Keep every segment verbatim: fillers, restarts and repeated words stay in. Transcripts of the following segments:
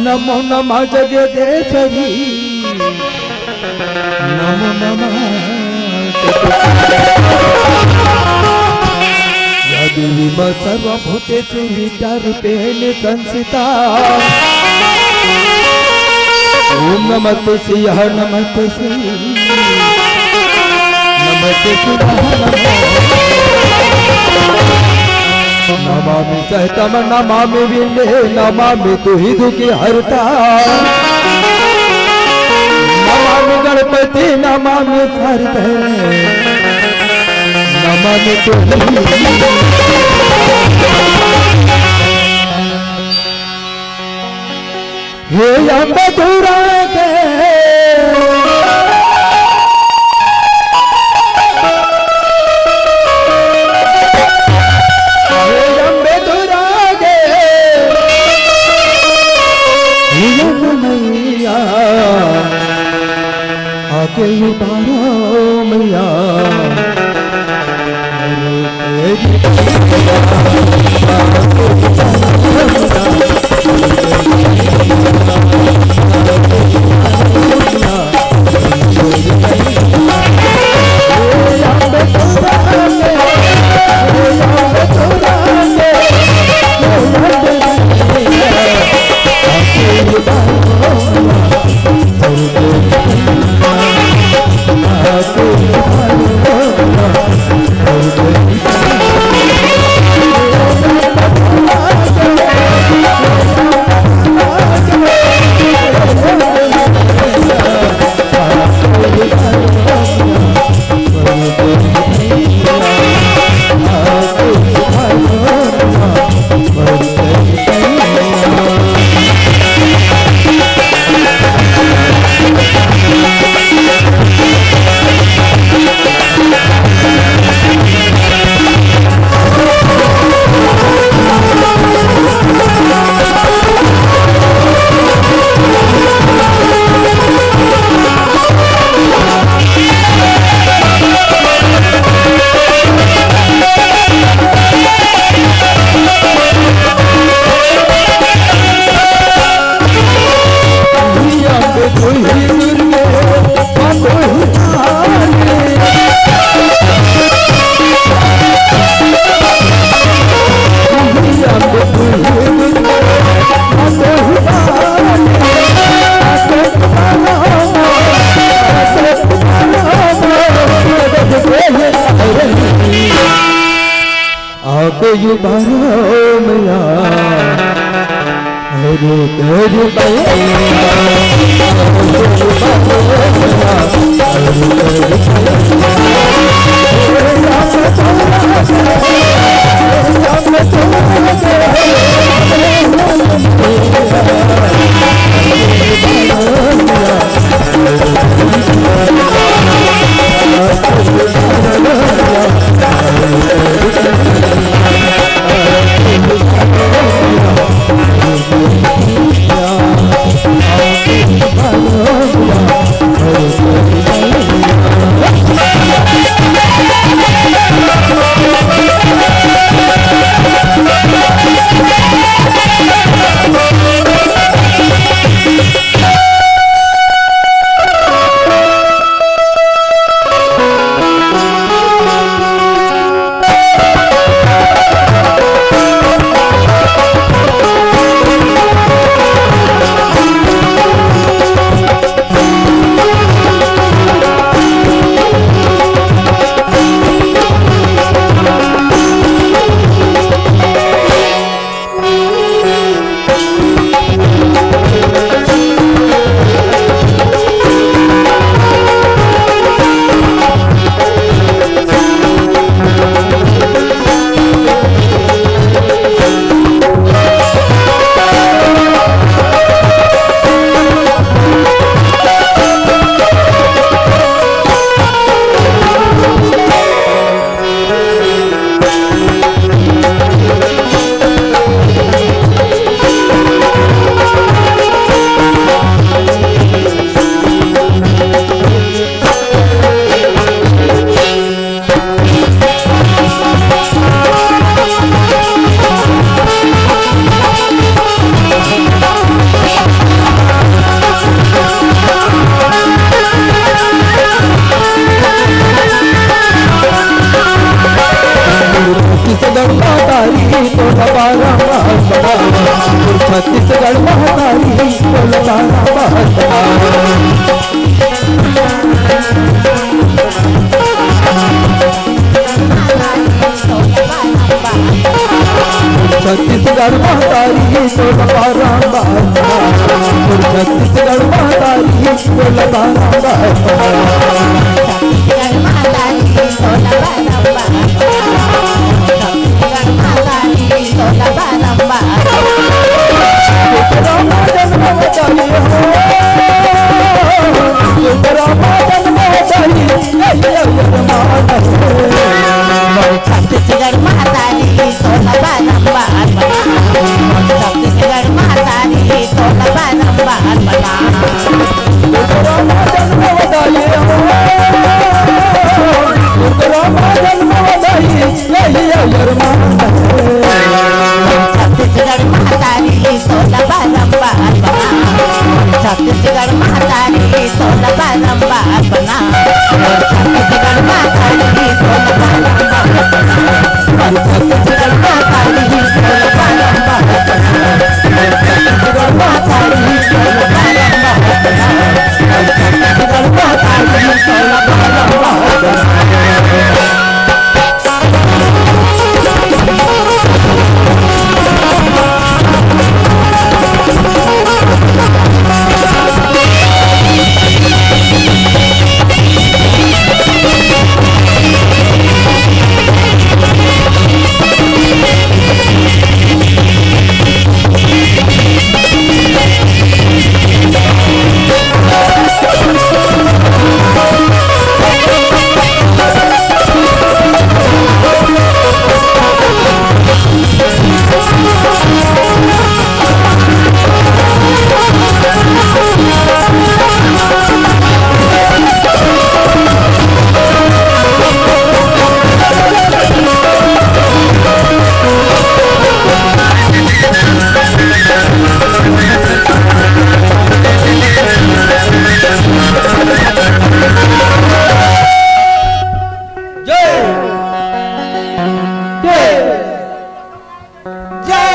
नमो नमः जगदीश्वरी। नमो नमः। या देवी मा सर्वभूतेषु विद्यारूपेण संस्थिता। ओम नमस्ते श्रियः नमस्ते श्री नमस्ते श्री नमो। नमामि सहितं नमामि विघ्नेश नमामि तुहि दुखि हरता। नमामि गणपति नमामि शारदे नमामि तुहि। हे अम्बे दुरागे, हे अम्बे दुरागे, हे अम्बे मैया, आके उबारो मैया। आके उबारो मैया, अरे तेरी मैया, आके उबारो मैया, अरे तेरी मैया। छत्तीसगढ़ महतारी, बोल बारंबार। छत्तीसगढ़ महतारी, बोल बारंबार। छत्तीसगढ़ महतारी, बोल बारंबार। छत्तीसगढ़ महतारी, बोल बारंबार। छत्तीसगढ़ महतारी, बोल बारंबार। छत्तीसगढ़ महतारी, बोल बारंबार। छत्तीसगढ़ महतारी, बोल बारंबार। छत्तीसगढ़ महतारी, बोल बारंबार। छत्तीसगढ़ महतारी, बोल बारंबार। छत्तीसगढ़ महतारी, बोल बारंबार। छत्तीसगढ़ महतारी, बोल बारंबार। छत्तीसगढ़ महतारी, बोल बारंबार। छत्तीसगढ़ महतारी, बोल बारंबार। जय। जय। जय।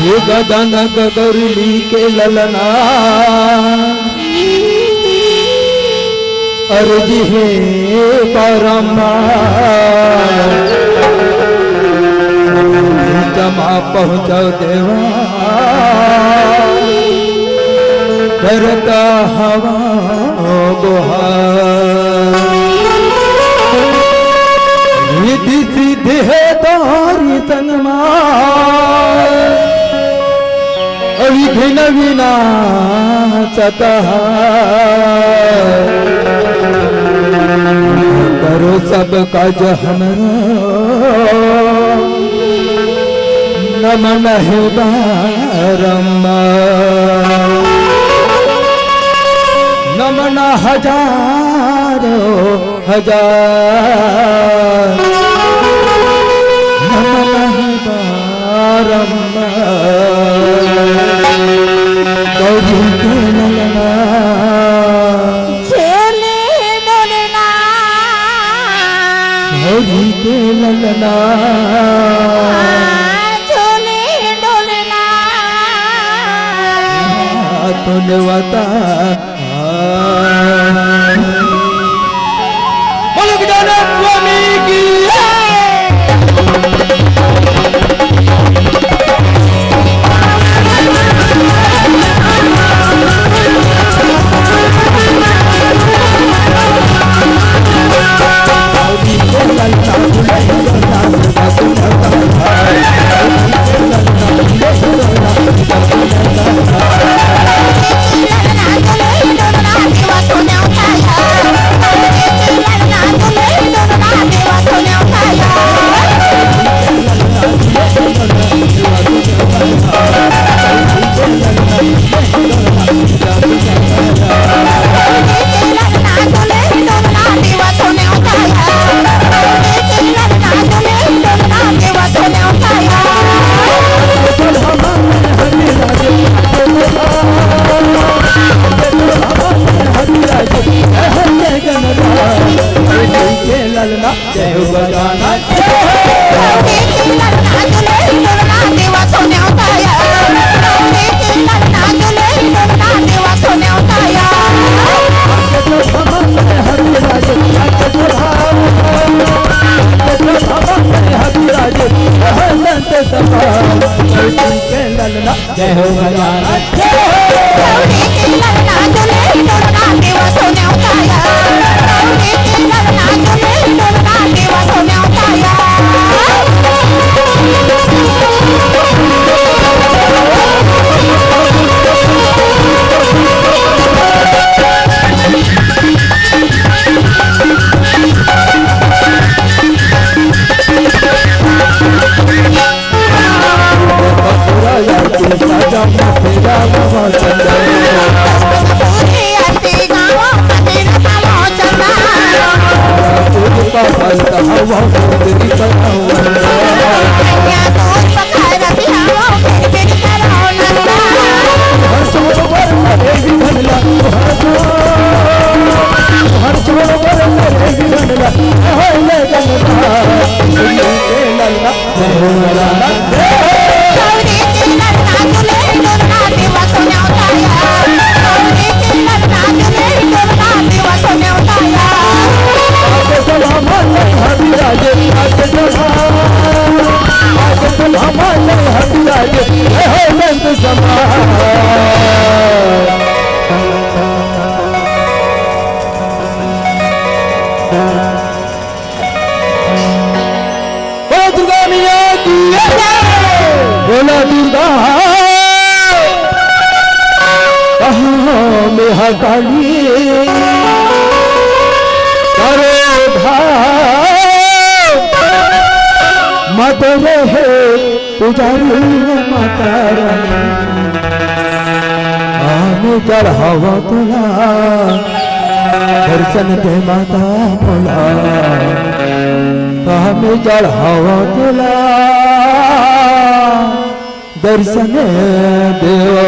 ये गदन गगरली के ललना, अरजी हे बारंबार, जमा पहुँचव देवा, करत हवँव गोहार। रिद्धि सिद्धि हे तोहरी संग मा, विघ्न विनाशत हर। करो सब काज हमरो, नमन हे बारंबार। नमन हजारों हजार, नमन हे बारंबार। गौरी के ललना, झूले डोलना। गौरी के ललना, झूले डोलना। तूने वता बोलो गजानन स्वामी की जय। बोलो दुर्गा मैया की जय। बोलो दुर्गा। कहाँ में हकाली करो धाम, मत रहे पुजारी माता रानी। आने चढ़ावा तोला, दर्शन दे माता मोला। आने चढ़ावा तोला, दर्शन देवा।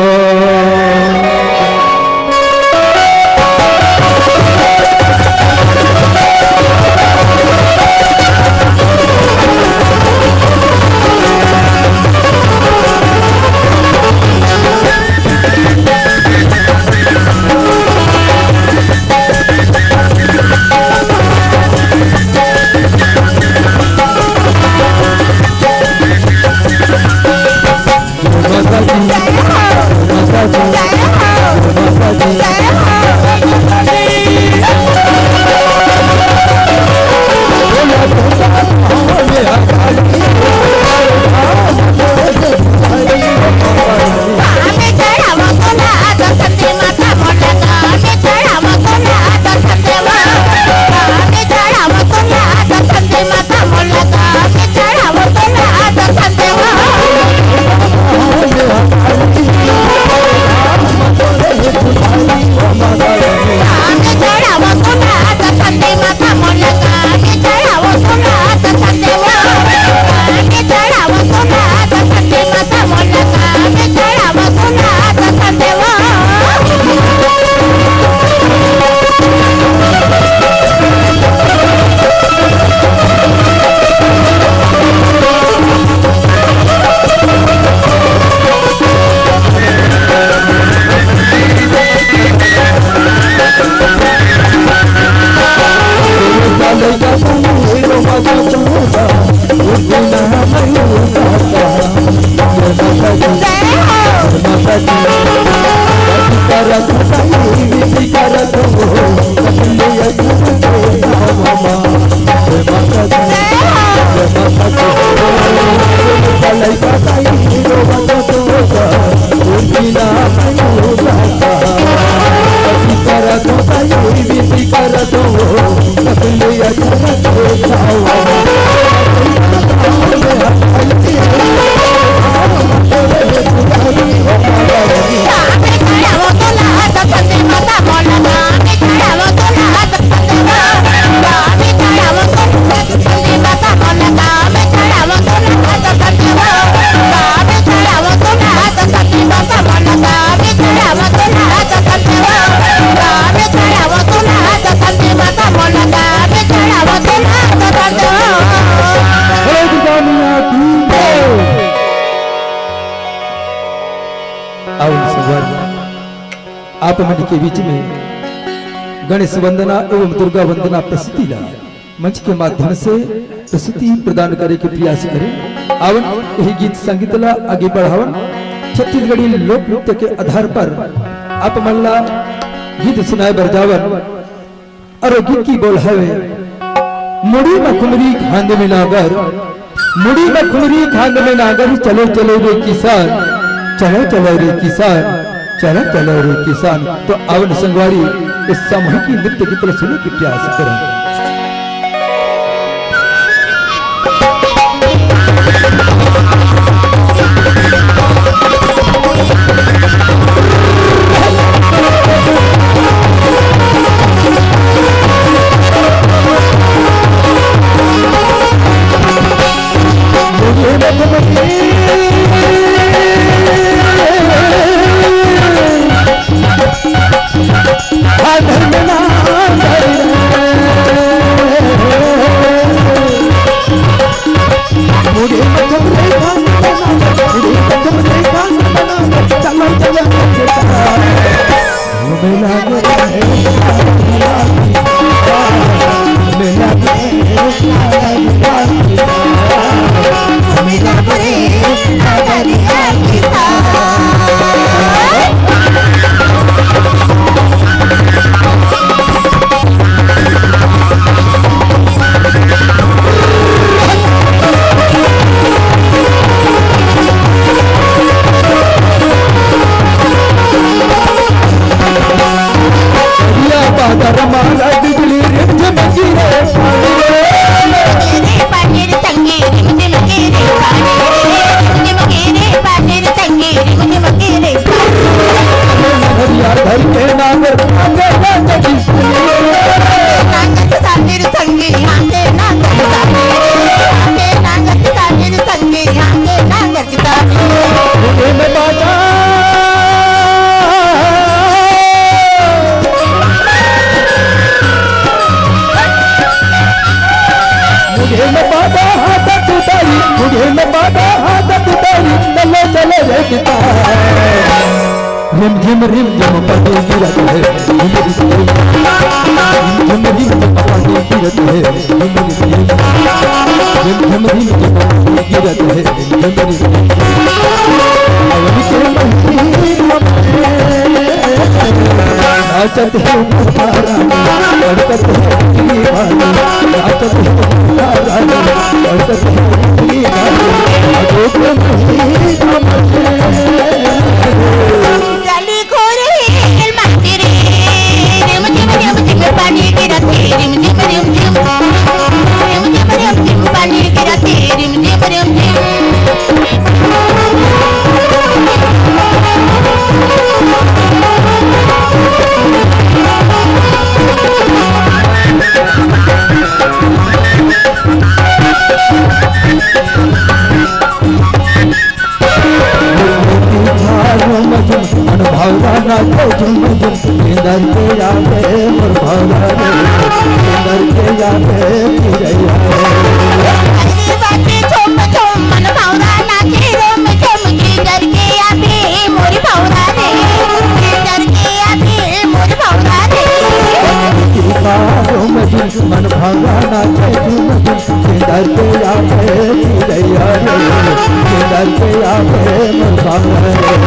बोलो दुर्गा मैया की जय। आओ सवर, आप मन के बीच में गणेश वंदना एवं दुर्गा वंदना प्रस्तुति ला मंच के माध्यम से प्रस्तुति प्रदान करे के प्रयास करें। आवन यही गीत संगीत ला आगे बढ़ावन। छत्तीसगढ़ी लोक नृत्य के आधार पर आप मन ला गीत सुनाए बर जावन। अउ गीत के बोल हवे, मुड़ी म खुमरी खांद में नागर, मुड़ी म खुमरी खांद में नागर, चलो चलो रे किसान, चलो चलो रे किसान, चलो चलो रे किसान। तो आवन संगवारी, इस सामूहिक नृत्य गीत ला सुने के प्रयास करन। मुझे न बाबा हाथ उतारी, मुझे न बाबा हाथ उतारी, चलो चलो रे किसान। रिम झिम रिम झिम पानी गिरत है, झिम रिम झिम। रिम झिम रिम झिम पानी गिरत है, झिम रिम झिम। रिम झिम रिम झिम पानी गिरत है, झिम रिम झिम। सावन के महीना में नाचत है मोरा रानी, लड़कत है दीवानी, नाचत है मोरा रानी, लड़कत है दीवानी। भादो के महीना में मन भौरा नाचे झुम झुम, केंदर के आवे मोर भौरा रे, केंदर के आवे चिरैया रे। अरे बाजे झुम झुम, मन भौरा नाचे झुम झुम, केंदर के आवे मोर भौरा रे, केंदर के आवे मोर भौरा रे। की बाजो में झुम, मन भौरा नाचे झुम झुम, केंदर के आवे चिरैया रे, केंदर के आवे मोर भौरा रे।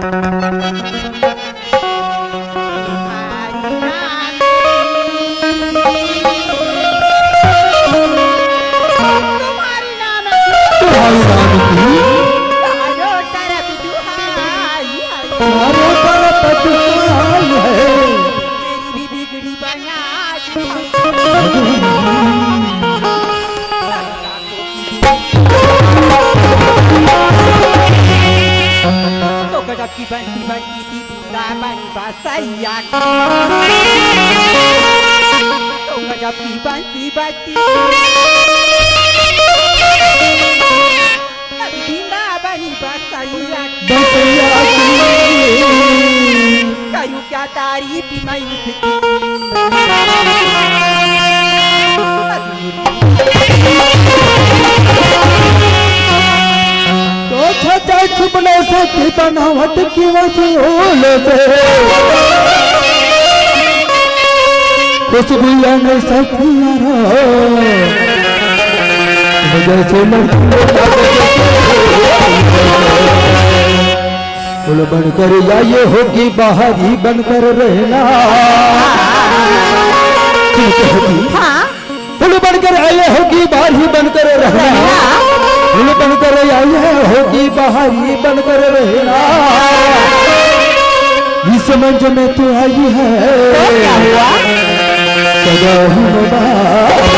तुम्हारी नाम की चारों तरफ दुहाई है। चारों तरफ दुहाई है। तेरी भी बिगड़ी बना दी। तो गजब की बंसी बजती थी, बूंदा बनी बसैया की। तो गजब की बंसी बजती थी, बूंदा बनी बसैया की। बसैया की। करूँ क्या तारीफ मैं उसकी। तो छजाई चुपने से की बनावट की वसूल से। खुशबू या नहीं सकती यारो, मुझे से लगती है। फूल बनकर या ये होगी बाहर ही बनकर रहना। ठीक है जी। हाँ। फूल बनकर आए होगी बाहर ही बनकर रहना। रहना। फूल बनकर आए होगी बाहर ही बनकर रहना। इस मंच में तू आई है। तो क्या हुआ? सदा ही मुबारक।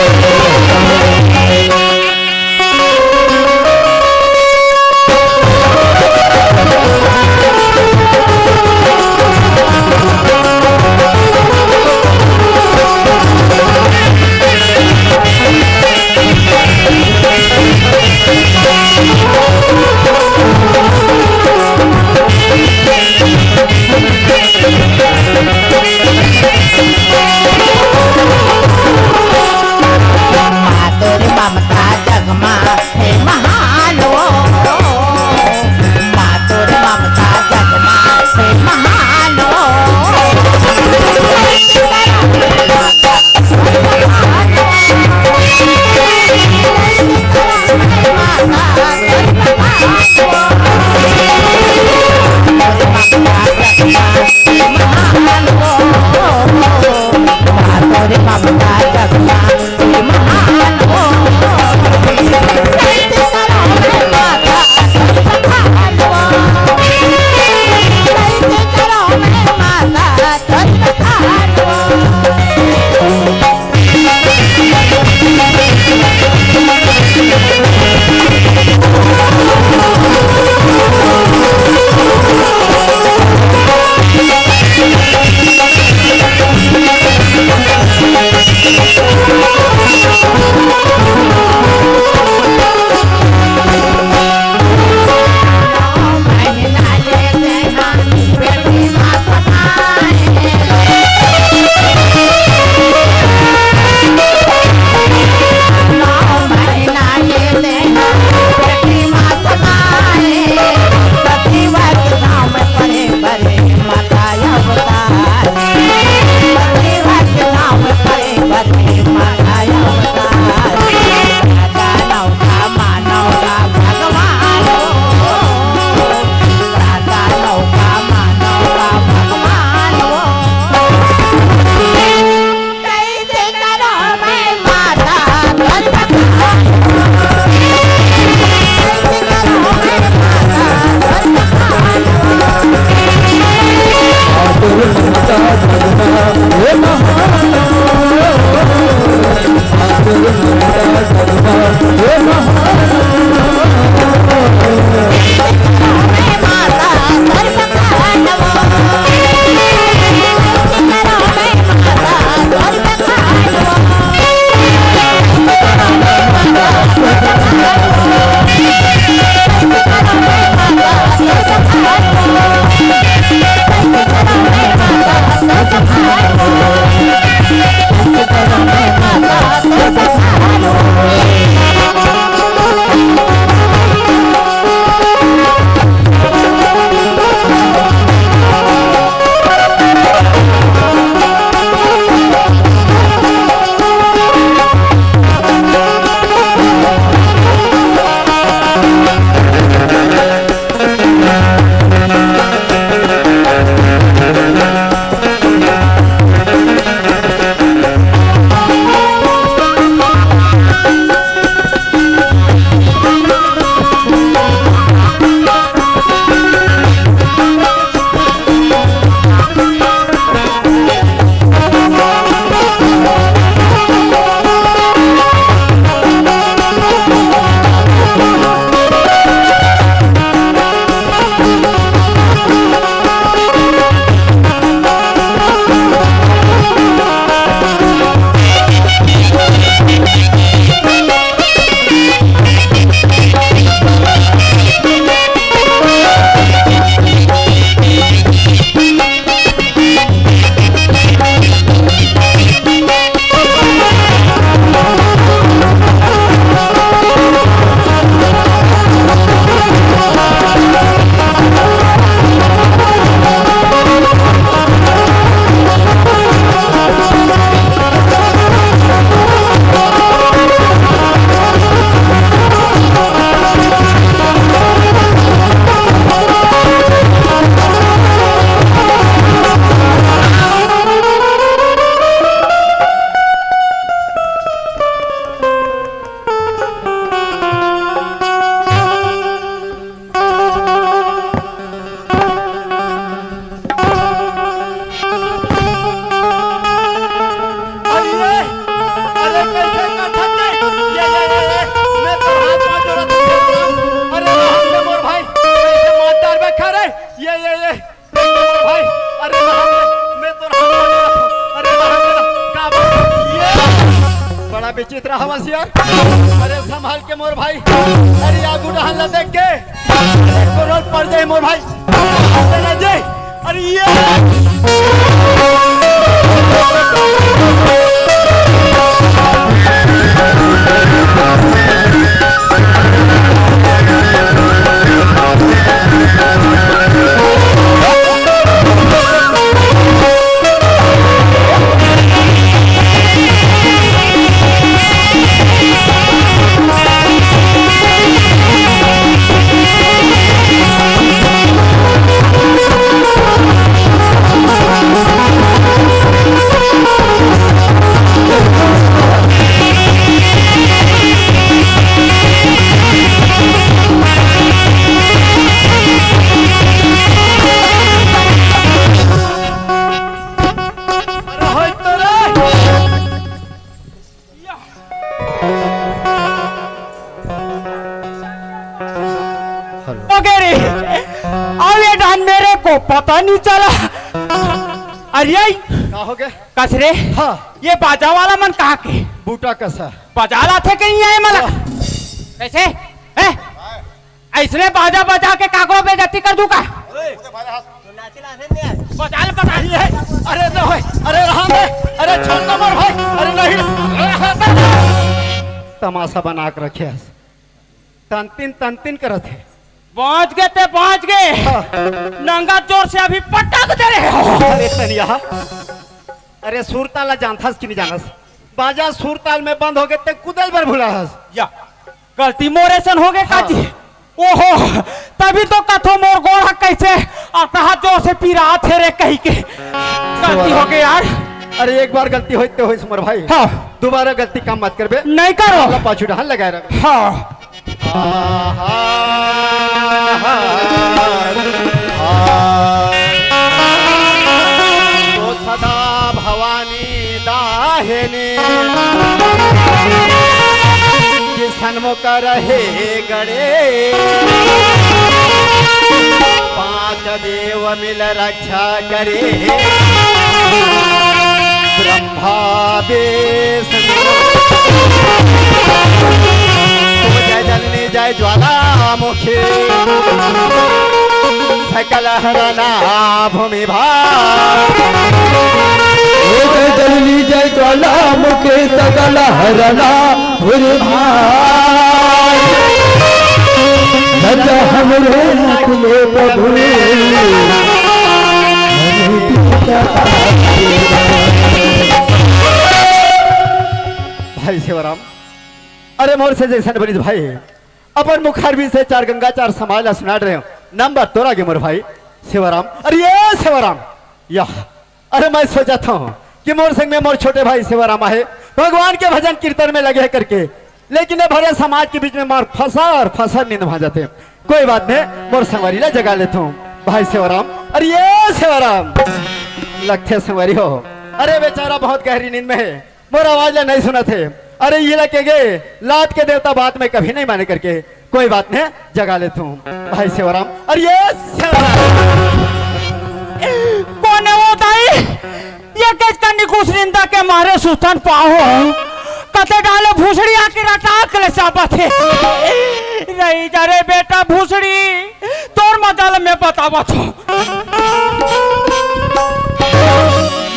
अरे संभाल के मोर भाई, अरे आगू डहन ला देख के, अरे कोरोल पड़ जाए मोर भाई, अरे ना जाए, अरे ये हेलो। अरे, अबे डहन मेरे को पता नहीं चला। अरे, का हो गया? कस रे? हाँ। ये बाजा वाला मन कहाँ के? बूटा कसा। बजा लाथे कहीं आए मला। वाह। कैसे? हैं? अइसने बाजा बजा के काकरो बेइज्जती कर दूं का? बजा ले, बजा ले। अरे ना होय, अरे रहा दे, अरे छोड़ दे मोर भाई, अरे नहीं, अरे रहा दे। तमाशा बना के रखे हस। तंतिन तंतिन करत हे। पहुंच गए ते, पहुंच गए। हाँ। नंगा जोर से अभी पटक दे रहे हो। अरे तनिया, अरे सुरताल ला जानथस कि नहीं जानस? बाजा सुरताल में बंद हो गए ते कुदल बर भुला हस। या, गलती मोरे सन हो गए हाँ। काजी। ओहो, तभी तो कथो मोर गोड़ ह कैसे अतहा जोर से पीरा थे रे कही के। गलती हो गई यार। अरे एक बार गलती होई ते होई मोर भाई। हाँ। दोबारा गलती काम मत करबे। नहीं करो। ला पाछू डहन लगाए रख। हाँ। आहा, हा, हा। तो सदा भवानी दाहिनी, कि सन्मुख रहे गणेश। पांच देव मिल रक्षा करे, ब्रह्मा विष्णु। तुम जय जननी जय ज्वालामुखी, सकल हरना भूमि भार। हे जय जननी जय ज्वालामुखी, सकल हरना भूमि भार। रज हमरे हाथ में प्रभु। भाई सेवाराम, अरे मोर से जैसन बनिस भाई, अपन मुखार भी से चार गंगा चार समाज ला सुनात रहे हो। नंबर तोर आगे मोर भाई सेवाराम। अरे ये सेवाराम, या, अरे मैं सोचत हूँ कि मोर संग में मोर छोटे भाई सेवाराम आहे, भगवान के भजन कीर्तन में लगे है करके, लेकिन ये भरे समाज के बीच में मार फंसा और फंसा नींद भांजत हे। कोई बात नहीं, मोर संगवारी ला जगा लेत हूँ। भाई सेवाराम, अरे ये सेवाराम, लगथे संगवारी हो, अरे बेचारा बहुत गहरी नींद में है। मोर आवाज ला नहीं सुनत हे। अरे, ये ला के गे, लात के देवता बात में कभी नहीं माने करके। कोई बात नहीं, जगा लेत हूँ। भाई सेवाराम, अरे ये सेवाराम। कोन हे वो दाई? ये कस का निकुस निंदा के मारे सुतन पाहो। कते डाले भूसड़ी आके रटाक ले चाबत हे। रही जा रे बेटा भूसड़ी, तोर मजाल में बतावत हूँ।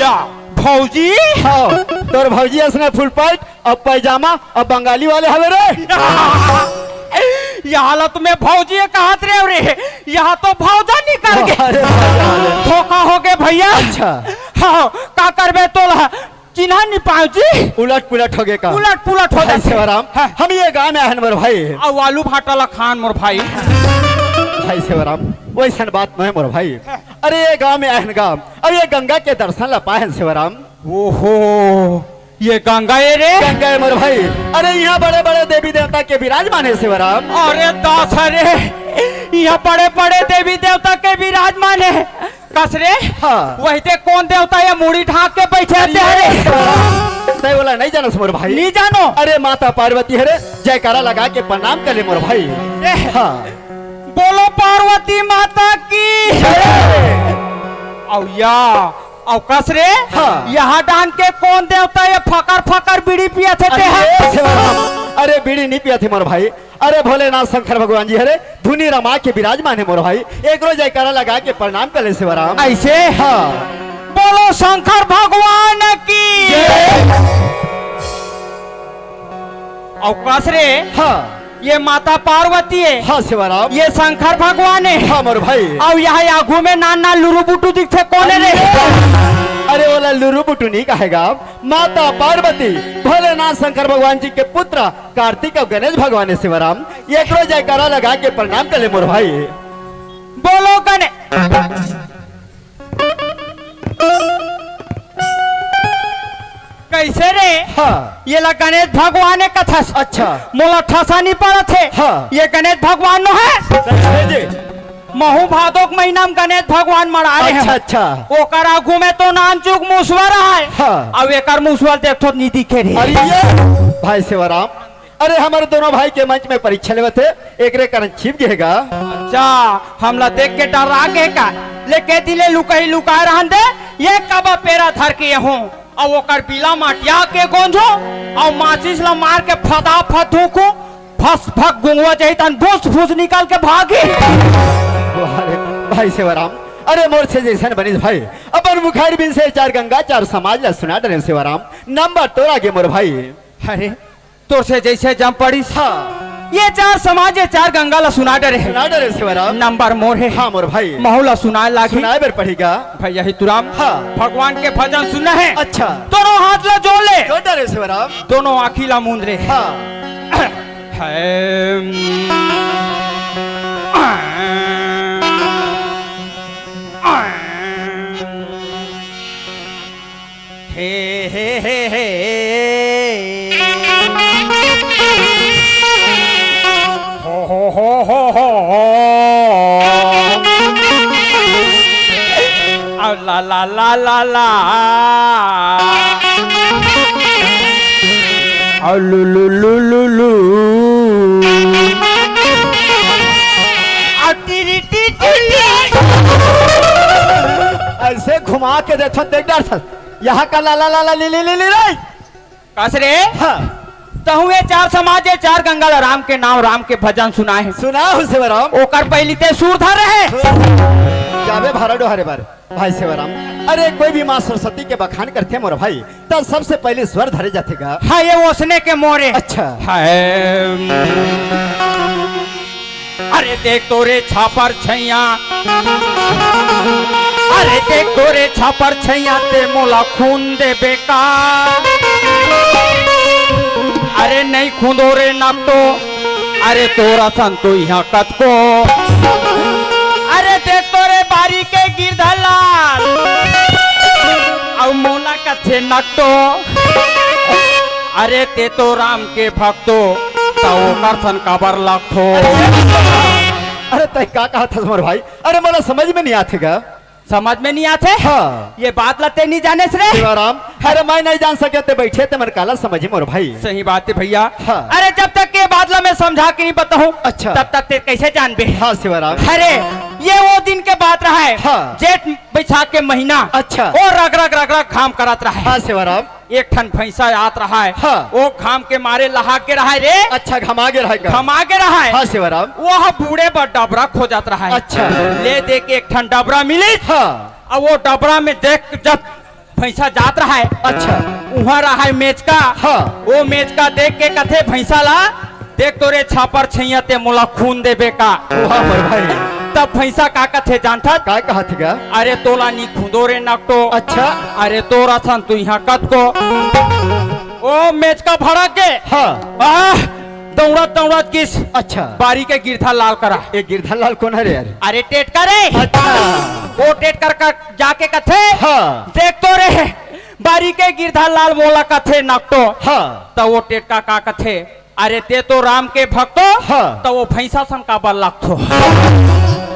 या। भौजी? हाँ, तोर भौजी असने फुल पैंट, अब पैजामा, अब बंगाली वाले हवे रे। ये हालत में भौजी कहत रे, रे, यहाँ तो भौजा निकल गए। अरे, धोखा हो गए भैया। अच्छा। हाँ, का करबे तोला चिन्हा नहीं पाओ जी। उलट पुलट हो गए का? उलट पुलट हो भाई जाते। सेवाराम, हाँ। हम ये गांव में आहन मोर भाई। अब आलू भाटा ला खान मोर भाई। भाई सेवाराम, वैसन बात नहीं मोर भाई। हाँ। अरे ये गांव में आहन गांव, अब ये गंगा के दर्शन ला पाहन सेवाराम। ओहो, ये गंगा ये रे? गंगा ये मोर भाई। अरे यहाँ बड़े बड़े देवी देवता के विराजमान है सेवाराम। अरे दास रे, यहाँ बड़े बड़े देवी देवता के विराजमान है। कस रे? हाँ। वही ते कोन देवता ये मुड़ी ढाक के बैठे रहते हैं रे? तय वाला नहीं जानस मोर भाई। नहीं जानो? अरे माता पार्वती है रे, जयकारा लगा के प्रणाम कर ले मोर भाई। ए, हाँ। बोलो पार्वती माता की। जय। औ या अउ कस रे? हाँ। यहाँ डाहन के कोन देवता ये फकर फकर बीड़ी पियत हे ते अरे ह? सेवाराम, अरे बीड़ी नहीं पियत हे मोर भाई, अरे भोलेनाथ शंकर भगवान जी हरे धुनी रमा के विराजमान हे मोर भाई, एकरो जयकारा लगा के प्रणाम कर ले सेवाराम। अइसे? हाँ। बोलो शंकर भगवान की। जय। अउ कस रे? हाँ। ये माता पार्वती हे। हाँ सेवाराम। ये शंकर भगवान हे। हाँ मोर भाई। अउ यहाँ आगू में नान नान लुरु बुटु दिखथे, कोन हे रे? अरे ओला लुरु बुटु नहीं कहेगा, माता पार्वती, भोलेनाथ शंकर भगवान जी के पुत्र कार्तिक अउ गणेश भगवान हे सेवाराम। एकरो जयकारा लगा के प्रणाम कर ले मोर भाई। बोलो गणे-, कइसे रे? हाँ। ये ला गणेश भगवान हे कथस। अच्छा। मोला ठसा नहीं पड़त हे। हाँ। ये गणेश भगवान नो हे? कइसे जी? महू भादो के महीना में गणेश भगवान मड़ाए हे। अच्छा, अच्छा। ओकर आगू में तो नानचुक मुसवा रहय। हाँ। अउ एकर मुसवा देखथों त नहीं दिखे रे। अरे ये भाई सेवाराम, अरे हमर दोनों भाई के मंच में परीक्षा लेवत हे, एकरे कारण छिप गे हे गा। अच्छा, हमला देख के डरा गे का? ले के दिले लुकई लुकाए रहन दे, ये कबा पेरा धर के हूँ। अउ ओकर बीला माटिया के गोंजो, अउ माचिस ला मार के फदा फद थूकू, फस फक गुंगवा जाही तहन भुस भुस निकल के भागी। अरे भाई सेवाराम, अरे मोर से जइसन बनिस भाई, अपन मुखार बिन से चार गंगा चार समाज ला सुना डरेंव सेवाराम, नंबर तोर आगे मोर भाई। अरे तोर से जइसे जम पड़िस। हाँ। ये चार समाज, ये चार गंगा ला सुना डरे हे। सुना डरे हे सेवाराम। नंबर मोर हे। हाँ मोर भाई। महू ला सुनाए लागी। सुनाए बर पड़ही गा। भैया हितुराम। हाँ। भगवान के भजन सुनना हे। अच्छा। दोनों हाथ ला जोड़ ले। जोड़ डरे हे सेवाराम। दोनों आँखी ला मूंद ले। हाँ। हे। हे, हे, हे, हे। हो, हो, हो, हो, हो। आ, ला, ला, ला, ला, ला। आ, लु, लु, लु, लु, लु। आ, टिरी, टी, टी, टी। अइसे घुमा के देखो, देख डर सा। यहाँ का लाला लाला लीली लीली रे। कस रे? हाँ। तहूँ ये चार समाज, ये चार गंगा ला राम के नाम, राम के भजन सुनाए हे। सुना हो सेवाराम। ओकर पहली ते सुर धरे हे। जाबे भारा डोहरे बर, भाई सेवाराम। अरे कोई भी माँ सरस्वती के बखान करथे मोर भाई, तब सबसे पहले स्वर धरे जाथे गा। हाँ, ये ओसने के मोरे। अच्छा। हाय। अरे देख तोरे छापर छैया, अरे देख तोरे छापर छैया, ते मोला खून देबे का? अरे नहीं खूंदो रे नकटो, अरे तोर असन तो इहाँ कतको। अरे देख तोरे बारी के गिरधर लाल, अउ मोला कथे नकटो। अरे ते तो राम के भक्तो, त ओकर सन काबर लगथो? अरे तैं का कहत हस मोर भाई? अरे मोला समझ में नहीं आथे गा। समझ में नहीं आथे? हाँ। ये बात ला ते नहीं जानेस रे? सेवाराम, अरे मैं नहीं जान सके ते बैठे ते मन काला समझी मोर भाई। सही बात हे भैया। हाँ। अरे जब तक ये बात ला मैं समझा के नहीं बताहूँ, अच्छा। तब तक ते कैसे जानबे? हाँ सेवाराम। अरे ये वो दिन के बात रहय। हाँ। जेठ बैसाख के महीना। अच्छा। ओ रग रग रग रग घाम करत रहय। हाँ सेवाराम। एक ठन भैंसा आत रहय। हाँ। ओ घाम के मारे लहाक गे रहय रे। अच्छा, घमा गे रहय का? घमा गे रहय। हाँ सेवाराम। वो ह बूड़े बर डबरा खोजत रहय। अच्छा। ले दे के एक ठन डबरा मिलिस। हाँ। अब वो डबरा में देख जब भैंसा जात रहय। अच्छा। उहाँ रहय मेचका। हाँ। वो मेचका देख के कथे भैंसा ला, देख तोरे छापर छैया ते मोला खून देबे का? वाह मोर भाई। तब भैंसा का कथे जानथस? का कहत गा? अरे तोला नी खूंदो रे नकटो। अच्छा। अरे तोर असन तो इहाँ कतको। ओ मेचका भड़क गे। हाँ। आह, दौड़त दौड़त गिस। अच्छा। बारी के गिरधर लाल करा। ए गिरधर लाल कोन हरे यार? अरे टेटकर रे। अच्छा। ओ टेटकर का जाके कथे। हाँ। देख तो रे, बारी के गिरधर लाल मोला कथे नकटो। हाँ। त वो टेटका का कथे, अरे ते तो राम के भक्तो, हाँ। त वो भैंसा सन काबर लगथो?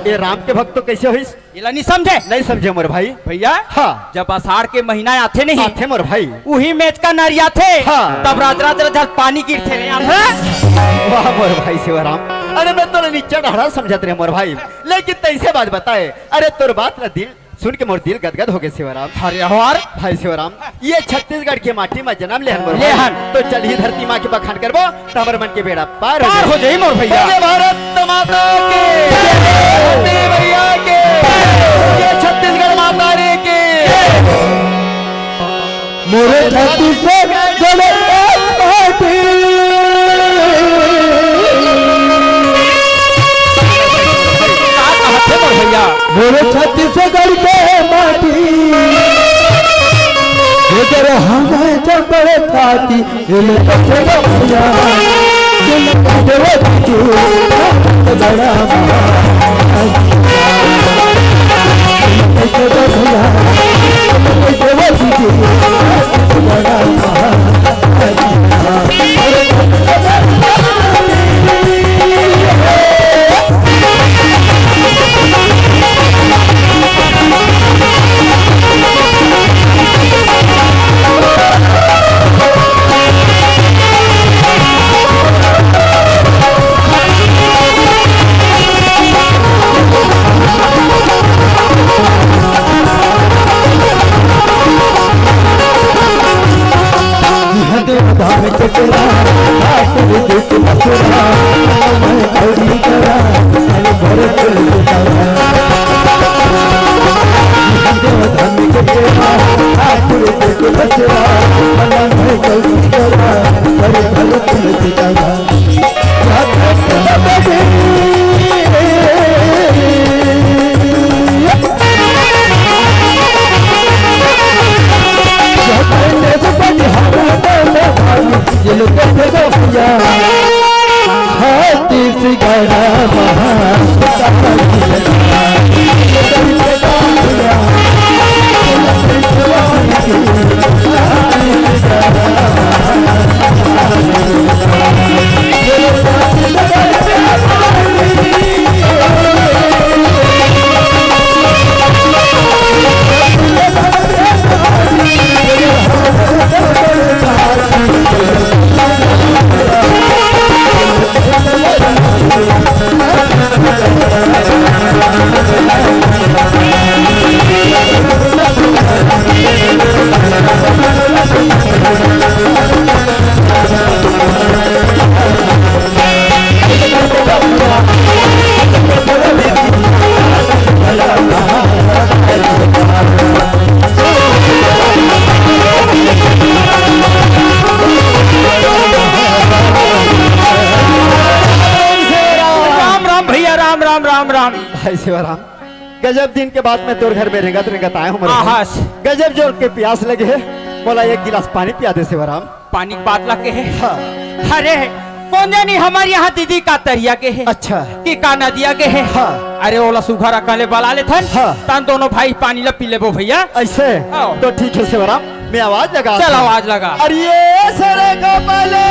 ये राम के भक्तो कैसे होइस? एला नहीं समझे? नहीं समझे मोर भाई। भैया, हाँ। जब आषाढ़ के महीना आथे नहीं, आथे मोर भाई। उही मेचका नरियाथे, हाँ। तब राज राज राज पानी गिरथे रे, आथे। वाह मोर भाई सेवाराम, अरे मैं तोला नीचा डहरा समझत रहे मोर भाई, लेकिन तैसे बात बताए, अरे तोर बात ला दिल सुन के मोर दिल गदगद हो गे सेवाराम। अरे हमार भाई सेवाराम, ये छत्तीसगढ़ के माटी में जन्म लेहन मोर भाई। लेहन। तो चल ही धरती माँ के बखान करबो, त हमर मन के बेड़ा पार हो पार जाही। हो जाही मोर भैया। बोले भारत माता की, जय। वंदे भैया की, जय। छत्तीसगढ़ माता रे की। मोरे छत्तीसगढ़ के माटी। का कहत हे मोर भैया? मोरे छत्तीसगढ़ के माटी। एकर हवे जबर छाती, एले कथे भैया। राम राम भैया, राम राम, राम राम। भाई सेवाराम, गजब दिन के बाद मैं तोर घर में रेंगत रेंगत आए हूँ मोर भाई। आहास। गजब जोर के प्यास लगे हे, मोला एक गिलास पानी पिया दे सेवाराम। पानी के बात ला के हे? हाँ। अरे, कोन जनी हमर यहाँ दीदी का तरिया गे हे। अच्छा। कि का नदिया गे हे। हाँ। अरे, ओला सुघर अकन ले बला लेथन। हाँ। तहन दोनों भाई पानी ला पी लेबो भैया। ऐसे? हाँ। तो ठीक हे सेवाराम, मैं आवाज लगा चल, आवाज लगा। अरे ये सरे कमले।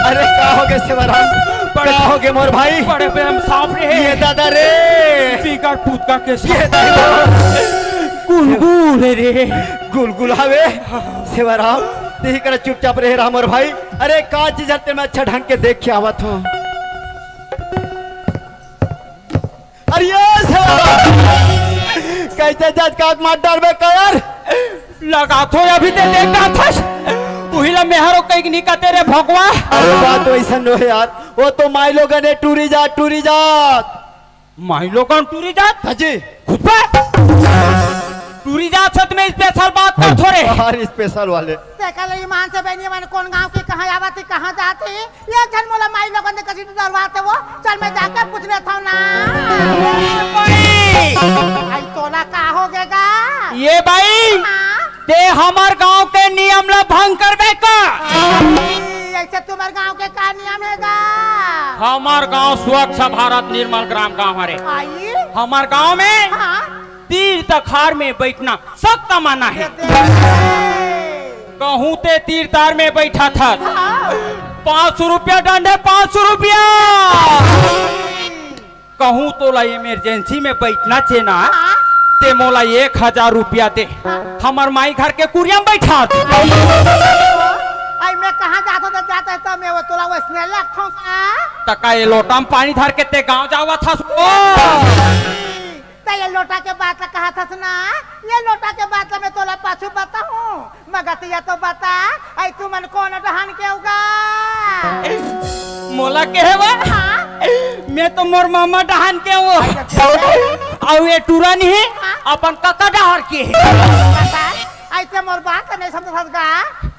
अरे का हो गे सेवाराम? बड़े का हो गे मोर भाई? बड़े प्रेम सांप रे। ये दादा रे। पीकर पूत का केस। ये दादा। गुलगुल रे। गुलगुल हवे। सेवाराम, तेही करा चुपचाप रहे रहा मोर भाई। अरे का चीज हते, मैं अच्छा ढंग के देख के आवत हूँ। अरे ये सेवाराम, कैसे जज का मार डारबे का यार? लगाथो अभी ते देख डारथस। उही ला मेहरो कहीं नहीं कते रे भगवा। अरे बात वैसा नो है यार, वो तो माई लोगन है टूरी जात, टूरी जात। माई लोगन टूरी जात? हाँ जी। खुद पे टूरी जात सत में स्पेशल बात कर थोड़े। हर स्पेशल वाले। तेकर ले ईमान से बहनी मन कोन गांव की, कहाँ आवत ही, कहाँ जात ही? ये झन मोला माई लोगन दे कसी डरवाते वो। चल मैं जाके पूछ लेता हूँ ना। बड़ी। आई तोला का हो गएगा? ये बाई, हाँ? ते हमर गांव के नियम ला भंग करबे का? आई, ऐसे तुम्हार गांव के का नियम है गा? हमर गांव स्वच्छ भारत निर्मल ग्राम गांव हरे। आई? हमर गांव में हाँ? तीर तखार में बैठना सख्त मना है। कहूँ ते तीर तार में बैठा था, हाँ। पाँच सौ रुपया डंडे, पाँच सौ रुपया। कहूँ तोला इमरजेंसी में बैठना चे ना, हाँ। ते मोला एक हजार रुपया दे, हाँ। हमर माई घर के कुरिया में बैठा दे। आई मैं कहाँ जात हूँ, तो जात है तो मैं वो तोला वैसने लगता हूँ का? तका ये लोटा में पानी धर के ते गाँव जावत हस ओ। त ये लोटा के बात ला कहत हस ना, ये लोटा के बात ला मैं तोला पाछू बताहूँ, मगर त ये तो बता, आई तुमन कोन डहान के उगा? मोला कहे वा? हाँ? मैं तो मोर मामा डहान के हूँ। अच्छा। अउ ये टूरा नहीं, हाँ? अपन कका डहार के है। बता, ऐसे मोर बात नहीं समझ सकता।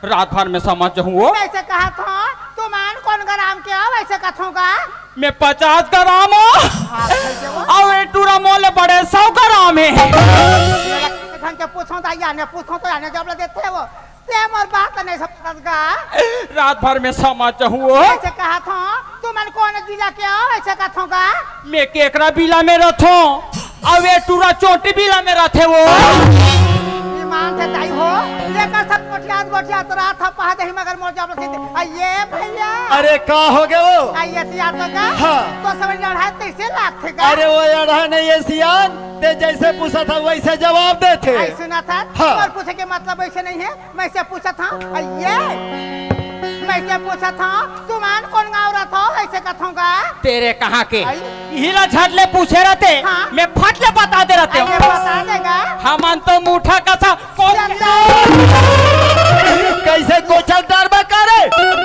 रात भर में समझ जाहूँ वो। कैसे कहत हो? तुमन कोन ग्राम के हो, ऐसे कथों का? मैं पचास ग्राम हो, हाँ, भाई देवो। अउ ए टूरा मोले बड़े सौ ग्राम है। ढंग के पूछो तो या ने पूछो तो या ने जब ले देते वो। ते मोर बात नहीं समझत गा। रात भर में समझ जाहूँ। ऐसे कहा था, तुमन कोन जिला के हो, ऐसे कहा था गा। मैं केकरा बिला में रथों, अउ ए टूरा चोटी बिला में रथे वो। ईमान से दाई हो, लेकर सब गोठियात गोठियात रात ह पहा दही मगर मोर जब से आ ये भैया। अरे का हो गए वो? आ ये सियान तो का? हाँ। तो समझ लड़ाई कैसे लागथे का? अरे वो लड़ाई नहीं है सियान, ते जैसे पूछा था वैसे जवाब देथे। आई सुना था? हाँ। और पूछे के मतलब वैसे नहीं है, मैं से पूछा था। आ ये मैं से पूछा था, तुमन कोन गाँव रथो, ऐसे कथों का? तेरे कहाँ के? आई? इही ला झट ले पूछे रहते, हाँ। मैं फट ले बता दे रहते। अरे बता देगा। हमन तो मुठा कसा कोच। चल। कैसे कोचल डरबा करे?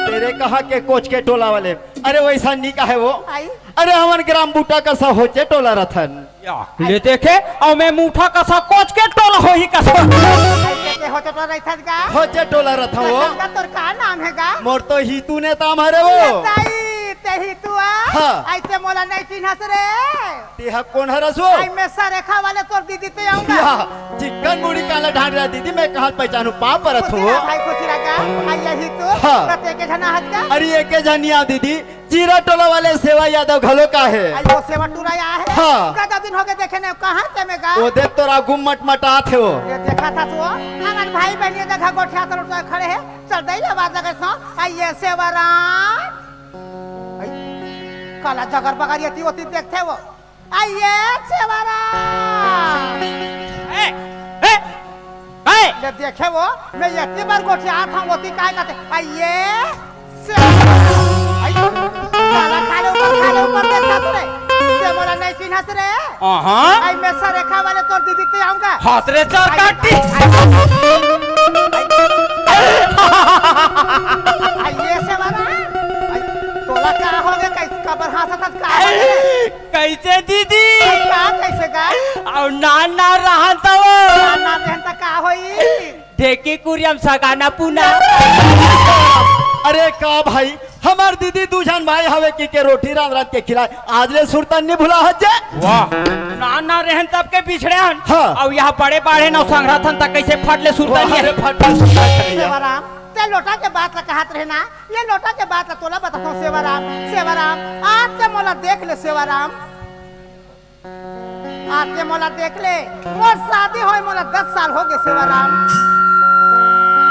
तेरे कहाँ के कोच के टोला वाले? अरे वैसा नी कहे वो। आई। अरे हमन ग्राम बूटा कसा होचे टोला रथन। या, ले देखे, अउ मैं मुठा कसा कोच के टोला होही कसा। आई के होचे टोला रथन का? होचे टोला रथन वो। रथन का तोर का नाम है का? मोर तो हितू ने ताम हरे वो। ताई, ते हितू आ? हाँ। ऐसे मोला नहीं चिन्हस रे। तेहा कोन हरस हो? आई मैं सरेखा वाले तोर दीदी ते आऊंगा। या, चिकन मुड़ी काला ढांड रहा दीदी, मैं कहाँ पहचानू, पाँव परत खुशी हूँ। रहा भाई, खुशी रहा। आई यही तो। हाँ। कते के जना हत का? अरे एके जनिया दीदी, जीरा टोला वाले सेवा यादव घलो का है। आई वो सेवा टूरा या है। हाँ। कदा दिन हो गए देखे ने, कहाँ ते में गा? वो देख तोरा गुम मटमटात है वो। ये देखा था तो, हमारे भाई बहन ये जगह गोठिया तर उठा खड़े हैं, चल दई ले बात लगे सो। आई ये सेवा राम। आई, काला जगर बगर ये ती वो ती देखते वो। आइए सेवाराम। ए, ए, ए। ले देखे वो, मैं इतनी बार गोठियात हूँ, वो ती काय कहते? आइए सेवाराम। आई, काला खाले ऊपर, खाले ऊपर देखता तू रे। ते मोला नहीं चिन्हस रे। आहा। आई, मैं सरेखा वाले तोर दीदी ते आऊंगा। हाथ रे चल आई, काटी। आई, आई, आई, ये सेवाराम। आई, तोला का हो गया? कैसे कबर हंसत हस? का हो गया? कैसे दीदी? का कैसे का? अउ नान नान रहन त वो। नान नान रहन त का होई? ढेकी कुरियम सगाना पुना। अरे का भाई, हमार दीदी दू झन भाई हवे कि के रोटी रांध रांध के खिलाए, आज ले सुरतन नी भुला हस जे। वाह, नान नान रहन तब के बिछड़े हन। हाँ। अउ यहाँ बड़े बाढ़े न संघरत हन त कैसे फट ले सुरतन वाह, ये? अरे फट ले सुरतन ये। सेवाराम, ते लोटा के बात ला कहत रहे ना, ये लोटा के बात ला तोला बताथों सेवाराम, सेवाराम, आज ते मोला देख ले सेवाराम, आज ते मोला देख ले, मोर शादी होए मोला दस साल हो गए सेवाराम,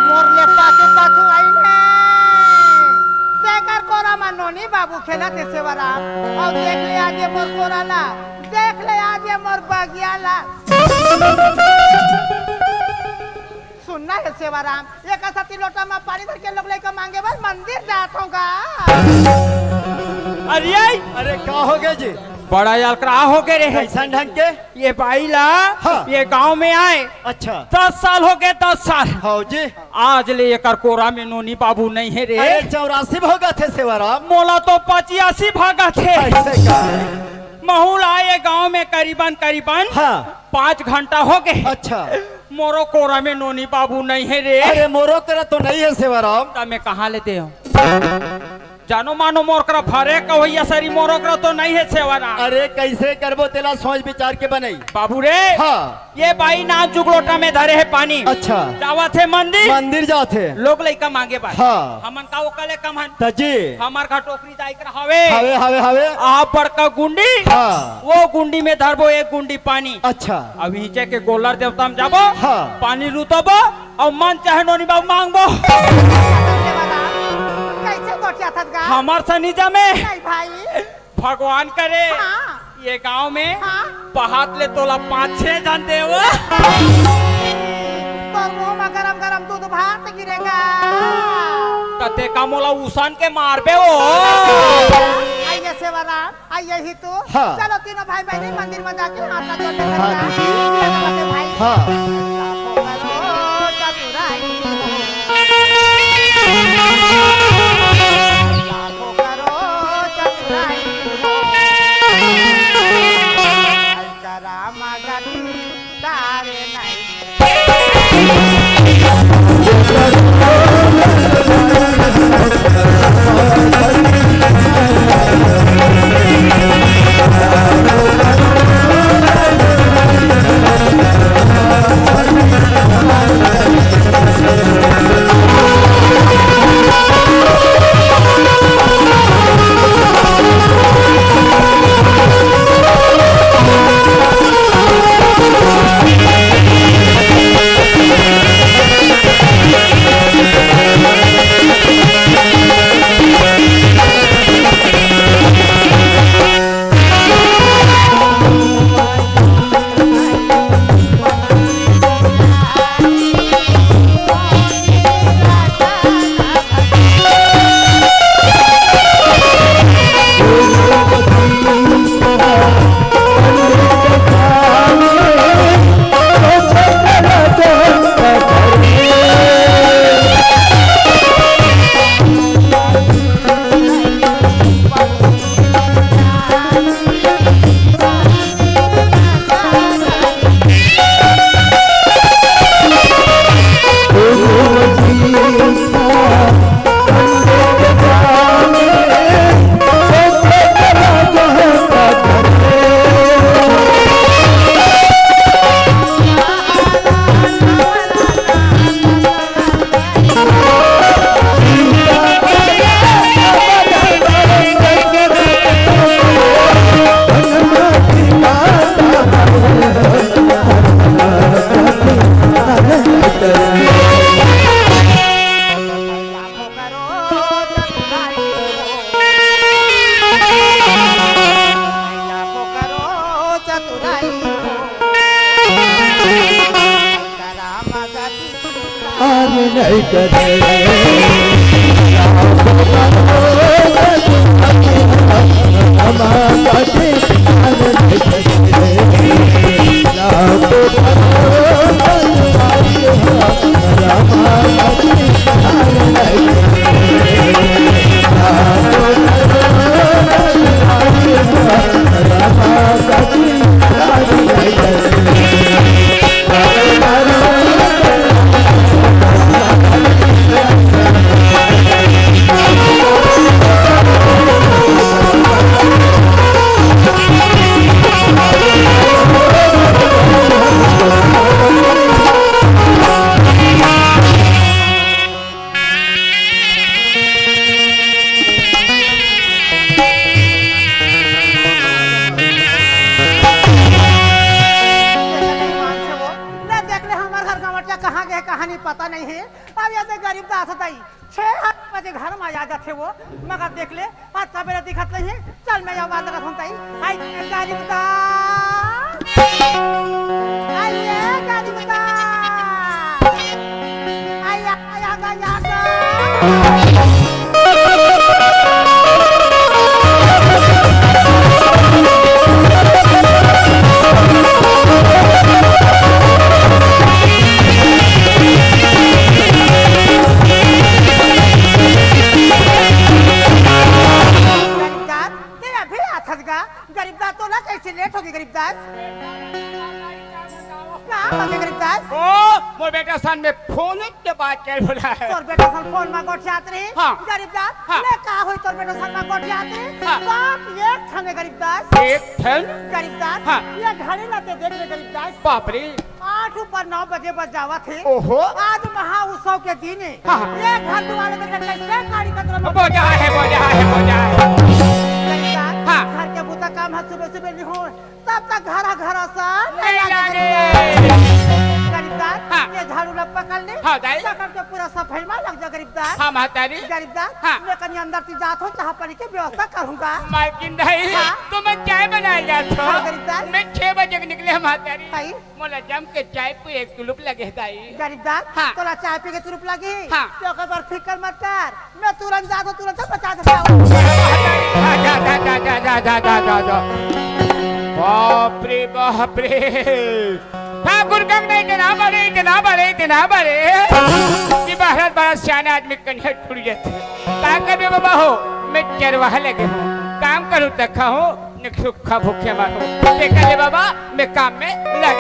मोर ले पाछू पाछू आई ने, तेकर कोरा मा नोनी बाबू खेलत हे सेवाराम, अउ देख ले आज ये मोर कोरा ला, देख ले आज ये मोर बगिया ला। सुनना हे सेवाराम, ये का सती लोटा म पानी धर के लोग लइका मांगे बर मंदिर जात हों गा। अरे, अरे का हो गे जी? बड़ा अलकरा हो गे रे। कइसन ढंग के? ये बाई ला, हाँ। ये गांव में आए अच्छा। दस साल हो गे, दस साल। हव जी। आज ले एकर कोरा में नोनी बाबू नइ हे रे। अरे, चौरासी भोगत हे सेवाराम। मोला तो पचासी भागत हे। अइसे का? महूं ला ये गांव में करीबन, करीबन हाँ। पाँच घंटा हो गे। अच्छा। मोरो कोरा में नोनी बाबू नइ हे रे। अरे, मोरो करा तो नइ हे सेवाराम। त मैं कहां ले देंव? जानो मानो मोर करा फरे कवैया सरी मोरो करा तो नइ हे सेवाराम। अरे, कइसे करबो तेला सोच विचार के बनई। बाबू रे। हाँ। ये बाई नानचुक लोटा में धरे हे पानी। अच्छा। जावत हे मंदिर। मंदिर जात हे। लोग लइका मांगे बर। हाँ। हमन का ओकर ले कम हन? त जी। हमर घर टोकरी दाई कर हवे। हवे, हवे, हवे। आप बड़का गुंडी। हाँ। वो गुंडी में धरबो एक गुंडी पानी। अच्छा। अब हिंचे के गोलर देवता में जाबो। हाँ। पानी रुतबो। अउ मन चाहे नोनी बाबू मांगबो। कइसे गोठियाथस गा? हमर सनीजा में। नहीं भाई। भगवान करे हाँ। ये गांव में हाँ। पहात ले तोला पाँच छह झन देव। तोर मुंह में गरम गरम दूध भात गिरे गा। त तें का मोला उसन के मारबे ओ। आइए सेवाराम। आ यही तो। हाँ। चलो तीनों भाई बहनी मंदिर में जाके हाथ ला जोड़ ले हाँ, भैया। दीदी। चलो बच्चे भाई। हाँ। लाखों करोड़ चतुराई हो। लाखों करोड़ चतुराई हो। करामा गति तारे नहीं। ले देख ले, हमर घर गंवटिया कहाँ गे, कहाँ नहीं पता नहीं हे। अब ये दे गरीब दास दाई, छह आठ बजे घर में आ जाथे वो, मगर देख ले, आज सबेरे दिखत नहीं हे। चल, मैं ये बात करत हूँ ताई, आई गरीब दास। गरीबदास, ते अभी आथस गा? गरीबदास, तोला कैसे लेट होगे गरीबदास? का होगे गरीबदास? ओ, मोर बेटा सन में फोन के बात कर बोला है। तोर बेटा सन फोन में गोठियात रही। हाँ। गरीबदास, हाँ। ले का होई तोर बेटा सन में गोठियात रही? हाँ। बाप एक ठन हे गरीबदास। एक ठन? गरीबदास, हाँ। ये घड़ी ला ते देख ले गरीबदास। बाप रे। आठ ऊपर नौ बजे बज जावत हे। ओहो। आज महा उत्सव के दिन हे। हाँ, हाँ। ये घर दुआरे में ते कैसे गाड़ी कतरा में बोजा है, बोजा है, बोजा है। गरीबदास, हाँ। घर के बूता काम ह सुबह सुबह नहीं हो, तब तक घरा घरा सा नहीं लागे। गरीबदास, हाँ। ये झाड़ू ला पकड़ ले। हाँ, दाई। पकड़ के पूरा सफाई में लग जा गरीबदास। हाँ, महतारी। गरीबदास, हाँ। मैं कहीं अंदर ती जात हो, चाह पानी के व्यवस्था करूंगा। मालकिन दाई, हाँ। तो मैं चाय बनाए जात हो। हाँ, गरीबदास। मैं छह बजे के निकले, महतारी। भाई। मोला जम के चाय पी एक तुलुप लगे दाई। गरीबदास, हाँ। तोला चाय पी के तुलुप लगे? हाँ। तो ओकर बर फिकर मत कर, मैं तुरंत जात हो, तुरंत पहुंचा देता हूँ। जा, जा, जा, जा, जा, जा, जा, जा। बाप रे, बाप रे। ठाकुर गंग नहीं इतना बड़े, इतना बड़े, इतना बड़े कि भारत बड़ा सियाने आदमी कन्हे टूट जाते। का करबे बाबा हो, मैं चरवाहा लगे हूँ, काम करूँ तक खाऊँ, न सूखा भूखे मारूँ। देखा ले बाबा, मैं काम में लग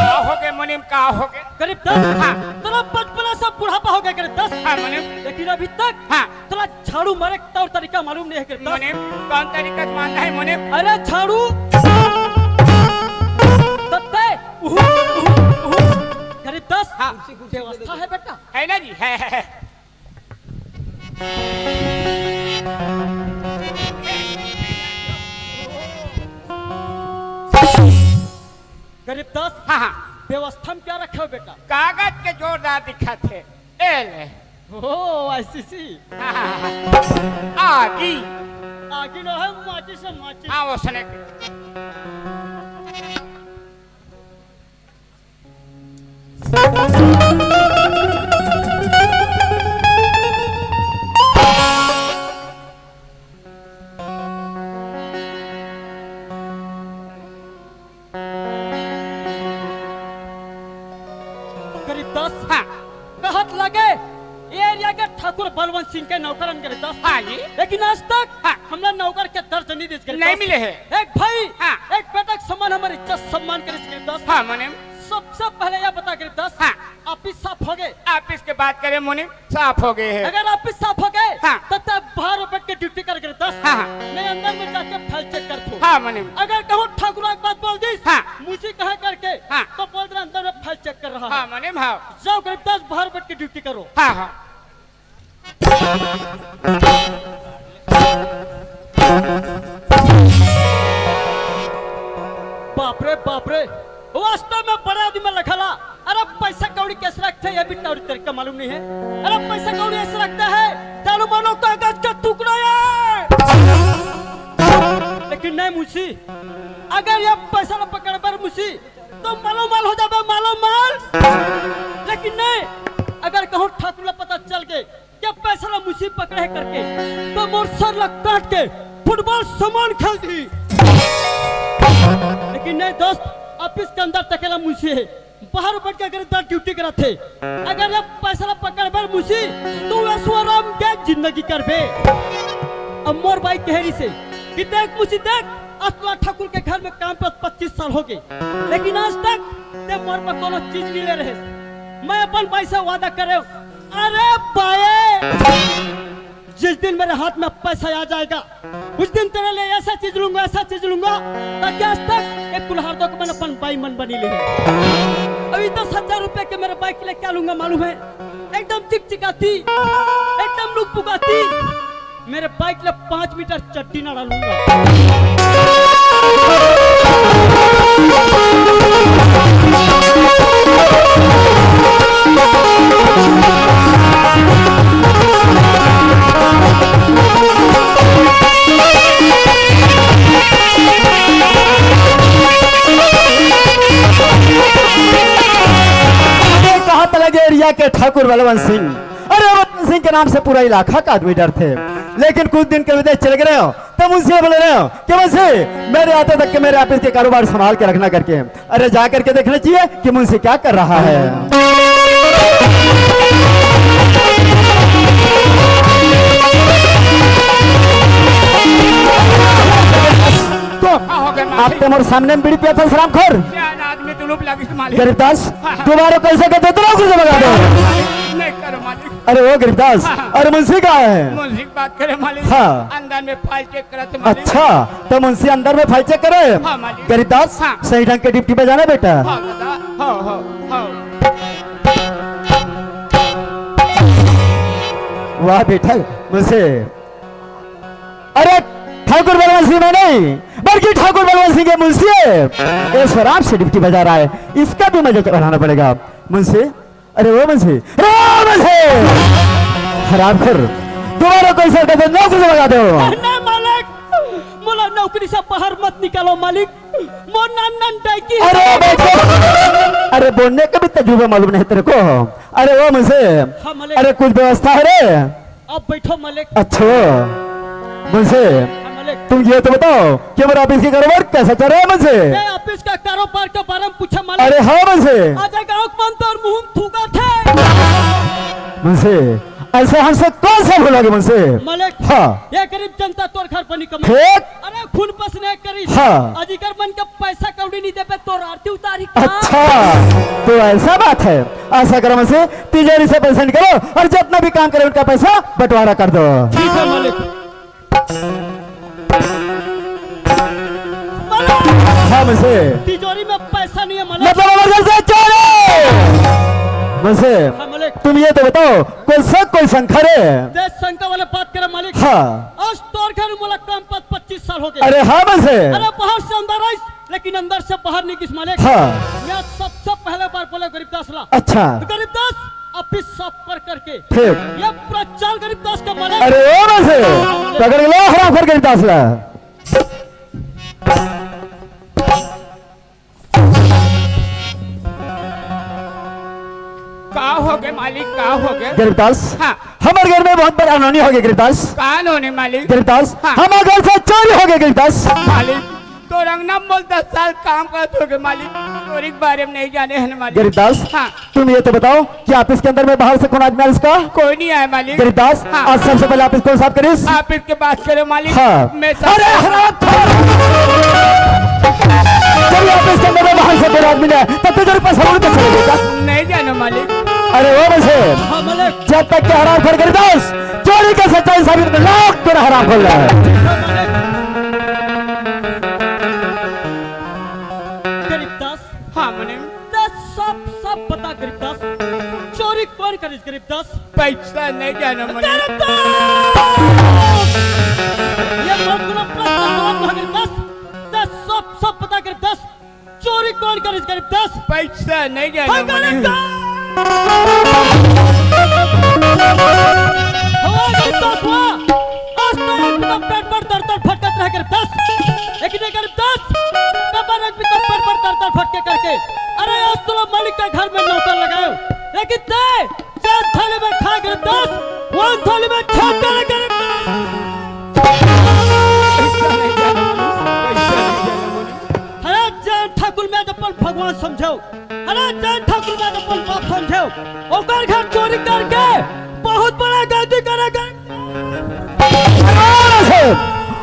का होगे मुनीम, का होगे? गरीबदास, हाँ। तोला बचपना से बुढ़ापा होगे गरीबदास। हाँ मुनीम। लेकिन अभी तक हाँ। तोला झाड़ू मारे के तौर तरीका मालूम नहीं हे गरीबदास। मुनीम, कौन तरीका से मारना है मुनीम? अरे झाड़ू। तत्ते, उहु, उहु, उहु। गरीबदास, हाँ। व्यवस्था है बेटा? है ना जी, है, है, है। गरीबदास, हाँ, हाँ। व्यवस्था में क्या रखे हो बेटा? कागज के जोरदार दिखत हे। ए ले। ओ, आईसीसी। हाँ, हाँ, हाँ। आगी। आगी ना है, माचिस है, माचिस। हाँ, वो सने। गरीबदास, हाँ। कहत लगे, ये एरिया के ठाकुर बलवंत सिंह के नौकर हन गरीबदास। हाँ जी। लेकिन आज तक हाँ। हमला नौकर के दर्जा नहीं दिस गरीबदास। नहीं मिले हे। एक भाई, हाँ। एक बेटा के समान हमर इज्जत सम्मान करिस गरीबदास। हाँ, मुनीम। सबसे पहले ये बता गरीबदास, हाँ। ऑफिस साफ होगे? ऑफिस के बात करे मुनीम, साफ होगे हे। अगर ऑफिस साफ होगे, हाँ। तो तब बाहर बैठ के ड्यूटी कर गरीबदास। हाँ, हाँ। मैं अंदर में जाके फाइल चेक करथूं। हाँ, मुनीम। अगर कहूं ठाकुर एक बात बोल दिस, हाँ। मुझे कहा करके, हाँ। तो बोल देना अंदर में फाइल चेक कर रहा हाँ, है। मुनीम, हाँ। जाओ गरीबदास, बाहर बैठ के ड्यूटी करो। हाँ, हाँ। बाप रे, बाप रे, वास्तव में बड़े आदमी लखला। अरे पैसा कौड़ी कैसे रखते हैं, ये भी तौर तरीका मालूम नहीं है। अरे पैसा कौड़ी ऐसे रखता है, जानो मानो कागज का टुकड़ा है। लेकिन नहीं मुंशी, अगर ये पैसा न पकड़ पर मुंशी, तो मालो माल हो जाबे, मालो माल। लेकिन नहीं, अगर कहूं ठाकुर ला पता चल गए कि पैसा ला मुंशी पकड़े हे करके, तो मोर सर ला काट के फुटबॉल समान खेल दी। लेकिन नहीं दोस्त, ऑफिस के अंदर तकेला मुंशी है, बाहर बैठ के अगर इधर ड्यूटी करत हे, अगर ये पैसा ला पकड़ बर मुंशी, तो ऐश्वर्या के जिंदगी करबे। अब मोर बाई कह रही से कि देख मुंशी देख, असला ठाकुर के घर में काम पर पच्चीस साल हो गए, लेकिन आज तक ते मोर पर कोनो चीज नहीं ले रहे। मैं अपन भाई से वादा करे, अरे भाई, जिस दिन मेरे हाथ में पैसा आ जाएगा, उस दिन तेरे लिए ऐसा चीज लूंगा, ऐसा चीज लूंगा, ताकि आज तक एक कुल्हार दो को मैंने अपन भाई मन बनी ले। अभी दस हजार रुपए के मेरे भाई के लिए क्या लूंगा मालूम है? एकदम चिकचिकाती, एकदम लुकपुकाती, मेरे बाइक ला पाँच मीटर चड्डी ना डालूंगा। अरे कहाँ चला गया एरिया के ठाकुर बलवंत सिंह? अरे बलवंत सिंह के नाम से पूरा इलाका का आदमी डरथे। लेकिन कुछ दिन के विदेश चले गए हो, तो मुंशी बोले रहे हो कि मुंशी, मेरे आते तक के मेरे ऑफिस के कारोबार संभाल के रखना करके। अरे जा करके देखना चाहिए कि मुंशी क्या कर रहा है। तो धोखा हो गया आप मालिक। तो मोर सामने में बीड़ी पिया था, शराब खोर। क्या आदमी तुलुप लगी मालिक। गरीबदास, हाँ, हाँ। दोबारा कैसे कहते हो, तुरंत से भगा दो। नहीं करो मालिक। अरे वो गरीबदास, हाँ, हाँ। अरे मुंशी कहाँ है? मुंशी की बात करे मालिक। हाँ। अंदर में फाइल चेक करत मालिक। अच्छा, तो मुंशी अंदर में फाइल चेक करे? हाँ, मालिक। गरीबदास, हाँ। सही ढंग के ड्यूटी पे जाना बेटा। हाँ, दादा। हाँ, हाँ, हाँ। वाह बेटा, मुंशी। अरे ठाकुर बलवंत सिंह मैं नहीं, बल्कि ठाकुर बलवंत सिंह के मुंशी है। ये शराब से ड्यूटी बजा रहा है, इसका भी मजा उठाना पड़ेगा। मुंशी, अरे वो मुंशी, अरे वो मुंशी, हराम कर, दोबारा कोई सर कहते नौकरी से भगा दो। नहीं मालिक, मोला नौकरी से बाहर मत निकालो मालिक, मोर नान नान डाइकी है। अरे बेटे, अरे बोलने का भी तजुर्बा मालूम नहीं तेरे को। अरे वो मुंशी, हाँ मालिक। अरे कुछ व्यवस्था है रे? आप बैठो मालिक। अच्छा मुंशी, हाँ मालिक। तुम ये तो बताओ कि हमारे ऑफिस के कारोबार कैसा चल रहा है मुंशी? ये ऑफिस का कारोबार के बारे में पूछा मालिक। अरे हाँ मुंशी। आजा गाँव के मन तोर मुंह में थूका थे। मुंशी, ऐसा हमसे कौन सा भूल हो गया मुंशी? मालिक, हाँ। ये गरीब जनता तोर घर बनी कमाई। ठीक। अरे खून पसीने करी। हाँ। अजिकर मन के पैसा कौड़ी नहीं देबे तोर आरती उतारी का? अच्छा, तो ऐसा बात है। ऐसा करो मुंशी, तिजोरी से पैसा निकालो और जितना भी काम करे उनका पैसा बंटवारा कर दो। ठीक है मालिक। हाँ मुंशी। तिजोरी में पैसा नहीं है मालिक। मतलब अगर जैसे चोरी। मुंशी, हाँ मालिक। तुम ये तो बताओ, कोई शक कोई शंका रे? देश शंका वाले बात करे मालिक। हाँ। आज तोर घर मोला काम पद पच्चीस साल हो गए। अरे हाँ मुंशी। अरे बाहर से अंदर आइस, लेकिन अंदर से बाहर नहीं किस मालिक। हाँ। मैं सबसे पहले बार बोले गरीबदास ला। अच्छा। तो गरीबदास ऑफिस साफ कर करके। ठीक। ये पूरा चाल गरीबदास का मालिक। अरे ओ मुंशी, पकड़ लो हराम कर गरीबदास ला। का हो गए मालिक, का हो गए? गरीबदास, हाँ। हमारे घर में बहुत बड़ा अनहोनी हो गया गरीबदास। का अनहोनी मालिक? गरीबदास, हाँ। हमारे घर से चोरी हो गया गरीबदास। मालिक, तो रंगना मोल दस साल काम करत हो गए मालिक, चोरी के बारे में नहीं जाने हैं मालिक। गरीबदास, हाँ। तुम ये तो बताओ कि ऑफिस के अंदर में बाहर से कौन आदमी आया इसका? कोई नहीं आया मालिक। गरीबदास, हाँ। आज सबसे पहले ऑफिस कौन साफ करिस? ऑफिस के बात करो मालिक। हाँ। मैं साफ अरे हराम खोर! जब ये ऑफिस के अंदर में बाहर से कोई आदमी नहीं आया, तब तो जरूर पैसा उड़ के चले गए। नहीं जाना मालिक। अरे वो मुंशी, हाँ मालिक। जब तक के हराम खोर गरीबदास चोरी के सच्चाई साबित कर लाओ, तेरा हराम खोर है। गरीबदास। हाँ मालिक। दस सब, सब बता गरीबदास। चोरी कौन करिस गरीबदास? पैसा नहीं जाना मालिक। गरीबदास! ये बहुत बड़ा प्रश्न, जवाब दो गरीबदास। दस सब, सब बता गरीबदास। चोरी कौन करिस गरीबदास? पैसा नहीं जाना हाँ, मालिक। गरीबदास! हुआ गरीबदास हुआ। आज तो एक दिन पेट पर दर दर भटकत रह गरीबदास। एक दिन गरीबदास, कबर एक दिन पेट पर दर दर भटके करके। अरे आज तो मालिक के घर में नौकर लगायो। लेकिन ते, चार थाली में खा गरीबदास, वन थाली में छाप कर गरीबदास। अरे जय ठाकुर में अपन भगवान समझो। अरे जय ठाकुर में अपन बाप समझो। ओकर घर चोरी करके बहुत बड़ा गलती करे गए।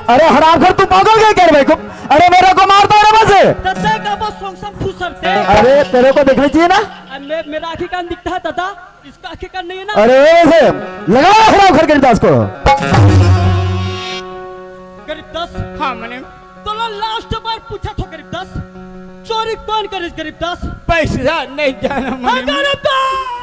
अरे हरामखोर, तू पागल गए क्या रे भाई को? अरे मेरे को मार दो रे बस। तब से का वो सोंग सोंग खुश करते। अरे तेरे को देखना चाहिए ना। अब मे-, मेरा आँखी कान दिखता है दादा, इसका आँखी कान नहीं है ना। अरे वैसे लगाओ हरामखोर गरीबदास को। गरीबदास। हाँ मालिक। तोला लास्ट बार पूछत हो गरीबदास, चोरी कौन करिस गरीबदास? पैसा नहीं जाना हाँ, मालिक। गरीबदास!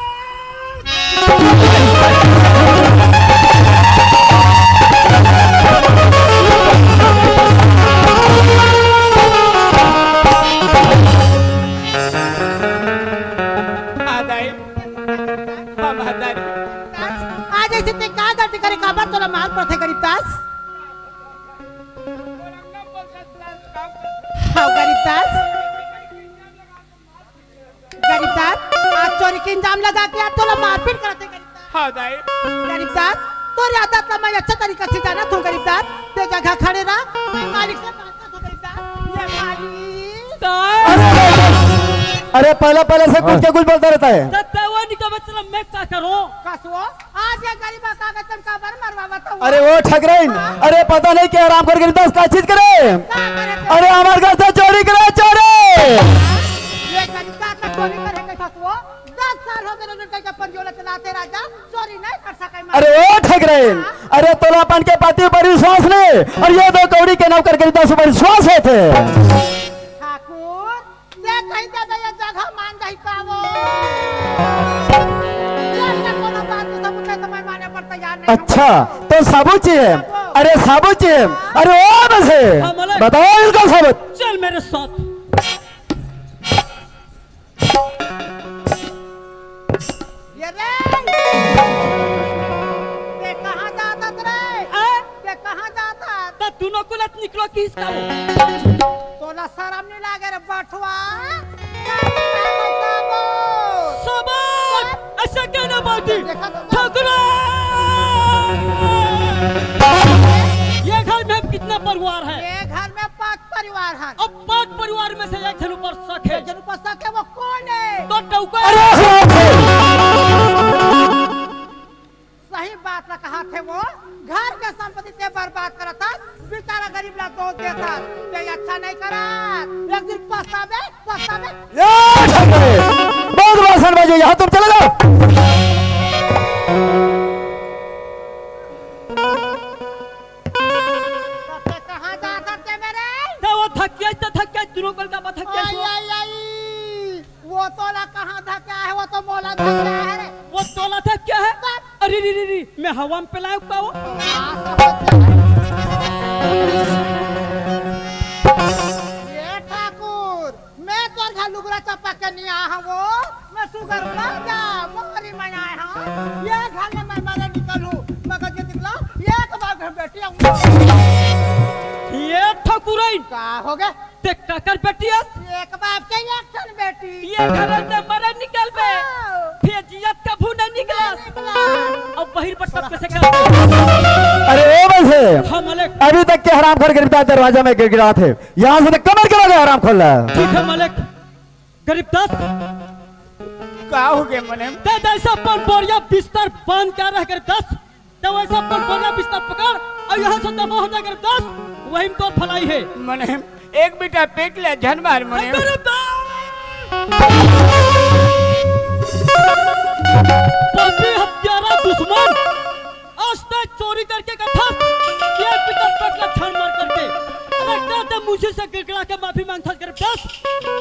महतारी। आज ऐसे ते का गलती करे, काबर तोला मार पड़थे गरीब दास? हाँ, गरीब दास। गरीब दास, आज चोरी के इल्जाम लगा के आज तोला मारपीट करथे गरीब दास। हाँ, दाई। गरीब दास, तोर आदत ला मैं अच्छा तरीका से जानत हूँ गरीब दास। ते जगह खड़े रह, मैं मालिक से बात करत हूँ गरीब दास। ये मालिक। दाई। अरे, अरे, पहला, पहले से कुछ हाँ। के कुछ बोलता रहता है। तो तवा निकल बचला, मैं का करूँ? कसो? आज ये गरीब का कागज तुम काबर मरवावत हो? अरे ओ ठकराइन, अरे पता नहीं क्या हराम कर गरीब दास का चीज करे। का करे थे? अरे हमारे घर से चोरी करे, चोरी। ये गरीब का का चोरी करे के ससुओ? दस साल हो गए उन्होंने कहीं का पंजोला चलाते राजा, चोरी नहीं कर सके मैं। अरे ओ ठकराइन, अरे तोला अपन के पति ऊपर विश्वास नहीं और ये दो कौड़ी के नौकर गरीब दास ऊपर विश्वास है थे। ठाकुर, ते कही दे दे, ये जगह मान जाही का वो? ये ना कोनो बात के सबूत है, तो मैं माने पर तैयार नहीं हूँ। अच्छा, तो सबूत चाहिए? सबूत। अरे सबूत चाहिए? अरे ओ बसे, हाँ, मलिक। बताओ इनको सबूत। चल मेरे साथ। ये रे, ते कहाँ जात हस रे? आ? ते कहाँ जात हस? त दुनो कुलत निकलो किस का वो? तोला शरम नहीं लागे रे बठवा? साबुत! ऐसा क्या ना बोलती? देखा तो ठाकुरा! ये घर में कितना परिवार है? ये घर में पांच परिवार है। अब पांच परिवार में से एक झन ऊपर शक है। एक झन ऊपर शक है, वो कौन है? तो डौका अरे! है। सही बात ला कहा थे वो, घर के संपत्ति ते बर्बाद करत हस, बेचारा गरीब ला दोष देत हस, ते अच्छा नहीं करत, एक दिन पछताबे, पछताबे। ये ठाकुर, बहुत भाषण बाजी, यहाँ तुम चले जाओ। तो ते कहाँ जात हस ते मेरे? तो वो धकिया, तो धकिया, दुनो कुल का धकिया आई, आई, आई। वो तोला कहाँ धक्का है, वो तो मोला धक्का है रे। वो तोला धक्का है? तब? अरे रे रे रे, मैं हवा में फैलाऊं का वो? ये ठाकुर, मैं तोर घर लुगरा चपक के नहीं आया हूँ वो, मैं सुगर मर जा, मोरी में आया हूँ। ये घर में मैं मरे निकलूं, मगर ये निकला, ये एक बार घर बैठी हूँ। ये ठाकुरइन। का हो गया? ते काकर बेटी अस? एक बाप के एक ठन बेटी। ये घर से मरे निकलबे। हाँ। फिर जियत कभू नहीं निकलस। नहीं निकलस। अब बहिर बट्टा कैसे कर? अरे ओ बसे, हाँ, मलिक। अभी तक के हरामखोर गरीब दास दरवाजा में गिड़गिड़ात हे। यहाँ से तो कमर के लगे हराम खोल रहा है। ठीक है, मलिक। गरीब दास। का हो गए मने? ते जैसे अपन बोरिया बिस्तर बांध के रह गरीब दास। तो वैसा अपन बोरिया बिस्तर पकड़ और यहाँ से जमा हो जा गरीब दास, वही में तोर भलाई है। मने एक बेटा पेट ले झन मार मने। गरीब दास! पापी हत्यारा दुश्मन, आज तक चोरी करके कथस, ये पितर पेट ला झन मार करके। अरे का ते मुझे से गिड़गिड़ा के माफी मांगथस गरीब दास?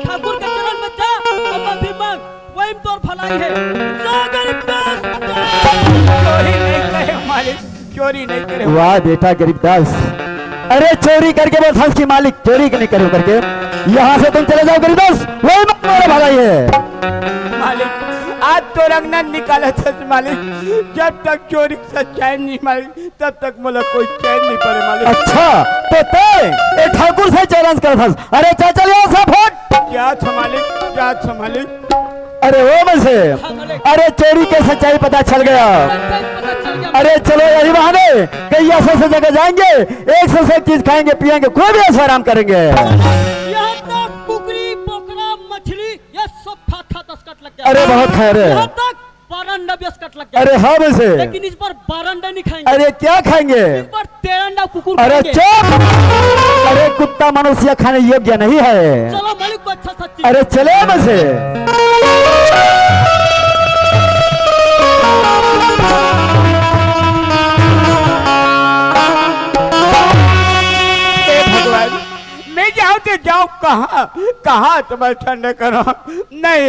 ठाकुर के चरण में जा और माफी मांग। वही में तोर भलाई है। जा गरीब दास, जा। चोरी नहीं करे मालिक, चोरी नहीं करे। वाह बेटा गरीब दास, अरे चोरी करके बोलथस कि मालिक चोरी के नहीं करे करके, यहाँ से तुम चले जाओ गरीब दास, वही में तोर भलाई है। मालिक, आज तोर अंगना निकालथस मालिक, जब तक चोरी के सच्चाई नहीं मालिक, तब तक मोला कोई चैन नहीं पड़े मालिक। अच्छा, तो ते ए ठाकुर से challenge करत हस। अरे चल, चल यहाँ से फट। क्या था मालिक, क्या था मालिक? अरे ओ बसे, हाँ, मालिक। अरे चोरी के सच्चाई पता चल गया। सच्चाई पता चल गया। अरे चलो यही बहाने कहीं ऐसे ऐसे जगह जाएंगे, एक से एक चीज खाएंगे पिएंगे, खूब ऐश आराम करेंगे। यहाँ तक कुकरी, बोकरा, मछली, ये सब खा खा दस कट लग गया। अरे बहुत खा रहे हैं। यहाँ तक बारह अंडा भी असकट लग गया। अरे हाँ बसे। लेकिन इस बार बारह अंडा नहीं खाएंगे। अरे क्या खाएंगे? इस बार तेरह अंडा कुकुर अरे खाएंगे। चुप। अरे कुत्ता मनुष्य खाने योग्य नहीं है। चलो मालिक को अच्छा सा चीज। अरे चले बसे। हे भगवान, मैं जाऊं तो जाऊं कहाँ, कहाँ तुम्हारे ठंडा करो? नहीं,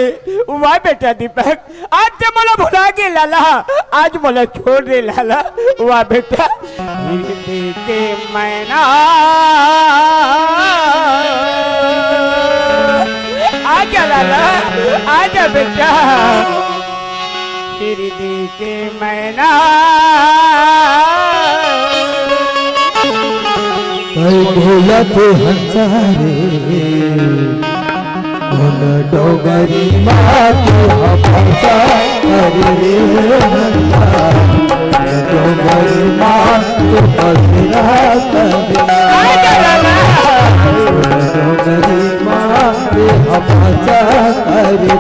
वाह बेटा दीपक, आज तो मोला भुला गे लाला, आज मोला छोड़ दे लाला, वाह बेटा। हिरदी के मैना, आजा लाला, आजा बेटा। हिरदी के मैना। कई बोलत हंसा रे, कोन डोगरी माँ तू हंसा रे हंसा, कोन डोगरी माँ तू बसरा कर रे, कोन डोगरी माँ तू हंसा रे,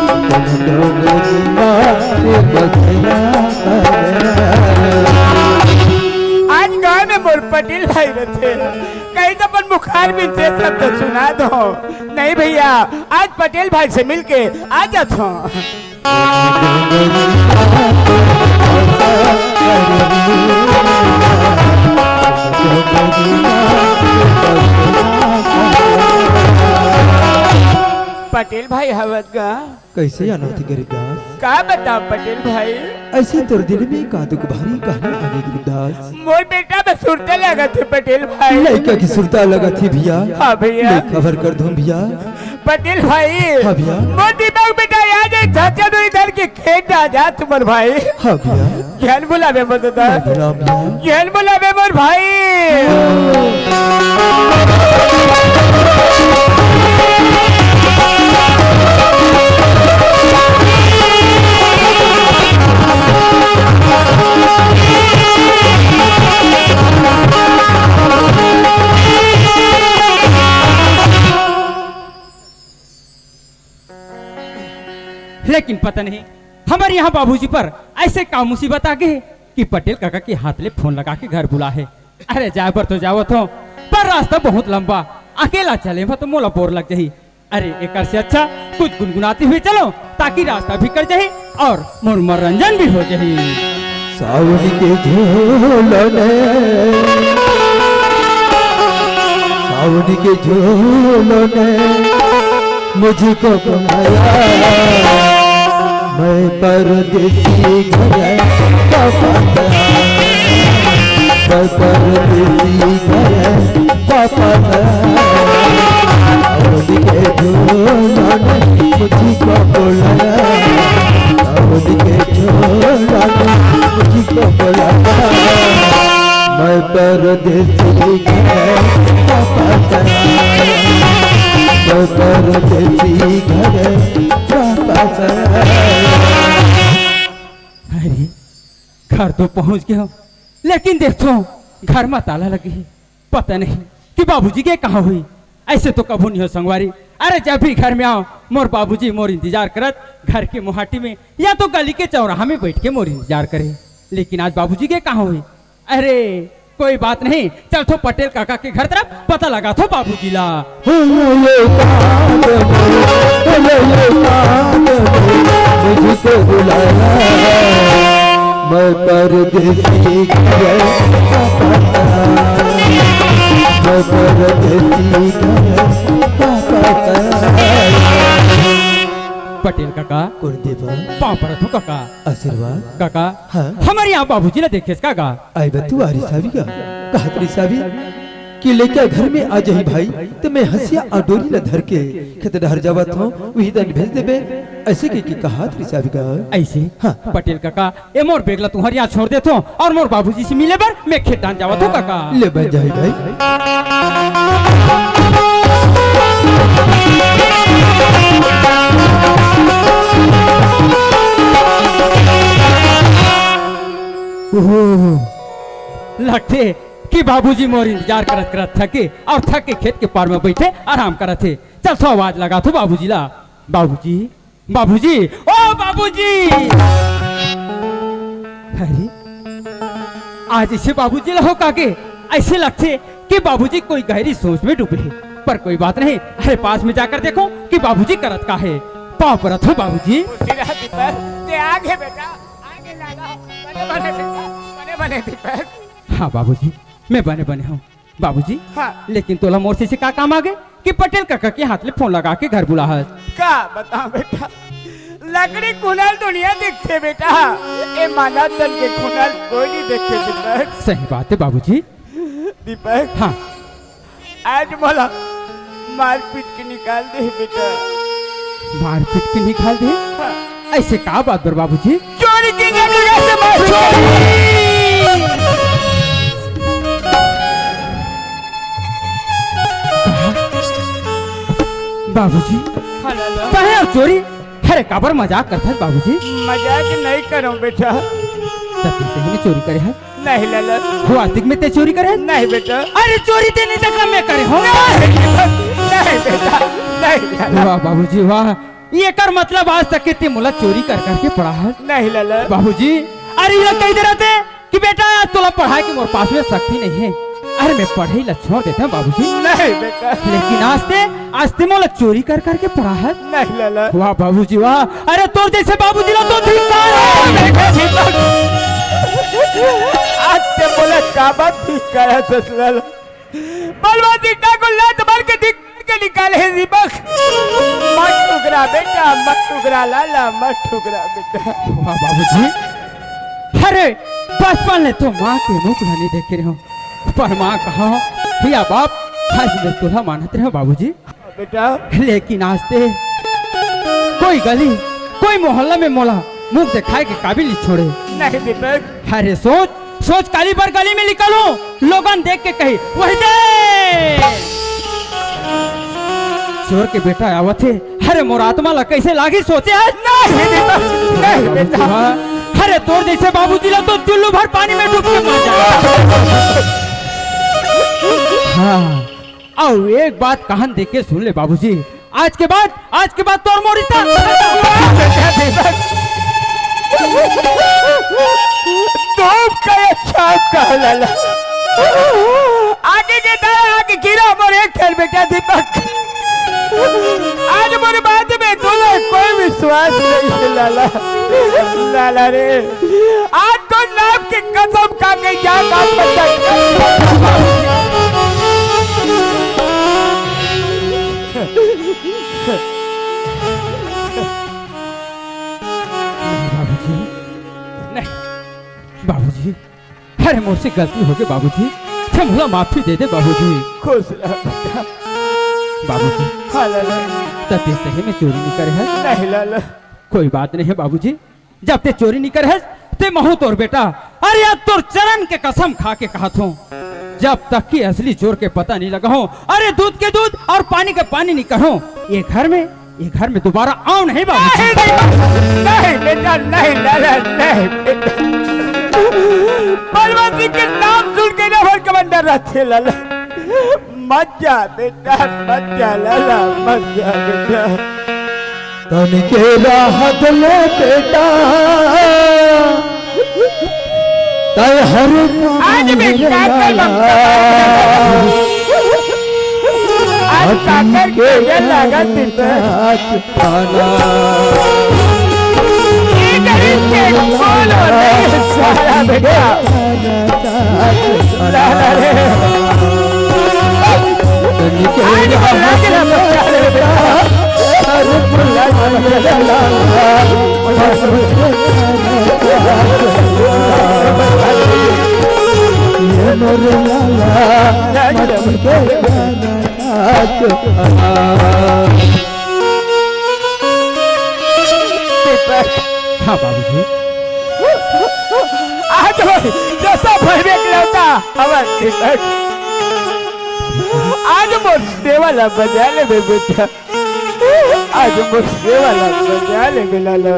कोन डोगरी माँ तू बसरा कर रे। आज गांव में मोर पटेल भाई रहिथे, कहीं तो अपन मुखार में से शब्द सुना दो। नहीं भैया, आज पटेल भाई से मिलके आ जाता हूँ। पटेल भाई हवत गा। कइसे अनोखी गरीबदास? का बताओ पटेल भाई? अइसे तोर दिल में का दुख भारी कहना आगे गरीबदास? मोर बेटा में सुरता लगत हे पटेल भाई। लइका के सुरता लगत हे भइया। हाँ भइया। ले खबर कर दूं भइया। पटेल भाई। हाँ भइया। मोर दिमाग में का आ जाए, चाचा तो इधर के खेत आ जा तुम्हार भाई। हाँ भइया। घेन बुलावे मदद। मैं बुलाऊं भइया। घेन बुलावे मोर भाई। लेकिन पता नहीं हमर यहाँ बाबूजी पर अइसे का मुसीबत आ गे कि पटेल काका के हाथ ले फोन लगा के घर बुला हे। अरे जाए बर तो जावत हों, पर रास्ता बहुत लंबा, अकेला चले म तो मोला बोर लग जाही। अरे एकर से अच्छा कुछ गुनगुनाते हुए चलो, ताकि रास्ता भी कट जाही और मनोरंजन भी हो जाही। सावन के झोलने, सावन के झोलने मुझको बुलाया, मैं परदेसी घर वापस आया, मैं परदेसी घर वापस आया। सावन के झोलने मुझको बुलाया, सावन के झोलने मुझको बुलाया। मैं परदेसी घर वापस आया, मैं परदेसी घर वापस आया। अरे, घर तो पहुंच गे हों, लेकिन देखथों, घर म ताला लगे हे। पता नहीं कि बाबूजी के कहाँ होही। अइसे तो कभू नहीं हो संगवारी। अरे, जब भी घर में आंव, मोर बाबूजी मोर इंतजार करत घर के मुहाटी में या तो गली के चौराहा में बइठ के मोर इंतजार करे। लेकिन आज बाबूजी के कहाँ होही? अरे, कोई बात नहीं, चलथों पटेल काका के घर तरफ पता लगाथों बाबूजी ला। बोलो ये कांद, बोलो ये कांद, मुझको बुलाया, मैं परदेसी घर वापस आया, मैं परदेसी घर वापस आया। पटेल काका। कोन देवा? पाँव परत हों काका। आशीर्वाद। काका। हाँ। हमर यहाँ बाबूजी ला देखेस काका? आय बा तू आरी सावी का? कहत रही सावी कि लइका घर में आ जाही भाई, त मैं हंसिया अउ डोरी ला धर के खेत डहर जावत हों, उही तन भेज देबे, अइसे कहिके कहत रही सावी का। अइसे? हाँ। पटेल काका, ए मोर बेग ला तुंहर यहाँ छोड़ देथों अउ मोर बाबूजी से मिले बर मैं खेत डाहन जावत हों काका। ले बन जाही भाई। ओहो, लगथे कि बाबूजी मोर इंतजार करत करत थके अउ थक के खेत के पार में बइठे आराम करत हे। चलथों आवाज लगाथों बाबूजी ला। बाबूजी, बाबूजी, ओ बाबूजी। अरे, आज अइसे बाबूजी ला हों काके, अइसे लगथे कि बाबूजी कोई गहरी सोच में डूबे हे। पर कोई बात नहीं, अरे पास में जाकर देखों कि बाबूजी करत का हे। पाँव परत हों बाबूजी। खुशी रहा दीपक, ते आगे बेटा, आगे लगा, बने बने बेटा, बने बने दीपक। हाँ बाबूजी, मैं बने बने हों। बाबूजी, हाँ। लेकिन तोला मोर से का काम आगे कि पटेल काका के हाथ ले फोन लगा के घर बुलाहस? का बताओं बेटा, लकड़ी कुनल दुनिया देखथे बेटा, ए मानव तन के कुनल कोई नहीं देखे दीपक। सही बात हे बाबूजी। दीपक। हाँ। आज मोला मारपीट के निकाल दे बेटा। मारपीट के निकाल दे? हाँ। अइसे का बात बर बाबूजी? चोरी के गलती से मैं चोरी। बाबूजी, हाँ, लाला। काहे अउ चोरी? अरे, काबर मजाक करथस बाबूजी? मजाक नहीं करों बेटा। त तैं सही में चोरी करे हस? नहीं लाला। वास्तविक में तैं चोरी करे हस? नहीं बेटा। अरे, चोरी तैं नहीं देखा, मैं करे हँव। नहीं, नहीं बेटा, नहीं लाला। वाह बाबूजी, वाह। एकर मतलब आज तक के तैं मोला चोरी कर करके पढ़ाहस। नहीं लाला। बाबूजी, अरे ये कहि दे रहितेस कि बेटा आज तोला पढ़ाए के मोर पास में शक्ति नहीं हे, अरे मैं पढ़ई ला छोड़ देथँव बाबूजी। नहीं बेटा। लेकिन आज तैं, आज तैं मोला चोरी कर करके पढ़ाहस। नहीं लाला। वाह बाबूजी वाह, अरे तोर जइसे बाबूजी ला तो धिक्कार हे। बेटा दीपक, आज तैं मोला काबर धिक्कारथस लाला? बलवंत जी ठाकुर लात मार के धिक्कार के निकाले हे दीपक। मत ठुकरा बेटा, मत ठुकरा लाला, मत ठुकरा बेटा। वाह बाबूजी, अरे बचपन ले तो माँ के मुख ला नहीं देखे रहेंव, पर माँ कहा या बाप, आज मैं तोला मानत रहेंव बाबूजी। बेटा। लेकिन आज तैं कोई गली, कोई मोहल्ला में मोला मुख देखाए के काबिल नहीं छोड़े। नहीं दीपक। अरे सोच, सोच काली बर गली में निकलहूँ, लोगन देख के कही, "वही दे चोर के बेटा आवत हे।" अरे मोर आत्मा ला कइसे लागही सोचे आज? नहीं दीपक, नहीं बेटा। अरे तोर जइसे बाबूजी ला तो चुल्लू भर पानी में डूब के मर जाए। हाँ। अउ एक बात कान दे के सुन ले बाबूजी, आज के बाद, आज के बाद तोर मोर रिश्ता। तुम का ये छाप कहा लाला? आगे के दाए आगे गिरा मोर एक ठन बेटा दीपक। आज मोर बात में तोला कोई विश्वास नहीं हे लाला। लाला रे, आज तो नाम के कसम खा के जा काम बंदा। बाबूजी, नहीं, बाबूजी, अरे मोर से गलती हो गे बाबूजी, तैं मोला माफी दे दे बाबूजी। खुश रह बेटा। बाबूजी, हाँ लाला। त तैं सही में चोरी नहीं करे हस? नहीं लाला। कोई बात नहीं हे बाबूजी, जब तैं चोरी नहीं करे हस, त महूँ तोर बेटा, अरे आज तोर चरण के कसम खा के कहत हँव, जब तक कि असली चोर के पता नहीं लगाहूँ, अरे दूध के दूध अउ पानी के पानी नहीं कहूँ, ये घर में, ये घर में दोबारा आऊँ नहीं बाबूजी। नहीं, नहीं, नहीं बेटा, नहीं लाला, नहीं बेटा। बलवंत जी के नाम सुन के ना हर कमांडर रहते लाला। मत जा बेटा, मत जा लाला, मत जा बेटा। तनिके राहत ले बेटा, तैं हर आज काम बिस्तार से लाला। आज काकर के ये लागत इतना। खाना। ये गरीब के बोलो नहीं सारा बेटा। लाला रे। आज बोला के ना बचा ले बेटा। ये मोर लाला, दीपक। हाँ बाबूजी। आज मोर जैसा भरवे के लौटा हमार दीपक। आज मोर सेवा ला बजा ले बे बेटा। आज मोर सेवा ला बजा ले बे लाला।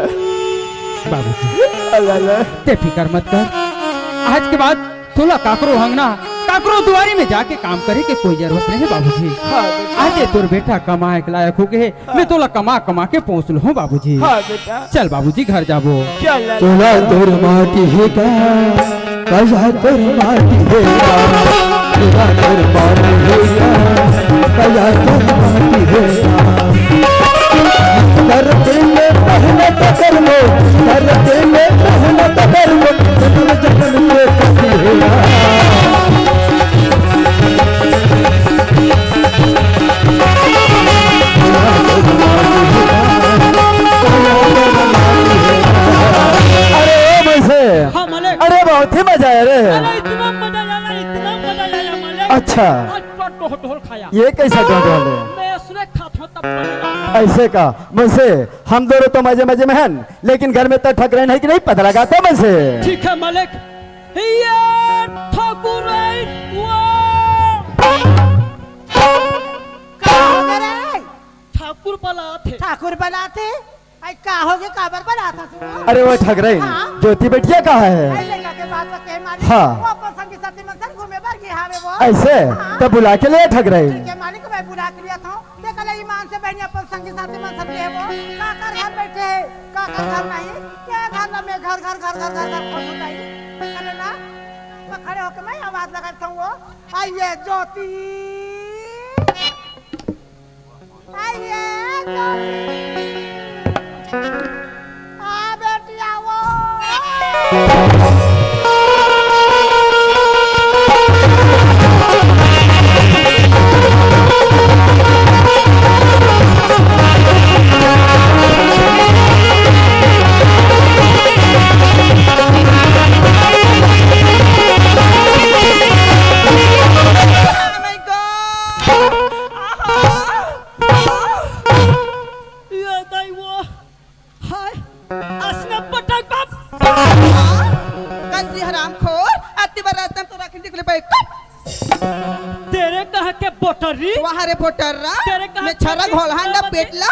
बाबूजी। लाला। तैं फिकर मत कर। आज के बाद तोला काकरो अंगना, काकरो दुआरी में जाके काम करे के कोई जरूरत नहीं हे बाबूजी। हाँ, बेटा। आज ये तोर बेटा कमाए के लायक हो गे हे, हाँ। मैं तोला कमा कमा के पोस लूँ बाबूजी। हाँ, बेटा। चल बाबूजी घर जाबो। चल। तोला तोर माटी हे का, कजा तोर माटी हे का, कजा तोर माटी हे का, कजा तोर माटी हे का। धरती में मेहनत करबो, धरती में मेहनत करबो, जन्म जन्म के साथी हे। अरे ओ भैंसे, हाँ, मालिक। अरे बहुत ही मजा आया रे। अरे इतना मजा आया, इतना मजा आया, मालिक। अच्छा। आज तो ढोल, ढोल खाया। ये कैसा ढोल है? मैं इसने खा, खा ऐसे का? मुंशी, हम दोनों तो मजे मजे में हन, लेकिन घर में तो ठकराइन है कि नहीं, पता लगा तो मुंशी। ठीक है मालिक। ये ठाकुर है, वो का हो गे रे? ठाकुर बलात हे। ठाकुर बलात हे? अई का होगे, काबर बलात हस वो? अरे वो ठकराइन, हाँ। ज्योति बेटिया कहाँ है? अरे लइका के बात ला के मालिक, हाँ। वो अपन संगी साथी मन संग घूमे बर गे हावे वो। ऐसे? हाँ। त बुला के ले ठकराइन। ठीक है मालिक, मैं बुला के लेत हूँ। देख ले ईमान से बहिनी अपन संगी साथी मन संग गे हे वो। काकर घर बइठे हे, काकर घर नहीं, के घर ला मैं घर, घर, घर, घर, घर, घर खोजूं दाई। अरे ना, मैं खड़े होके मैं आवाज लगात हूँ वो। अई ये ज्योति। अई ये ज्योति। आ बेटी, आवो। Oh my God! आहा! ये दाई वो, हाय, असने पटक बाप। कस रे हरामखोर, अत्ती बर रास्ता में तो रख निकले बे, कट। तेरे कहाँ के बोटरी? वहाँ रे बोटर्रा, तेरे कहाँ मैं छरा के घोलहांडा बोटरी? पेटला।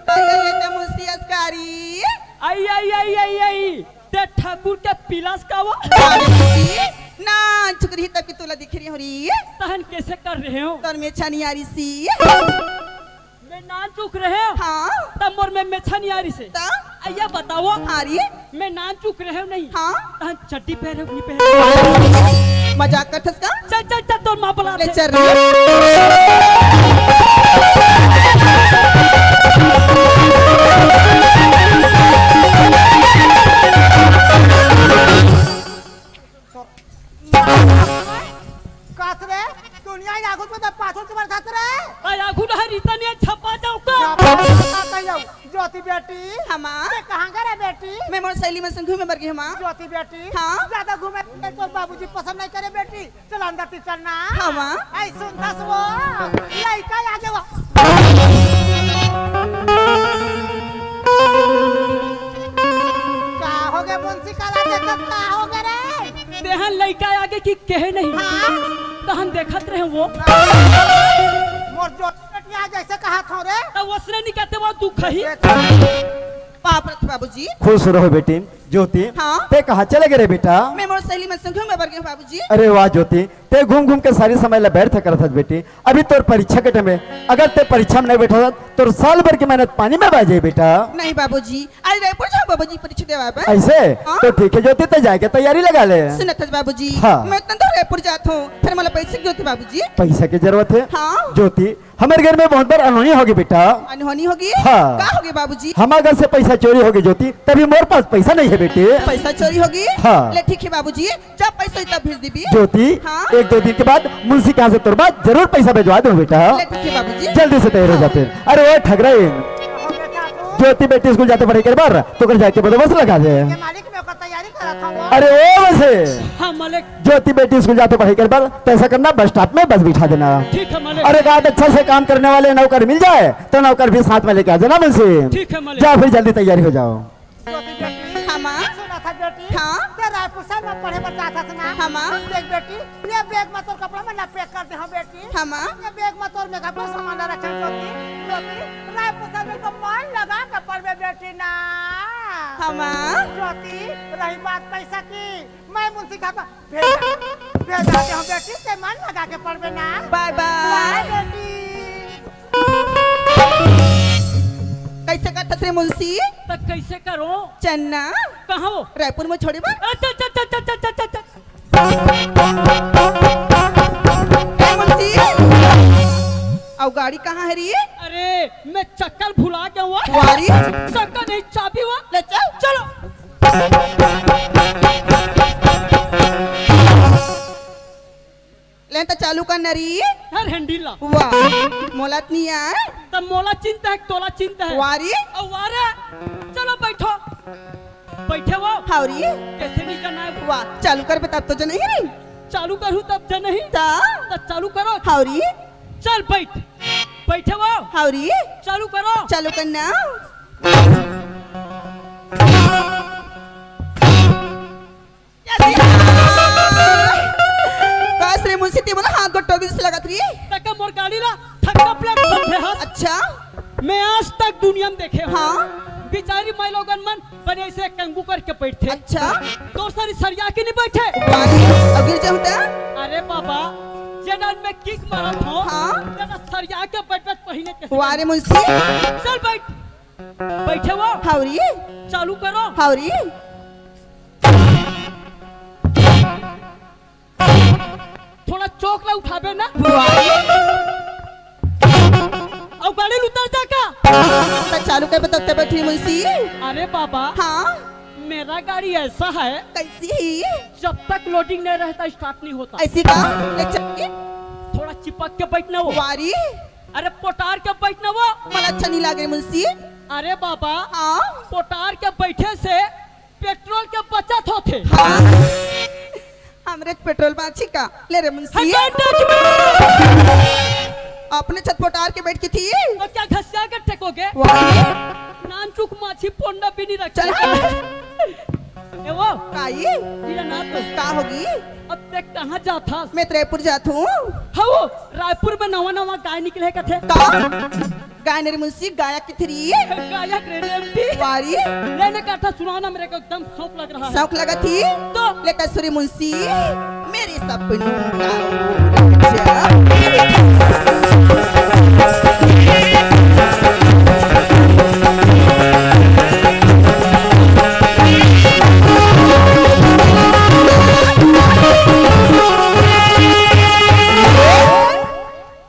अई, अई, अई, ते मुंशी अस्कारी। अई, अई, अई, अई, अई। ते ठाकुर के पिलास का वो? अरे जी, नानचुक रही तब कि तोला दिख रही हो री। तहन कैसे कर रहे हो? तोर मेछा नइ आरिस ही। मैं नानचुक रहे हो? हाँ। तब मोर में मेछा नइ आरिस हे। तब? अइया बताओ। हाँ री। मैं नानचुक रहे हो नहीं? हाँ। तहन चड्डी पहरे हो कि नहीं पहरे? मजाक करथस का? चल, चल, चल, तोर माँ बलात हे। चल रे। कस रे, दुनिया ही आगू में तो पाछू चमर खात रे। अई आगू ना रीता नहीं छपा जाऊ का? छपा जाऊ। ज्योति बेटी। हमा। ते कहाँ गे रे बेटी? मैं मोर सहेली मन संग घूमे बर गे हमा। ज्योति बेटी। हाँ। ज्यादा घूमे तो बाबूजी पसंद नहीं करे बेटी। चल अंदर ती चल ना। हाँ, माँ। अई सुनथस वो, लइका आगे वो। का होगे मुंशी, काला देखत का होगे रे? तेहन लइका आगे कि कहे नहीं। हाँ। तहन देखत रहे वो। मोर ज्योति बेटी आज अइसे कहत हो रे। त ओसने नइ कहते वो दुख ही। बाप रे बाबूजी। खुश रहो बेटी। ज्योति, हाँ? ते कहाँ चले गे रे बेटा? मैं मोर सहेली मन संग घूमे बर गे हूँ बाबूजी। अरे वाह ज्योति, ते घूम घूम के सारी समय ला व्यर्थ करत हस बेटी। अभी तोर परीक्षा के time हे, अगर ते परीक्षा में नहीं बैठा तोर साल भर की मेहनत पानी में बह जाही बेटा। नहीं बाबूजी, आज रायपुर जाहूँ बाबूजी परीक्षा देवाय बर। अइसे? हाँ। तो ठीक हे ज्योति, ते जाए के तैयारी लगा ले। सुनत हस बाबूजी, हाँ। मैं इतना दूर रायपुर जात हूँ, फेर मोला पैसा के जरूरत हे बाबूजी। पैसा के जरूरत हे? हाँ। ज्योति, हमर घर में बहुत बार अनहोनी होगे बेटा। अनहोनी होगे? हाँ। का होगे बाबूजी? हमर घर से पैसा चोरी होगे ज्योति, तभी मोर पास पैसा नहीं हे बेटी। पैसा चोरी होगे? हाँ। ले ठीक हे बाबूजी, जब पैसा होही तब भेज देबे। ज्योति, हाँ। एक दो दिन के बाद मुंशी के यहाँ से तोर बाद जरूर पैसा भेजवा दूँ बेटा। ले ठीक हे बाबूजी। जल्दी से तैयार हो जा फेर। अरे ओ ठगराइन, ज्योति बेटी स्कूल जाथे पढ़ाई करे बर, तो ओकर जाए के बंदोबस्त लगा दे। के मालिक, मैं ओकर तैयारी करत हूँ। अरे ओ वैसे। हाँ मालिक। ज्योति बेटी स्कूल जाथे पढ़ाई करे बर, तो ऐसा करना, बस स्टॉप में बस बिठा देना। ठीक है मालिक। और एक आध अच्छा से काम करने वाले नौकर मिल जाए तो नौकर भी साथ में लेके आ जाना मुंशी। ठीक है मालिक। जाओ फिर जल्दी तैयारी हो जाओ। ज्योति बेटी। हाँ, माँ। सुनत हस बेटी। हाँ। ते रायपुर शहर में पढ़े बर जात हस ना। हाँ, माँ। देख बेटी, ये बैग में तोर कपड़ा मन ला पैक कर दे हँव बेटी। हाँ, माँ। ये बैग में तोर मेकअप का सामान ला रखे हँव ज्योति। ज्योति, रायपुर शहर में तो मन लगा के पढ़बे बेटी ना। हाँ, माँ। ज्योति, रही बात पैसा की, मैं मुंशी घर में भेज, भेज देते हँव बेटी, ते मन लगा के पढ़बे ना। बाय बाय। बाय बेटी। कइसे करथस रे मुंशी? त कइसे करों? चल ना। कहाँ वो? रायपुर में छोड़े बर। अच्छा, अच्छा, अच्छा। ए मुंशी, अउ गाड़ी कहाँ हे रे? अरे, मैं चक्का ल भुला गे हँव। वाह रे। चक्का नहीं, चाबी वो। ले चल। चलो। ले त चालू कर ना रे। हर हैंडल ला। वाह, मोला त नइ आय। त मोला चिंता हे, तोला चिंता हे। वाह रे। अउ वाह रे। चलो बैठो। बैठे वो। हाँ रे। कइसे नइ जाना हे? वाह, चालू करबे तब तो जनही रे। चालू करूँ तब जनही। त? त चालू करो। हौरी। चल बैठ। बैठे वो। हौरी। चालू करो। चालू करना। कस रे मुंशी, ते मोला हाथ गोड़ टोक दिस लगत रही। तका मोर गाड़ी ला थक्का प्लेट समझे हस। अच्छा। मैं आज तक दुनिया में देखे हूँ। हाँ। बिचारी माई लोगन मन बने से कंगू करके बैठथे। अच्छा। तोर सरी सरिया के नहीं बैठे। अरे, अब गिर जाऊं त? अरे बाबा, जेना मैं किक मारत हूँ, हाँ। तेना सरिया के बैठ बैठ पहिने के। वाह रे मुंशी। चल बैठ। बैठे वो। हौरी। चालू करो। हौरी। थोड़ा चौक ला उठाबे ना। वाह। अउ गाड़ी ल उतर जा का? त चालू कर बता, ते बैठी मुंशी। अरे बाबा। हाँ। मेरा गाड़ी ऐसा है। कैसी ही? जब तक लोडिंग नहीं रहता, स्टार्ट नहीं होता। ऐसी का? ले चल के। थोड़ा चिपक के बैठना वो। वारी। अरे पोटार के बैठना वो। मला अच्छा नहीं लागे मुंशी। अरे बाबा। हाँ। पोटार के बैठे से पेट्रोल के बचत होथे। हाँ। हमरे पेट्रोल बाची का? ले रे मुंशी। हट, हट, हट। अपने छत पोटार के बैठ के थी। तो क्या घसिया के ठेकोगे? वाह। नान चुक माछी पोंडा भी नहीं रखे। चल हट। ए वो। काई? तेरा नाम तो। का होगी? अब ते कहाँ जात हस? मैं तो रायपुर जात हूँ। हाँ वो, रायपुर में नवा नवा गाय निकले कथे। का? गाय नरे मुंशी, गायक किथे री? गायक रे रेमटी। वारी। लेने का था सुनाओ ना, मेरे को एकदम शौक लग रहा है। शौक लगा थी? तो? लेता सुरी मुंशी, मेरे सपनों का राजा।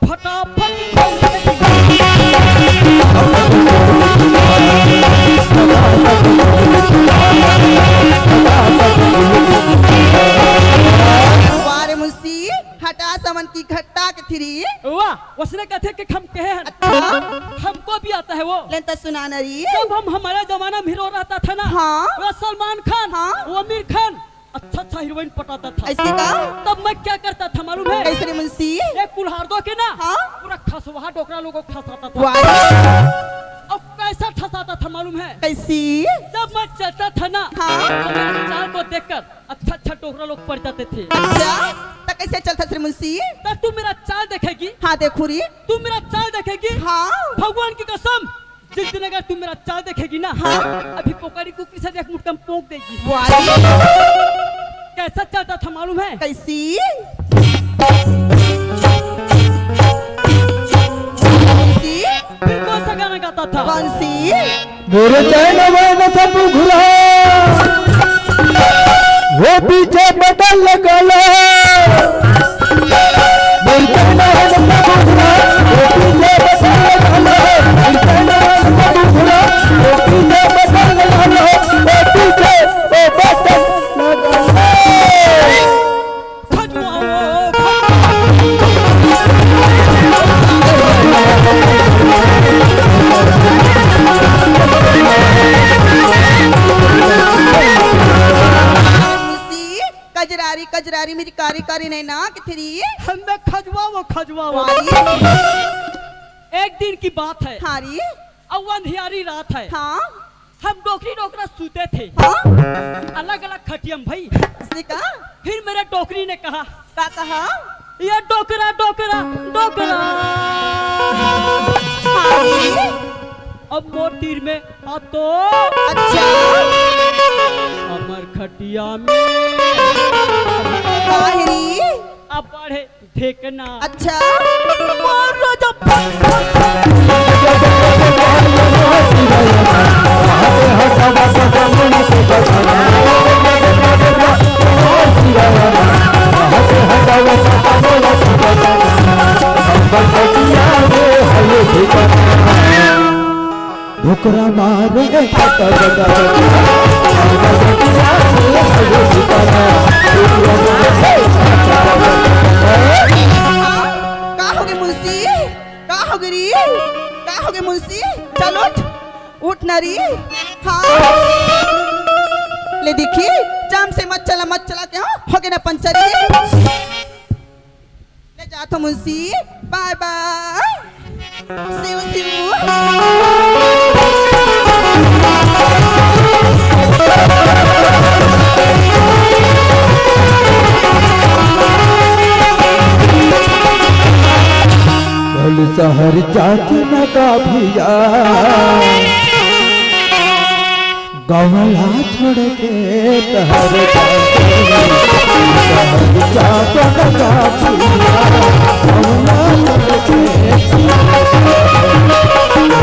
फटाफट। वाह रे मुंशी, हटा समन की घट्टा के थिरी। वाह, उसने कथे कि हम कहे हैं। अच्छा। हमको भी आता है वो। लेन तो सुना ना री। जब हम हमारे जमाना में हीरो रहता था ना, हाँ। वो सलमान खान, हाँ। वो आमिर खान, अच्छा अच्छा हीरोइन पटाता था। ऐसी का? तब मैं क्या करता था मालूम है? कैसे रे मुंशी? एक कुल्हार दो के ना, हाँ? पूरा खसवा डोकरा लोगों को खसाता था। वाह। और कैसा खसाता था मालूम है? कैसी? जब मैं चलता था ना, हाँ? तो मेरे चाल को देखकर अच्छा अच्छा डोकरा लोग पड़ जाते थे। अच्छा, तो कैसे चलता था रे मुंशी? तो तू मेरा चाल देखेगी? हाँ, देखू री। तू मेरा चाल देखेगी? हाँ। भगवान की कसम, जिस दिन अगर तू मेरा चाल देखेगी ना, हाँ। अभी पोकरी कुकरी से एक मुट्ठम पोंक देगी। वाह। कैसा चलता था मालूम है? कैसी? कैसी? फिर कौन सा गाना गाता था? कौन सी? मोर चैन वैन सब घुरा, वो पीछे बटन लगा लो। मोर चैन वैन सब घुरा, वो पीछे बटन लगा लो। मोर चैन वैन सब घुरा, वो पीछे बटन लगा लो। वो पीछे, वो बटन लगा लो। खजुआओ, खजुआओ। कजरारी, कजरारी मेरी कारी कारी नैना किथे री? हम में खजुआओ, खजुआओ। वाह। एक दिन की बात है। हाँ री। अउ अंधियारी रात है। हाँ। हम डोकरी डोकरा सूते थे। हाँ? अलग-अलग खटिया में भई। इसने कहा? फिर मेरे डोकरी ने कहा, का कहा? ये डोकरा, डोकरा, डोकरा। हाँ जी। अब मोर तीर में आ तो। अच्छा। हमर खटिया में। काहे री? अब बढ़े देखना। अच्छा। मारो जब डोकरा मारे। का होगे मुंशी? का होगे री? का होगे मुंशी? चल उठ, उठ ना री। हाँ। ले देखी, जाम से मत चला, मत चला के, हाँ? हो गे ना पंचर ये। ले जात हो मुंशी, बाय बाय। See you, see you। कल शहर जात न का भैया, गवला छोड़ के शहर जात न का भैया, गवला छोड़ के शहर जात न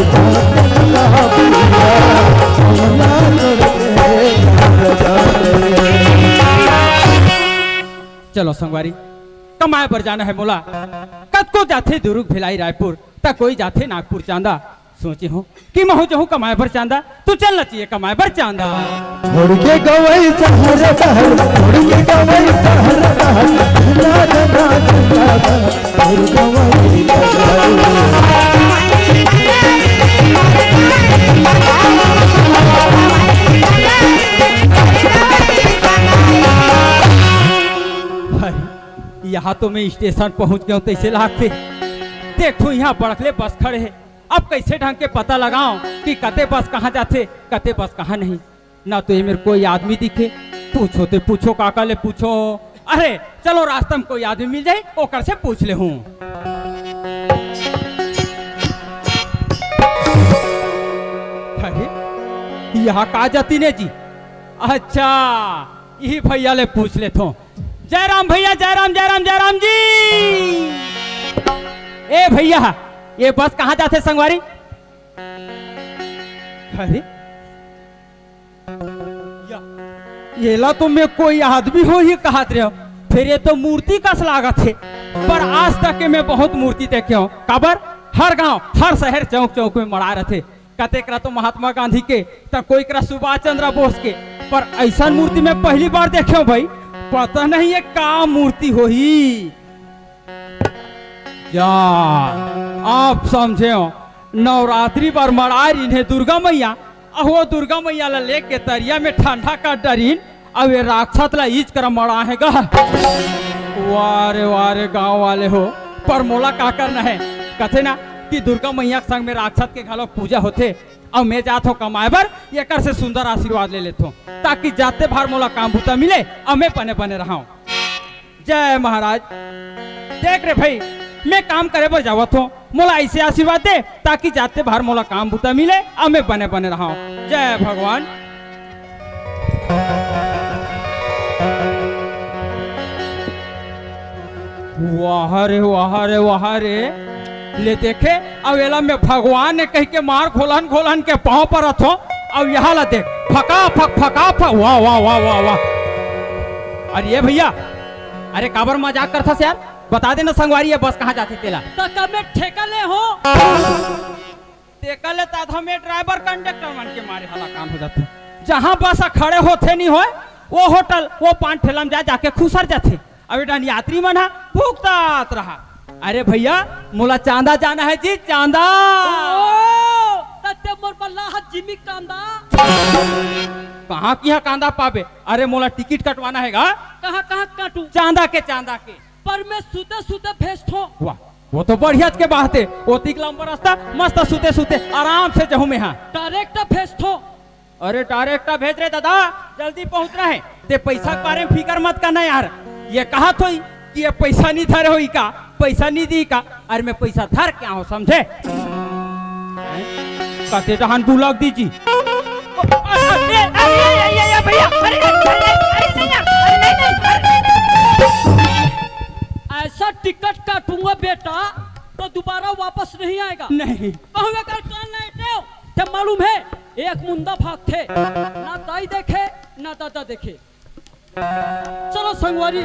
का भैया, गवला छोड़ के शहर जात न। चलो संगवारी, कमाए बर जाना हे मोला। कतको जाथे दुरुग, भिलाई, रायपुर, त कोई जाथे नागपुर चांदा। सोचे हों कि महूं जाहूं कमाए बर चांदा, त चलना चाहिए कमाए बर चांदा। छोड़ के गवई शहर शहर, छोड़ के गवई शहर शहर, ना, ना, ना, ना, ना, छोड़ गवई शहर। अरे, यहाँ तो मैं स्टेशन पहुंच गया हूँ, तैसे लागथे। देखो, यहाँ बड़कले बस खड़े हे। अब कैसे ढंग के पता लगाओ कि कते बस कहाँ जाथे, कते बस कहाँ नहीं। ना तो ये मेर कोई आदमी दिखे। पूछो ते पूछो, काका ले पूछो। अरे चलो, रास्ता में कोई आदमी मिल जाए, ओकर से पूछ ले हूँ। अरे, यहाँ का जाती ने जी? अच्छा, इही भैया ले पूछ लेथों। जय राम भैया, जय राम, जय राम, जय राम जी। ए भैया, ये बस कहाँ जाथे संगवारी? अरे, या, येला तो मैं कोई आदमी होही कहत रहेंव, फेर ये तो मूर्ति कस लागत हे। पर आज तक के मैं बहुत मूर्ति देखे हंव। काबर? हर गांव, हर शहर, चौक चौक में मड़ाय रथे। कते करा तो महात्मा गांधी के, त कोई करा सुभाष चंद्र बोस के, पर अइसन मूर्ति मैं पहली बार देखे हंव भाई। पता नहीं ये का मूर्ति होही। या, आप समझे हो, नवरात्रि बर मड़ाय रहिन हे दुर्गा मैया, अउ वो दुर्गा मैया ला लेके तरिया में ठंडा कर डरिन, अउ ये राक्षस ला इच करा मड़ाय हे गा। वाह रे वाह रे गांव वाले हो, पर मोला का करना हे? कथे ना कि दुर्गा मैया के संग में राक्षस के घलो पूजा होथे, अउ मैं जात हों कमाए बर, एकर से सुंदर आशीर्वाद ले लेथों, ताकि जाते भार मोला काम बूता मिले, अउ मैं बने बने रहंव। जय महाराज। देख रे भाई, मैं काम करे बर जावत हों, मोला अइसे आशीर्वाद दे, ताकि जाते भार मोला काम बूता मिले, अउ मैं बने बने रहंव। जय भगवान। वाह रे, वाह रे, वाह रे। ले देखे, अउ एला मैं भगवान ने कहिके मार घोलन घोलन के पांव परत हों, अउ यहाँ ला देख, फका फक, फका फक, वाह, वाह, वाह, वाह, वाह। अरे ये भैया, अरे काबर मजाक करथस यार? बता दे ना संगवारी, ये बस कहाँ जाथे तेला। त का मैं ठेका ले हों? तेकर ले त आधा में ड्राइवर कंडक्टर मन के मारे हालाकान हो जाथे। जहाँ बस खड़े होथे नहीं होय, वो होटल, वो पान ठेला में जा, जाके खुसर जाथे। अब ए डहन यात्री मन ह भुगतात रहा। अरे भैया, मोला चांदा जाना हे जी, चांदा। ओ, त ते मोर बल्ला ह जिमी कांदा। कहाँ किहाँ कांदा पाबे? अरे मोला टिकट कटवाना हे गा। कहाँ, कहाँ काटूं? चांदा के, चांदा के। पर मैं सुते सुते भेजथों। वाह, वो तो बढ़िया के बात हे। ओतिक लंबा रास्ता, मस्त सुते सुते आराम से जहूं मैं हा। डायरेक्ट भेजथों। अरे डायरेक्ट भेज रे दादा, जल्दी पहुंचना हे। ते पैसा के बारे में फिकर मत करना यार। ये कहत होही कि ये पैसा नहीं धरे होही का, पैसा नहीं दी का। अरे मैं पैसा धर के आहों, समझे? कते डहन बुलक दी जी। अरे, अरे, अरे, अरे, अरे, भैया, अरे, अरे, अरे, अरे, नहीं, अरे, नहीं, नहीं, अरे, नहीं, नहीं। ऐसा टिकट काटूंगा बेटा, तो दोबारा वापस नहीं आएगा। नहीं। कहूँ अगर कान नहीं टेव, ते मालूम हे, एक मुंदा भागथे, ना दाई देखे, ना दादा देखे। चलो संगवारी,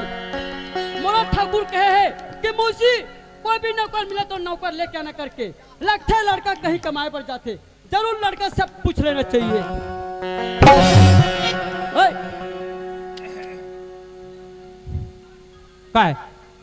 मोला ठाकुर कहे हे कि मौसी, कोई भी नौकर मिले तो नौकर लेके आना करके। लगथे लड़का कहीं कमाए बर जाथे, जरूर लड़का से पूछ लेना चाहिए। ओए! काय?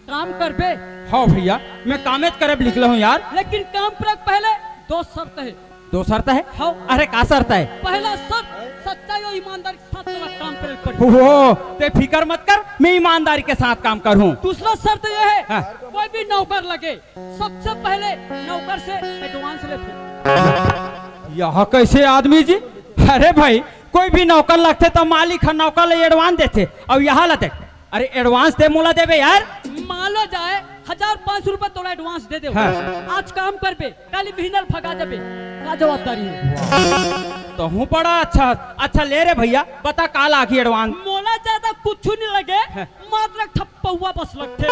काम करबे? हाँ भैया, मैं कामेच करे बर निकला हूँ यार। लेकिन काम करे पहले दो शर्त हे। दो शर्त हे? हाँ। अरे, का शर्त हे? पहला शर्त, सच्चाई और ईमानदारी के साथ तोला काम करे पड़ही। वो, ते फिकर मत कर, मैं ईमानदारी के साथ काम करहूँ। दूसरा शर्त ये हे, हाँ। कोई भी नौकर लगे, सबसे पहले नौकर से advance लेथे। यह कैसे आदमी जी? अरे भाई, कोई भी नौकर लगथे त मालिक ह नौकर ल advance देथे, अउ यह ल देख, अरे, advance ते मोला देबे यार। मान लो जाए, हजार पाँच सौ रुपया तोला advance दे देव। हाँ। आज काम करबे, काली बिहनल भगा जाबे, का जवाबदारी हे? तहूँ बड़ा अच्छा, अच्छा ले रे भैया, बता का लागही advance? मोला ज्यादा कुछु नहीं लगे, हाँ। मात्र एक ठप्पा बस लगथे।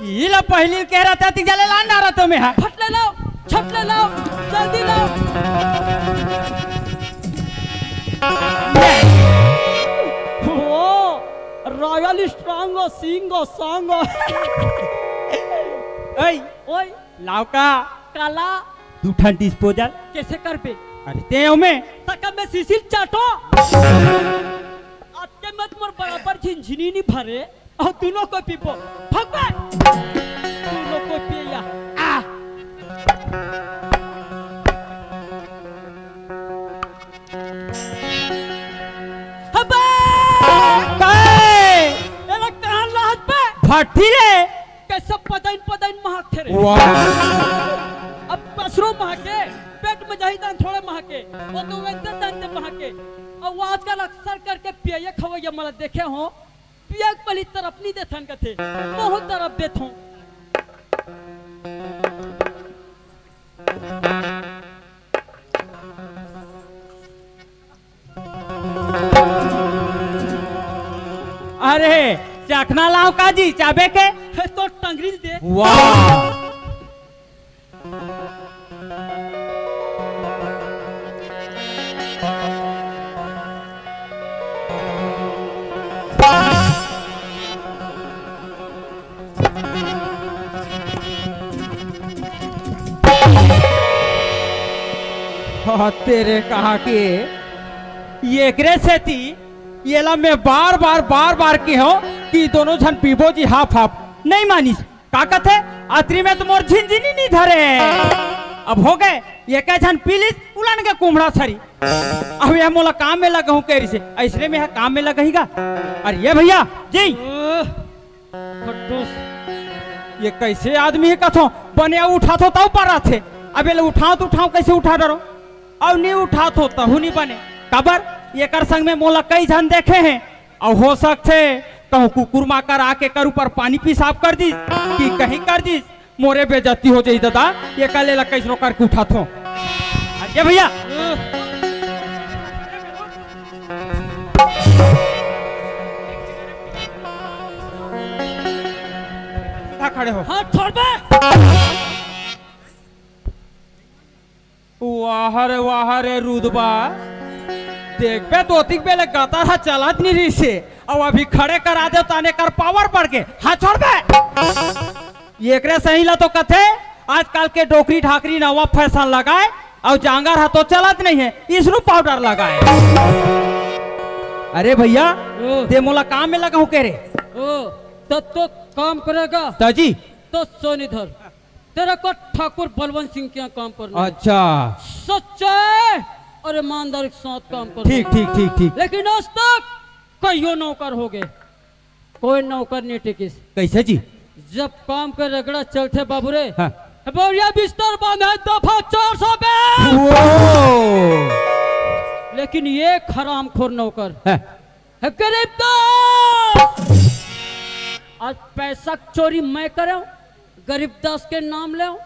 इही ला पहिली कहे रहते, तिक जाले लान डारत हों मैं हा। फट ले लाव, छट ले लाव, जल्दी लाव। ओ, Royal Strong, Singo, Songo। ओए, ओए। लाव का? काला। दू ठन disposal। कैसे करबे? अरे ते ओमे। तक मैं सीसील चाटो। आज के मत मोर बराबर झिनझिनी नहीं भरे। अउ दूनों कोई पीबो। भगवान। दूनों कोई पिया। आ। अबे! काय? एला कहाँ लात बे? भट्ठी रे। कैसे पदइन पदइन महकथे रे? वाह। अब पसरो महके, पेट में जाही तहां थोड़े महके, वो तो वेंते तंते महके। अउ आजकल अक्सर करके पियइया खवइया मन ला देखे हों, पिया के पहली तरफ नहीं देथन कथे, महूँ तरफ देथों। अरे, चखना लाव का जी, चाबे के? हे, तो टंगरी दे। वाह। हाँ, तेरे कहा के, एकरे सेती एला मैं बार-बार, बार-बार केहों कि दोनों झन पीबो जी हाफ हाफ, नहीं मानिस। का कथे? अतरी में तो मोर झिनझिनी नहीं धरे। अब हो गए, एके झन पी लिस, उलन के कुम्हड़ा सरी। अब ये मोला काम में लगहूँ कह रही से, ऐसने में हा काम में लगही गा। अरे ये भैया, जी। ओह, खट्टूस। ये कैसे आदमी हे कथों, बने उठाथों तब पर आथे। अब एला उठाओ तो उठाओ, कैसे उठा डरो? अउ नहीं उठाथों तहू नहीं बने। काबर? एकर संग में मोला कई झन देखे हें। अउ हो सकथे कहूँ कुकुर माकर आके एकर ऊपर पानी पेशाब कर दिस कि कहीं कर दिस, मोरे बेइज्जती हो जाही दादा। एकर ले ला कैसनो करके उठाथों। अरे भैया, सीधा खड़े हो। हाथ छोड़ बे। वाह रे, वाह रे रुदबा, देखबे तो ओतिक बेले गतर ह चलत नहीं रहिसे, अउ अभी खड़े करा दे ताने कर पावर बढ़ गे। हाँ, छोड़ बे। एकरे सही ला तो कथे, आजकल के डोकरी ढाकरी नवा फैशन लगाए, अउ जांगर ह तो चलत नहीं हे, इसरू पाउडर लगाए। अरे भैया, ओ। ते मोला काम में लगाहूँ कह रे। ओ, तब तो काम करेगा। ताजी। तो सोनी धर। तेरे को ठाकुर बलवंत सिंह के यहाँ काम करना है। अच्छा। सच्चाई और ईमानदारी के साथ काम करना ठीक, है। ठीक, ठीक, ठीक। लेकिन आज तक कईयों नौकर हो गए, कोई नौकर नहीं टिकिस। कैसे जी? जब काम के रगड़ा चलथे बाबू रे, हाँ। बोरिया बिस्तर बांधे दफा चार सौ बे। वो। लेकिन ये हरामखोर नौकर हाँ। गरीब दास, आज पैसा चोरी मैं करेंव, गरीब दास के नाम लेंव,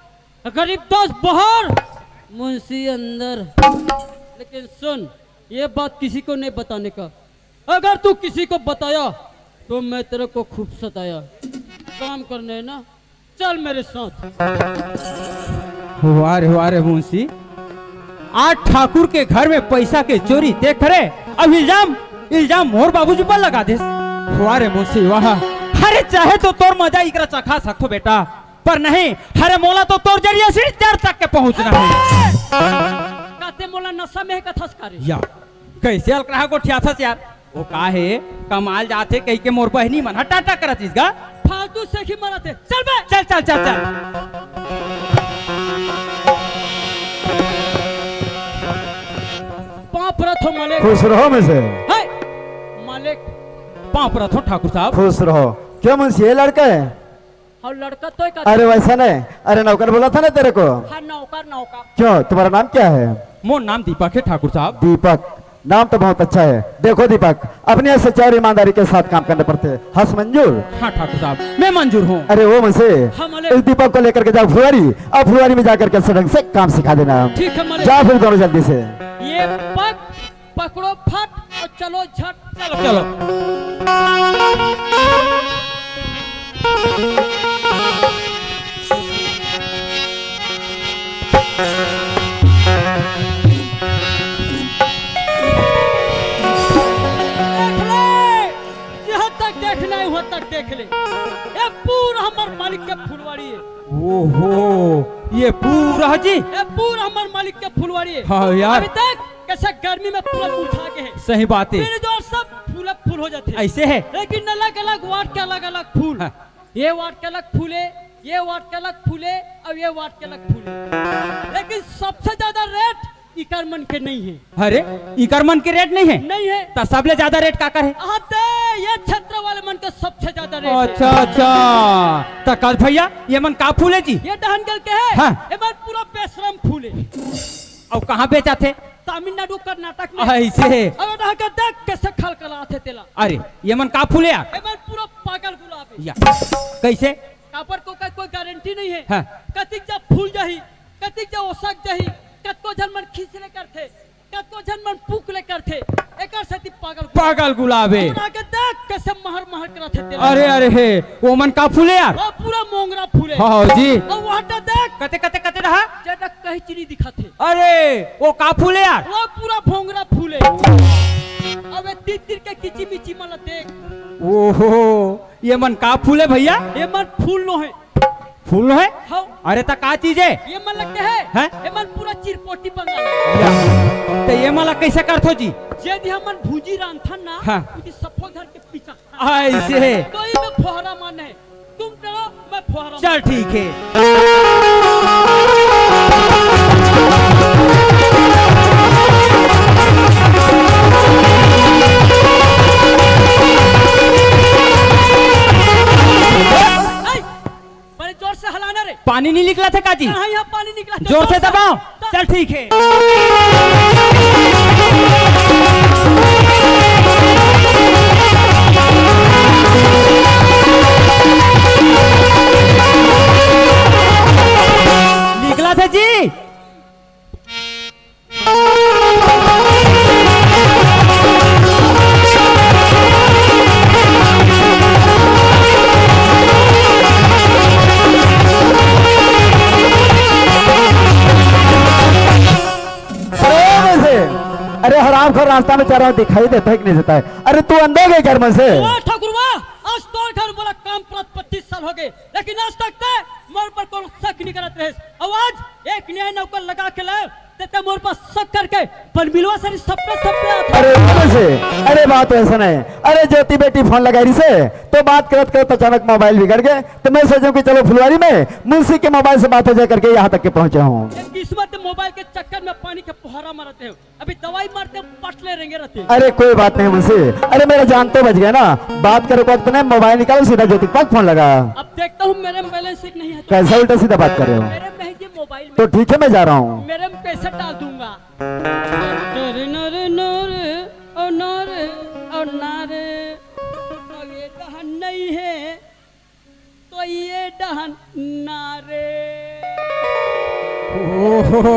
गरीब दास बाहर, मुंशी अंदर। लेकिन सुन, ये बात किसी को नहीं बताने का। अगर तू किसी को बताया, तो मैं तेरे को खूब सताया। काम करने है ना, चल मेरे साथ। वाह रे, वाह रे मुंशी, आज ठाकुर के घर में पैसा के चोरी देख रे, अब इल्जाम, इल्जाम मोर बाबूजी पर लगा देस। वाह रे मुंशी, वाह। अरे चाहे तो तोर मजा इकरा चखा सकथों बेटा, पर नहीं, अरे मोला तो तोर जरिए सीढ़ी चढ़ तक के पहुंचना है। काते मोला नशा में कथस करे। या, कैसे अलकरहा गोठियाथस यार? वो का हे, कमाल जाथे कहिके मोर बहिनी मन ह टाटा करत रिस गा। फालतू सेखी मरत हे। चल बे। चल, चल, चल, चल। खुश रहो मुंशी। है मालिक, पाँव परत हो ठाकुर साहब। खुश रहो। क्यों मुंशी, ये लड़का है? हाँ, लड़का तो एक अरे वैसा नहीं, अरे नौकर बोला था ना तेरे को। हाँ, नौकर, नौकर। क्यों, तुम्हारा नाम क्या है? मोर नाम दीपक है ठाकुर साहब। दीपक, नाम तो बहुत अच्छा है। देखो दीपक, अपने सच्चाई और ईमानदारी के साथ काम करने पड़ते हैं। हस मंजूर? हाँ ठाकुर साहब, मैं मंजूर हूँ। अरे वो मुंशी, हाँ, मालिक। इस दीपक को लेकर के जाओ फुलवारी, और फुलवारी में जाकर के अच्छे ढंग से काम सिखा देना। ठीक है, मालिक। जाओ फिर दोनों जल्दी से। ये पग पकड़ो फट और चलो झट। चलो, चलो। देख ले, यहाँ तक देखना है, वहाँ तक देख ले। ये पूरा हमार मालिक के फुलवारी है। ओहो, ये पूरा जी? ये पूरा हमार मालिक के फुलवारी है। हाँ यार। अभी देख कैसे गर्मी में पूरा मुरझा के है। सही बात है। मेरे जो सब फूल फूल हो जाते हैं। ऐसे है? लेकिन अलग-अलग वार्ड के अलग-अलग फूल। हाँ। ये वार्ड के अलग फूल है, ये वार्ड के अलग फूल है, और ये वार्ड के अलग फूल है। लेकिन सबसे ज्यादा रेट इकर मन के नहीं है। अरे, इकर मन के रेट नहीं है? नहीं है। त सबले ज्यादा रेट काकर है? अरे, ये क्षेत्र वाले मन के सबसे ज्यादा रेट है। अच्छा, अच्छा। त कस भैया, ये मन का फूल है जी? ये डहन गल के है। हाँ। ये मन पूरा बेशरम फूल है। अउ कहाँ बेचाथे? तमिलनाडु, कर्नाटक में। ऐसे। अब यहाँ का देख कैसे खलखलाथे तेला। अरे, ये मन का फूल है यार? ये मन पूरा पागल गुलाब है। या, कैसे? काबर के ओकर कोई गारंटी नहीं है। हाँ। कतिक जा फूल जाही, कतिक जा ओसक जाही, कतको झन मन खींच ले करथे, कतको झन मन पूक ले करथे, एकर सेती पागल गुलाब। पागल गुलाब है। अब यहाँ के देख कैसे महर महर करथे तेला। अरे, अरे हे, वो मन का फूल है यार? वो पूरा मोंगरा फूल है। हाँ, हाँ जी। अब वहाँ का देख। कते, कते, कते रहा? जेदा कहीं चीनी दिखाथे। अरे, वो का फूल है यार? वो पूरा भोंगरा फूल है। अबे तीर तीर के किची मिची मन ला देख। ओहो, ये मन का फूल है भैया? ये मन फूल नो है। फूल नो है? हाँ। अरे त का चीज है? ये मन लगते है। हैं? ये मन पूरा चिरपोटी बंगाल है। या। त ये मन ला कैसे करथो जी? जे दी हमन भूंजी रांधथन ना, हाँ। उदी सफो घर के पीछा। ऐसे है। तो ये में फोहरा मन है। तुम डरो, मैं फुहारा चल, ठीक है। नहीं, बड़े जोर से हलाना रे। पानी नहीं निकला था काजी? हाँ, यहाँ पानी निकला था। जोर से दबाओ। चल, ठीक है। निकला था जी। अरे, वैसे, अरे, हरामखोर, रास्ता में चल रहा हूँ, दिखाई देता है कि नहीं देता है? अरे, तू अंधा है क्या घर में से? वाह, ठाकुर, वाह, आज तोर घर मोला काम प्राप्त पच्चीस साल हो गए, लेकिन आज तक ते मोर पर कोनो शक नहीं करत रहे। अब आज एक नया नौकर लगा के लाए, ते, ते मोर पर शक करके बन मिलवा सारी सपने, सपने आता है। अरे, वैसे, अरे, बात वैसा नहीं। अरे, ज्योति बेटी फोन लगाई रही से, तो बात करत करत अचानक मोबाइल बिगड़ गए, तो मैं सोचूं कि चलो फुलवारी में मुंशी के मोबाइल से बात हो जाए करके यहाँ तक के पहुँचा हूँ। ये किस्मत मोबाइल के चक्कर में पानी के फुहारा मारते हो। अभी दवाई मारते पटले रेंगे रहते। अरे कोई बात नहीं मुंशी, अरे मेरा जान तो बच गया ना। बात करे वक्त ने मोबाइल निकालो, सीधा ज्योति के पास फोन लगा। अब देखता हूँ मेरे में बैलेंस एक नहीं है तो। कैसा उल्टा सीधा बात कर रहे हो? मेरे में है ये मोबाइल में। तो ठीक है, मैं जा रहा हूँ। मेरे में पैसे डाल दूंगा। अरे ना रे ना रे, ओ ना रे, ओ ना रे। अब ये डहन नहीं है, तो ये डहन ना रे। ओहो,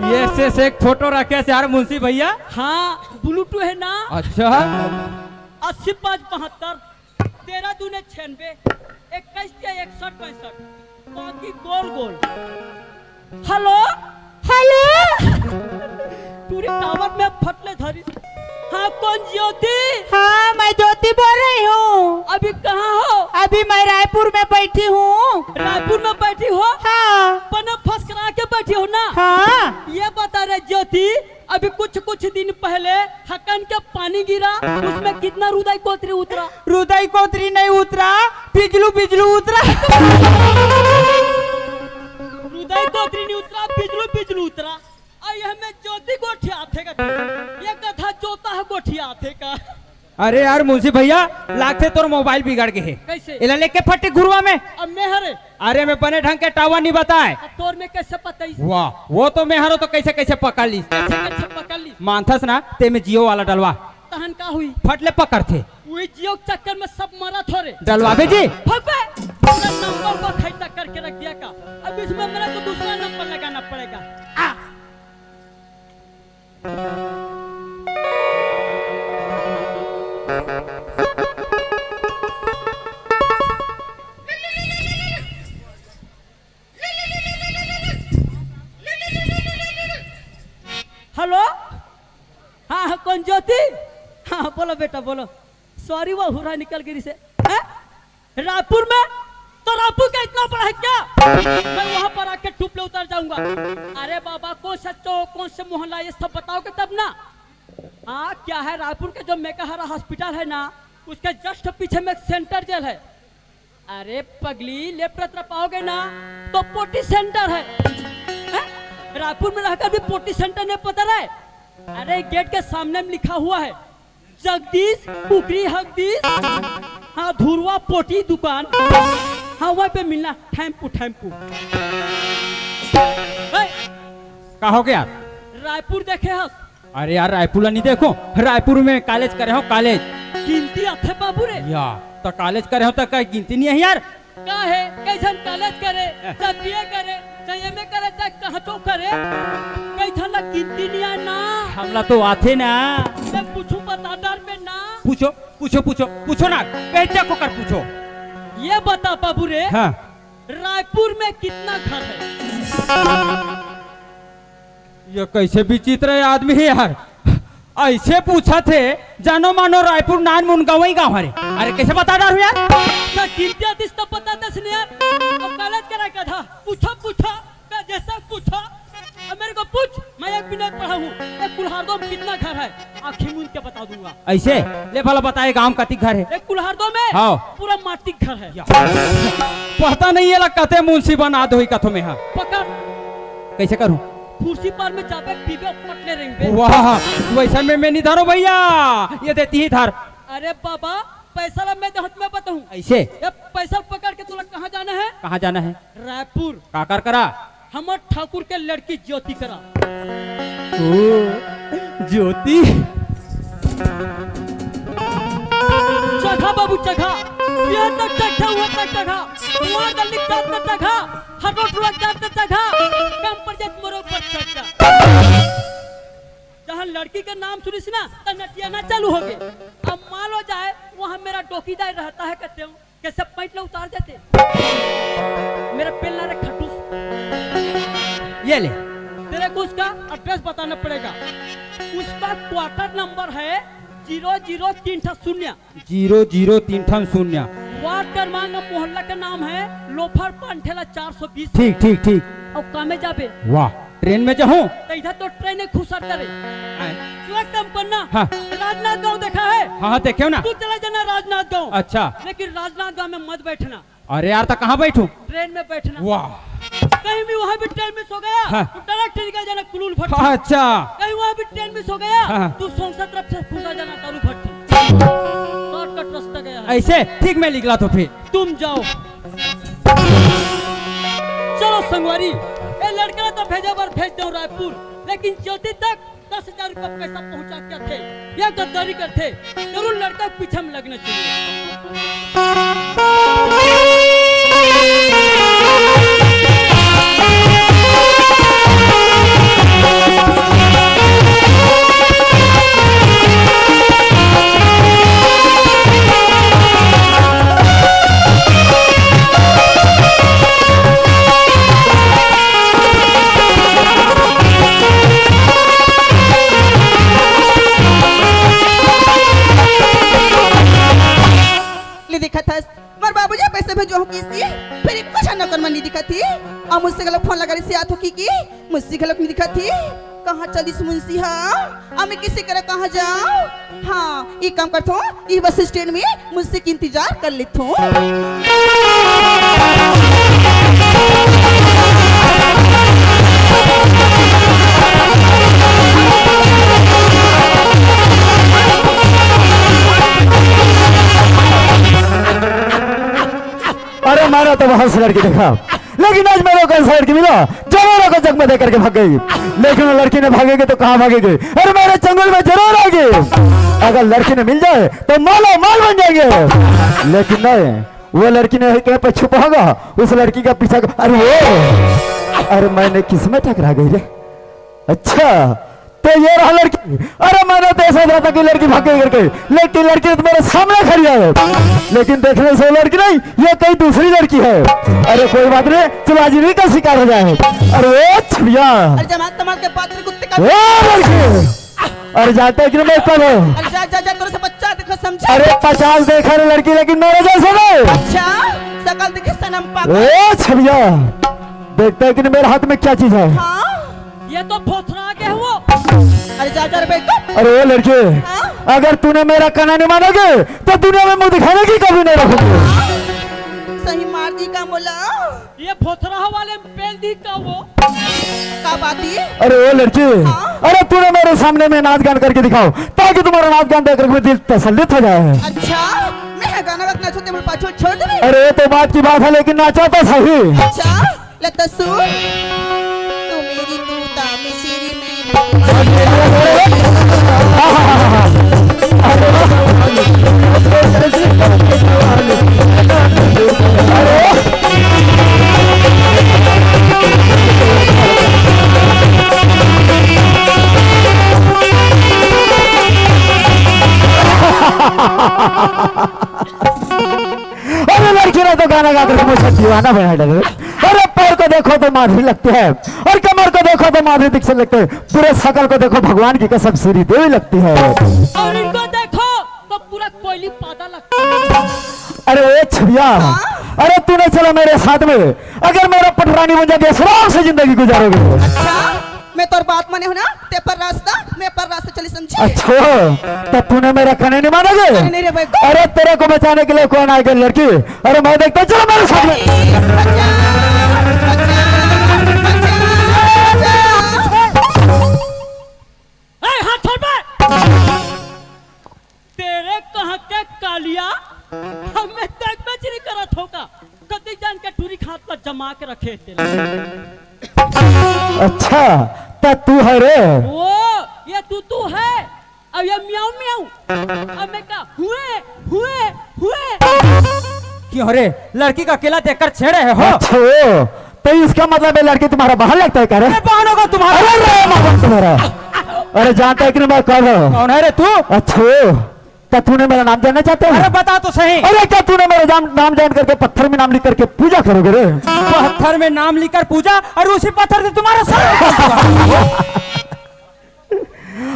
ये से, से एक फोटो रखे से यार मुंशी भैया। हाँ, ब्लूटूथ है ना। अच्छा। अस्सी पाँच बहत्तर, तेरह दूने छियानवे, इक्कीस के इकसठ पैंसठ, बाकी गोल गोल। हेलो। हेलो। टूरी टावर में फटले धरी। हाँ, कौन ज्योति? हाँ, मैं ज्योति बोल रही हूँ। अभी कहाँ हो? अभी मैं रायपुर में बैठी हूँ। रायपुर में बैठी हो? हाँ। बने फसकरा के बैठी हो ना? हाँ। ये बता रहे ज्योति, अभी कुछ कुछ दिन पहले हकन के पानी गिरा, उसमें कितना रुदाई कोतरी उतरा? रुदाई कोतरी नहीं उतरा, बिजलू बिजलू उतरा। रुदाई कोतरी नहीं उतरा, बिजलू बिजलू उतरा। आई हमें ज्योति गोठिया थे गठे। ये कथा जोत ठीक है। अरे यार मुंशी भैया, लागथे तोर मोबाइल बिगड़ गे हे। कैसे? एला लेके फट घुरवा में। अब मैं हरे। अरे मैं बने ढंग के टावर नहीं बताए। अब तोर में कैसे पता इस? वाह, वो तो मैं हरो तो कैसे कैसे पकड़ ली। कैसे कैसे पकड़ ली? मानथस ना, ते में जियो वाला डलवा। तहन का हुई? फट ले पकड़थे। वही जियो के चक्कर में सब मरत हो रे। डलवाबे जी। फक बे। पूरा नंबर पर खैता करके रख दिया का। अब इसमें मेरा को दूसरा नंबर लगाना पड़ेगा। आ। हेलो। हाँ, हाँ, कौन ज्योति? हाँ, बोलो बेटा, बोलो। सॉरी, वो हुरा निकल गई से। हैं? रायपुर में? तो रायपुर का इतना बड़ा है क्या? मैं वहां पर आके टूप ले उतर जाऊंगा। अरे बाबा, कौन सा चौक, कौन से मोहल्ला, ये सब बताओगे तब ना। हाँ, क्या है, रायपुर के जो मेकाहारा हॉस्पिटल है ना, उसके जस्ट पीछे में एक सेंटर जेल है। अरे पगली, लेफ्ट तरफ आओगे ना, तो पोटी सेंटर है। हैं? रायपुर में रहकर भी पोटी सेंटर नहीं पता रहे? अरे गेट के सामने में लिखा हुआ है, जगदीश कुकरी हगदीश, हाँ, धुरवा पोटी दुकान। हाँ, वहीं पे मिलना, टेम्पू टेम्पू। ए, का हो गया? रायपुर देखे हस? अरे यार, रायपुर ला नहीं देखो, रायपुर में कॉलेज करे हो, कॉलेज। गिनती आथे बाबू रे। या, तो कॉलेज करे हो तो का गिनती नहीं है यार? का है, कई झन कॉलेज करे, चाहे बीए करे, चाहे एमए करे, चाहे कहाँ तो करे, कई झन ला गिनती नहीं है ना। हमला तो आथे ना। मैं पूछूं बता डर में ना। पूछो, पूछो, पूछो, पूछो ना, बेचक होकर पूछो। ये बता बाबू रे, हाँ। रायपुर में कितना घर है? ये कैसे विचित्र आदमी है यार, ऐसे पूछथे, जानो मानो रायपुर नान मुन गवई गाँव हरे। अरे कैसे बता डार यार? अच्छा, गिनती आतिस तब बता दस ने यार। अब गलत करा का था। पूछो, पूछो, मैं जैसा पूछो। अब मेरे को पूछ, मैं एक भी नहीं पढ़ा हूँ। एक कुल्हारदो में कितना घर है? आँखी मूंद के बता दूंगा। ऐसे? ले भला बताए गाँव कतिक घर है? एक कुल्हारदो में हाँ। पूरा माटी घर है। या। पता नहीं ये ला कते मुंशी बना दो ही कथो में हाँ। पकड़। कैसे करूँ? फुर्सी पार में जाबे, पीबे, पटले रेंगबे। वाह, वैसन में मैं नहीं धरो भैया, ये देती ही धर। अरे बाबा, पैसा ला मैं देहत में बताऊं। ऐसे? ये पैसा पकड़ के तोला कहाँ जाना है? कहाँ जाना है? रायपुर। काकर करा? हमर ठाकुर के लड़की ज्योति करा। ओ, ज्योति। चघा बाबू, चघा। ये तक चघा, वो तक चघा। वहाँ गली जात न चघा। हर रोड रोड जात न चघा। कम पड़ जात मोरो ऊपर चघा। जहाँ लड़की के नाम सुनिस ना, त नटियाना चालू हो गए। अब मान लो जाए, वहाँ मेरा डोकीदार रहता है, कहते हो, कैसे पैंट ला उतार देते? मेरा पेल ना रे खटूस। ये ले। तेरे को उसका एड्रेस बताना पड़ेगा। उसका क्वार्टर नंबर है ज़ीरो ज़ीरो तीन ठा शून्य। ज़ीरो ज़ीरो तीन ठा शून्य। वार्ड क्रमांक, मोहल्ला का नाम है लोफर पान ठेला चार सौ बीस। ठीक, ठीक, ठीक। और कामे जाबे? वाह, ट्रेन में जाहूँ? तो इधर तो ट्रेन है, खुसर करे। आय। तू एक काम करना, हाँ। राजनांदगांव देखा है? हाँ, हाँ, देखे हो ना। तू चला जाना राजनांदगांव। अच्छा। लेकिन राजनांदगांव में मत बैठना। अरे यार, तो कहाँ बैठूं? ट्रेन में बैठना। वाह। कहीं भी वहाँ भी ट्रेन मिस हो गया, हाँ। तो डायरेक्ट निकल जाना कुलूल भट्टी। अच्छा। कहीं वहाँ भी ट्रेन मिस हो गया, हाँ। तो सोंगसा तरफ से घुसा जाना दारू भट्टी। शॉर्टकट रास्ता गया है। ऐसे? ठीक, मैं निकला तो फिर। तुम जाओ। चलो संगवारी, ए लड़का तो भेजे बर भेज दो रायपुर, लेकिन ज्योति तक दस हजार रुपया पैसा पहुंचा के थे, ये गद्दारी करते, जरूर लड़का के पीछे में लगना चाहिए। ले देखत हस, मोर बाबूजी पैसा भेजो हो किसी, फिर कुछ नौकर मन नहीं दिखत ही। अउ मुंशी घलो फोन लगा रिहिसे आथो कि, कि मुंशी घलो नहीं दिखत ही। कहाँ चलिस मुंशी हा? अब मैं किसे करा कहाँ जाऊँ? हाँ, एक काम करथो, ये बस स्टैंड में मुंशी के इंतजार कर लेथो। उस लड़की देखा, लेकिन आज मेरे को ऐसा लड़की मिला जो मेरे को जख्म दे करके भाग गई। लेकिन वो लड़की ने भागेगी तो कहाँ भागेगी? अरे, मेरे चंगुल में जरूर आएगी। अगर लड़की ने मिल जाए तो माला माल बन जाएंगे। लेकिन नहीं, वो लड़की ने कहीं पर छुपा होगा, उस लड़की का पीछा कर-, अरे वो, अरे, मैंने किसमें टकरा गई रे? अच्छा, तो ये रहा लड़की। अरे, मैंने तो ऐसा सोचा था कि लड़की भाग गई करके, लेकिन लड़की तो मेरे सामने खड़ी है। लेकिन देखने से वो लड़की नहीं, ये कहीं दूसरी लड़की है। अरे, कोई बात नहीं, चलो आज इन्हीं का शिकार हो जाए। अरे, ओ छबिया। अरे, जमात तमाल के पात्र कुत्ते का। ओ लड़की, अरे, जानते हो कि नहीं मैं कौन हूँ? अरे, जा, जा, जा, तेरे से बच्चा देखो, समझा? अरे, पचास देखा रे लड़की, लेकिन मेरे जैसे नहीं। अच्छा, शकल दिखे सनम पापा। ओ छबिया, देखते हो कि नहीं मेरे हाथ में क्या चीज है? हाँ। ये तो फोथरा के हुआ। अरे, जा, जा रे बेटा। अरे, ओ लड़की, हाँ? अगर तूने मेरा कहना नहीं मानोगे, तो दुनिया में मुंह दिखाने की कभी नहीं रखूंगी। सही मार दी का मोला। ये फोथरा वाले में पेल दी का वो? का बात है? अरे, ओ लड़की, हाँ? अरे, तूने मेरे सामने में नाच गान करके दिखाओ, ताकि तुम्हारा नाच गान देख करके मेरा दिल तसल्लित हो जाए। अच्छा, मैं गाना वक्त नाचो ते मोर पाछू छोड़ देबे? अरे, ये तो बात की बात है, लेकिन नाचा तो सही। अच्छा, लता सुन, तू मेरी तूता, मैं तेरी मैं। अरे, लड़की ने तो गाना गा करके मुझे दीवाना बना डाला। अरे, पैर को देखो तो माधुरी लगती है, और कमर को देखो तो माधुरी दीक्षित लगते हैं, पूरे शकल को देखो, भगवान की कसम, श्री देवी लगती है। और इनको देखो तो पूरा कोयली पादा लगता है। अरे, ओ छबिया, हाँ? अरे, तूने चलो मेरे साथ में, अगर मेरा पटरानी बन जाती है, आराम से जिंदगी गुजारोगे। अच्छा, मैं तोर बात माने हो ना, ते पर रास्ता, मैं पर रास्ता चली, समझे? अच्छा, तो तूने मेरा कहने नहीं मानोगे? अरे नहीं रे भाई। अरे, तेरे को बचाने के लिए कौन आएगा लड़की? अरे, मैं देखता हूँ, चलो मेरे साथ में। बचा, बचा, बचा, बचा। ए, हाथ छोड़ बे। तेरे कहाँ के कालिया, हमें देख बेचरी करत होगा। कति जान के टूरी खात ला जमा के रखे तेरे। अच्छा, त तू है रे? वो, ये तू तू है, अब ये म्याऊ म्याऊ, अब मैं का हुए, हुए, हुए। क्यों रे, लड़की का अकेला देखकर छेड़े है हो? अच्छा, वो, तो इसका मतलब है लड़की तुम्हारा बहन लगता है क्या रे? अरे, बहन होगा तुम्हारा। अरे, रे बाबा तुम्हारा। अरे, जानता है कि नहीं मैं कौन हूँ? कौन है रे तू? अच्छा, वो, क्या तूने मेरा नाम जानना चाहते हो? अरे, बता तो सही। अरे, क्या तूने मेरा नाम, नाम जान करके पत्थर में नाम लिख करके पूजा करोगे रे? पत्थर में नाम लिखकर पूजा, और उसी पत्थर से तुम्हारा सर।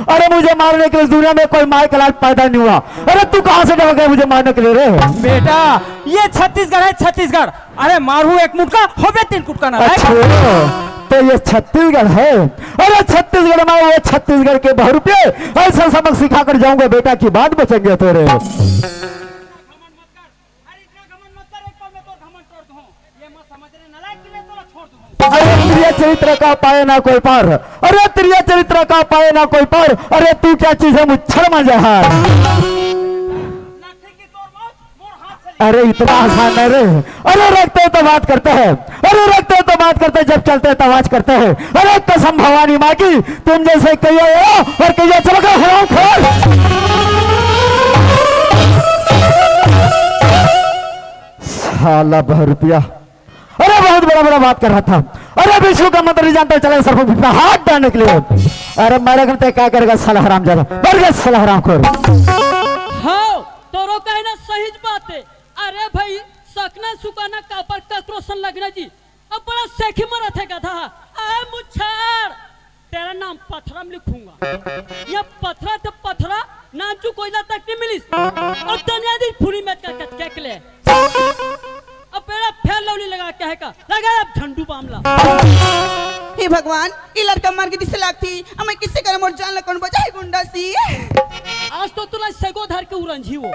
अरे, मुझे मारने के लिए इस दुनिया में कोई माय का लाल पैदा नहीं हुआ। अरे, तू कहाँ से ढल गया मुझे मारने के लिए रे? बेटा, ये छत्तीसगढ़ है, छत्तीसगढ़। अरे, मारू एक मुटका, होबे तीन कुटका ना। अच्छा, तो ये छत्तीसगढ़ है। अरे, छत्तीसगढ़ में वो छत्तीसगढ़ के बहरूपिये, ऐसा सबक सिखा कर जाऊंगा बेटा, की बात बचेंगे तेरे। अरे, इतना घमंड मत कर, एक पल में तो घमंड तोड़ दूं। ये मत समझ रे नालायक कि मैं तोला छोड़ दूं। अरे, प्रिय चरित्र का पाए ना कोई पार। अरे, प्रिय चरित्र का पाए ना कोई पार। अरे, तू क्या चीज है, मुच्छर मांझा है। लखी की तोर मौत मोर हाथ से। अरे, इतना आसान है रे। अरे, रखते हैं तो बात करते हैं। अरे, रखते हैं तो बात करते हैं, जब चलते हैं तो आवाज करते हैं। अरे, कसम भवानी माँ की, तुम जैसे कहिए हो और कहिए चलो गए हराम खोर। साला बहरूपिया। अरे, बहुत बड़ा बड़ा बात कर रहा था। अरे, विष्णु का मंत्र नहीं जानता, चला सर्प पे हाथ डालने के लिए। अरे, मेरे घर पे क्या करेगा साला हरामजादा, मर गया साला हरामखोर। हाँ, तोरो कहना सही बात है। अरे भाई, सकना सुकाना कापर ककरो सन लगना जी। अब बड़ा सेखी मरत है गधा। आए मुच्छर, तेरा नाम पथरा में लिखूंगा। ये पथरा तो पथरा, नाम चू कोयला तक नहीं मिलिस। अब दुनिया दिन फुली में का कट के ले। अब बेड़ा फैल लौली लगा के है का? लगा अब झंडू बामला। हे भगवान, ये लड़का मार के दिसे लागती। अब मैं किसे करे मोर जान ला कौन बचाए गुंडा सी? आज तो तुला सेगो धर के उरंझी वो।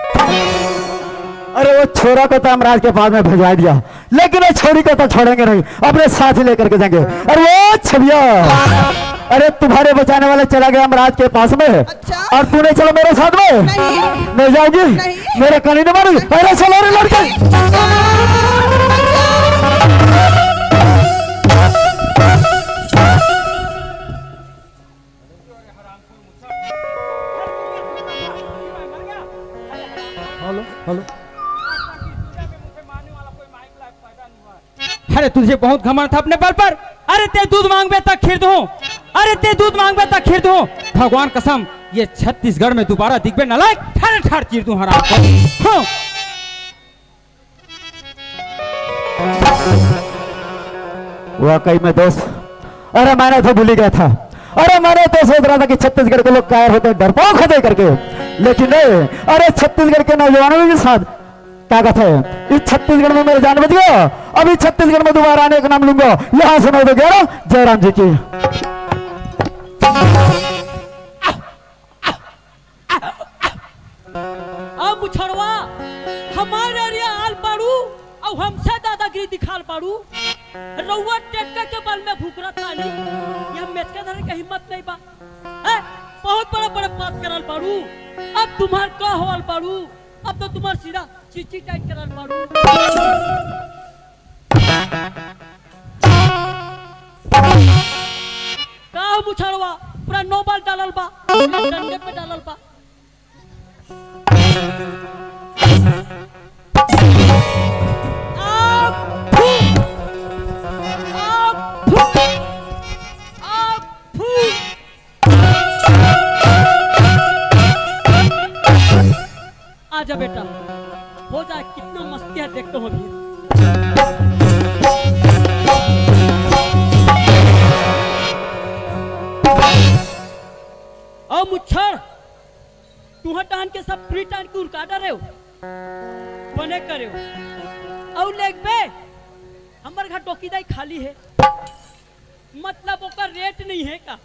अरे वो छोरा को तो हम राज के पास में भिजवा दिया, लेकिन ये छोरी को तो छोड़ेंगे नहीं, अपने साथ ही लेकर के जाएंगे। अरे वो छबिया, अरे तुम्हारे बचाने वाला चला गया हम राज के पास में, अच्छा? और तूने चलो मेरे साथ में। नहीं। नहीं जाओगी? नहीं। मेरे कनी नहीं मानोगी? अरे चलो रे लड़के। बचाओ, बचाओ, बचाओ। तुझे बहुत घमंड था अपने बल पर। अरे ते दूध मांगबे त खीर दूं, अरे ते दूध मांगबे त खीर दूं। भगवान कसम, ये छत्तीसगढ़ में दोबारा दिखबे नालायक, ठाड़े ठाड़ चीर दूं हराम को। हाँ। वाकई में दोस्त, अरे मैंने तो भूल ही गया था। अरे मैंने तो सोच रहा था कि छत्तीसगढ़ के लोग कायर होते हैं, डरपोक होते हैं करके, लेकिन नहीं। अरे छत्तीसगढ़ के नौजवानों के साथ क्या कहते हैं, इस छत्तीसगढ़ में मेरे जान बच गया। अभी छत्तीसगढ़ में दोबारा आने का नाम लूंगा। यहाँ से मैं तो कह रहा हूँ, जयराम जी की। अब मुछड़वा, हमारे एरिया आल पाड़ू, अउ हमसे दादागिरी दिखाल पाड़ू। रउआ टेक्का के बल में भूकरत तानी, यह मेचका धरे के हिम्मत नहीं बा। हैं? बहुत बड़े बड़े बात करल पाड़ू। अब तुम्हार का होल पाड़ू? अब तो तुम्हार सीधा चीची टाइट करल पाड़ू। का हो मुछड़वा, पूरा नौ बाल डालल बा, डंडे पे डालल बा। आग फू! आग फू! आग फू! आजा बेटा, हो जा, कितना मस्ती है, देखता हूँ अभी। ओ मुच्छर, तुहर डान के सब फ्री टाइम के उनका डरे हो, बने करे हो। और लेग बे, हमर घर डोकी दाई खाली है, मतलब ओकर रेट नहीं है का?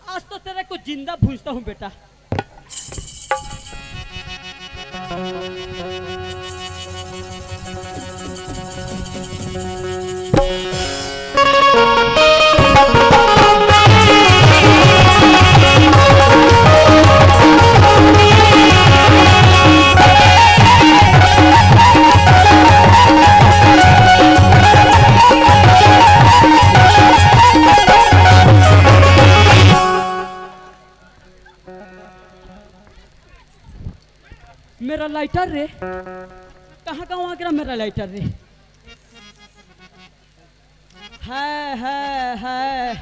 आज तो तेरे को जिंदा भूंजता हूँ बेटा। मेरा लाइटर रे, कहाँ कहाँ गिरा मेरा लाइटर रे? है, है, है।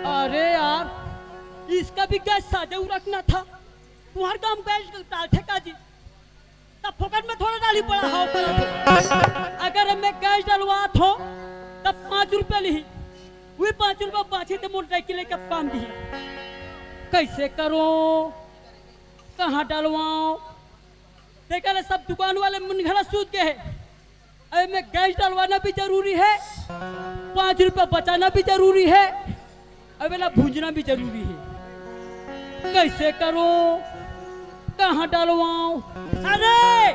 अरे यार, इसका भी गैस साझे रखना था। तुम्हारे गांव गैस डालथे का जी? तब फोकट में थोड़ा डाली पड़ा हो, पड़ा हो। अगर मैं गैस डलवात हो, तब पाँच रुपया लिही। वही पाँच रुपया बाँची तो मोटरसाइकिल लेके काम दी। कैसे करो, कहाँ डलवाओ? देखा ले, सब दुकान वाले मन घड़ा सूत गए हैं। अबे मैं गैस डलवाना भी जरूरी है, पाँच रुपया बचाना भी जरूरी है, अबे ला भूंजना भी जरूरी है। कैसे करो, कहाँ डलवाओ? अरे,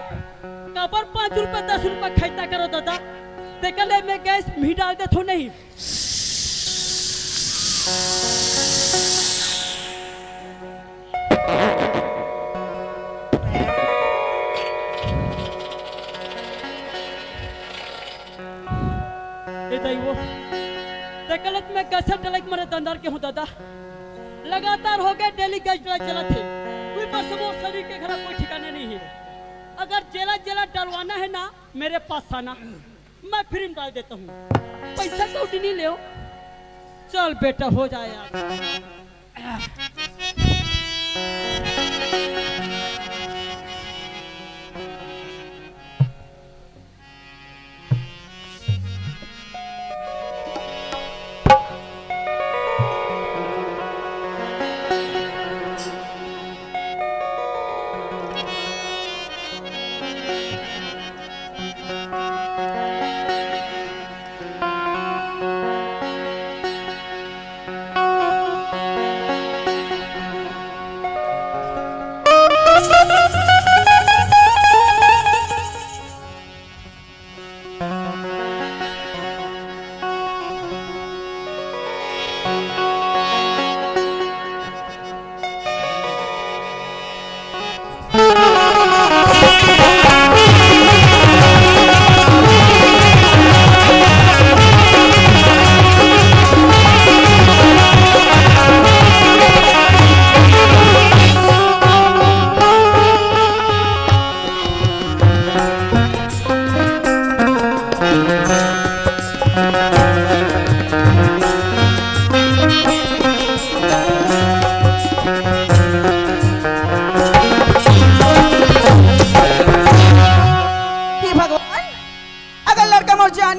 काबर पाँच रुपया, दस रुपया खैता करो दादा? देखा ले, मैं गैस में ही डाल देत हो नहीं। ए दाई वो, देखलत मैं गैस डलक मरे दंदर के हूँ दादा। लगातार हो गए डेली गैस डलक चलत है। कोई बस मोर शरीर के घरा कोई ठिकाना नहीं है। अगर जेला जेला डलवाना है ना, मेरे पास आना, मैं फ्री में डाल देता हूँ। पैसा कौड़ी नहीं ले। चल बेटा, हो जाए यार।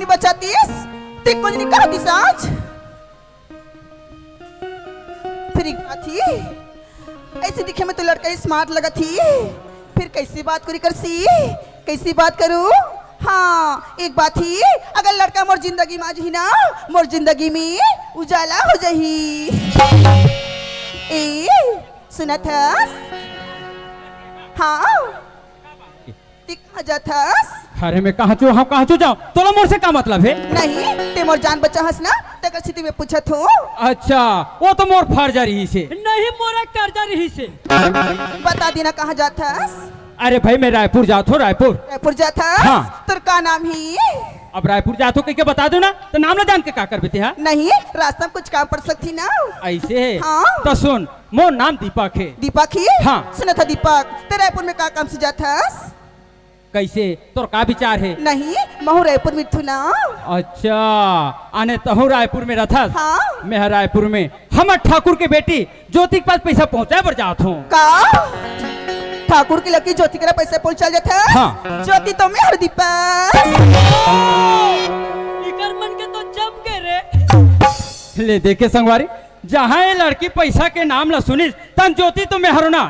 बचातीस, ते कुछ नहीं कहतीस आज। फिर एक बात ही, ऐसे दिखे में तो लड़का स्मार्ट लगत ही, फिर कैसी बात करी करसी, कैसी बात करूं? हाँ, एक बात ही, अगर लड़का मोर जिंदगी में आ जही ना, मोर जिंदगी में उजाला हो जही। ए, सुनत हस? हाँ, ते कहाँ जात हस? अरे मैं कहाँ चो, हम कहाँ चो जाऊँ? तोला मोर से का मतलब है? नहीं, ते मोर जान बचा हस ना, तेकर सेती मैं पूछत हूँ। अच्छा, वो तो मोर फर्ज रहिसे। नहीं, मोर कर्जा रहिसे। बता देना कहाँ जात हस? अरे भाई, मैं रायपुर जात हूँ, रायपुर। रायपुर जात हस? हाँ। तोर का नाम ही? अब रायपुर जात हूँ कहिके बता दो ना, तो नाम ला जान के का करबे ते, हाँ? नहीं, रास्ता में कुछ काम पड़ सकती ना। ऐसे है? हाँ। तो सुन, मोर नाम दीपक है। दीपक ही? हाँ। सुनत हस दीपक, ते रायपुर में का काम से जात हस? कैसे? तोर का विचार है? नहीं, महूँ रायपुर में थू ना। अच्छा, आने तहूँ रायपुर में रथस? हाँ। मैं ह रायपुर में हमर ठाकुर के बेटी ज्योति के पास पैसा पहुँचाए बर जात हूँ। का? ठाकुर के लड़की ज्योति करा पैसा पहुँचा जात हे? हाँ। ज्योति तो मैं हर दीपक। इकर मन के तो जम के रे। ले देखे संगवारी, जहाँ ये लड़की पैसा के नाम ला सुनिस, तन ज्योति तो मैं हरो ना।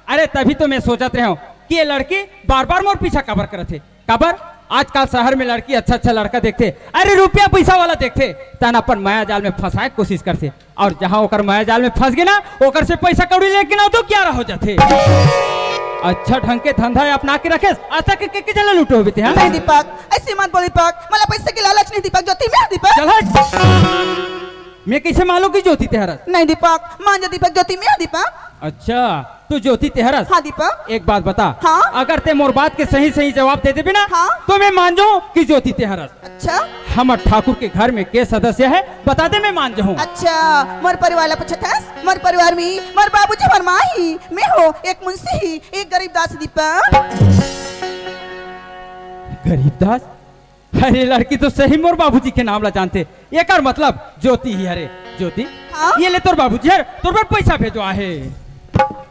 अरे तभी तो मैं सोचत रहे हूँ कि ये लड़की बार-बार मोर पीछा काबर करत हे। काबर? आजकल शहर में लड़की अच्छा-अच्छा लड़का देखथे, अरे रुपया पैसा वाला देखथे, तन अपन माया जाल में फंसाए के कोशिश करथे, और जहाँ ओकर माया जाल में फंस गे ना, ओकर से पैसा कौड़ी लेके ना तो क्या हो जाथे। अच्छा ढंग के धंधा अपना के रखेस, आज तक के, के चला लूटो होबे ते, हाँ? नहीं दीपक, ऐसे मत बोल दीपक, मला पैसे के लालच नहीं दीपक, ज्योति मैं दीपक। चल हट। मैं कैसे मालूँ कि ज्योति ते हरस? नहीं दीपक, मान जा दीपक, ज्योति मैं दीपक। अच्छा, तू ज्योति ते हरस? हाँ दीपक। एक बात बता। हाँ? अगर ते मोर बात के सही सही जवाब दे देबे ना, हाँ? तो मैं मान जाऊँ कि ज्योति ते हरस। अच्छा? हमर ठाकुर के घर में के सदस्य है, बता दे, मैं मान जाऊँ। अच्छा, मोर परिवार ला पूछत हस? मोर परिवार में मोर बाबूजी, मोर माँ ही, मैं हो एक मुंशी ही, एक गरीब दास दीपक। गरीब दास? अरे लड़की तो सही मोर बाबूजी के नाम ला जानथे। एकर मतलब ज्योति ही हरे। ज्योति, हाँ? ये ले तोर बाबूजी हर तोर बर पैसा भेजवा हे।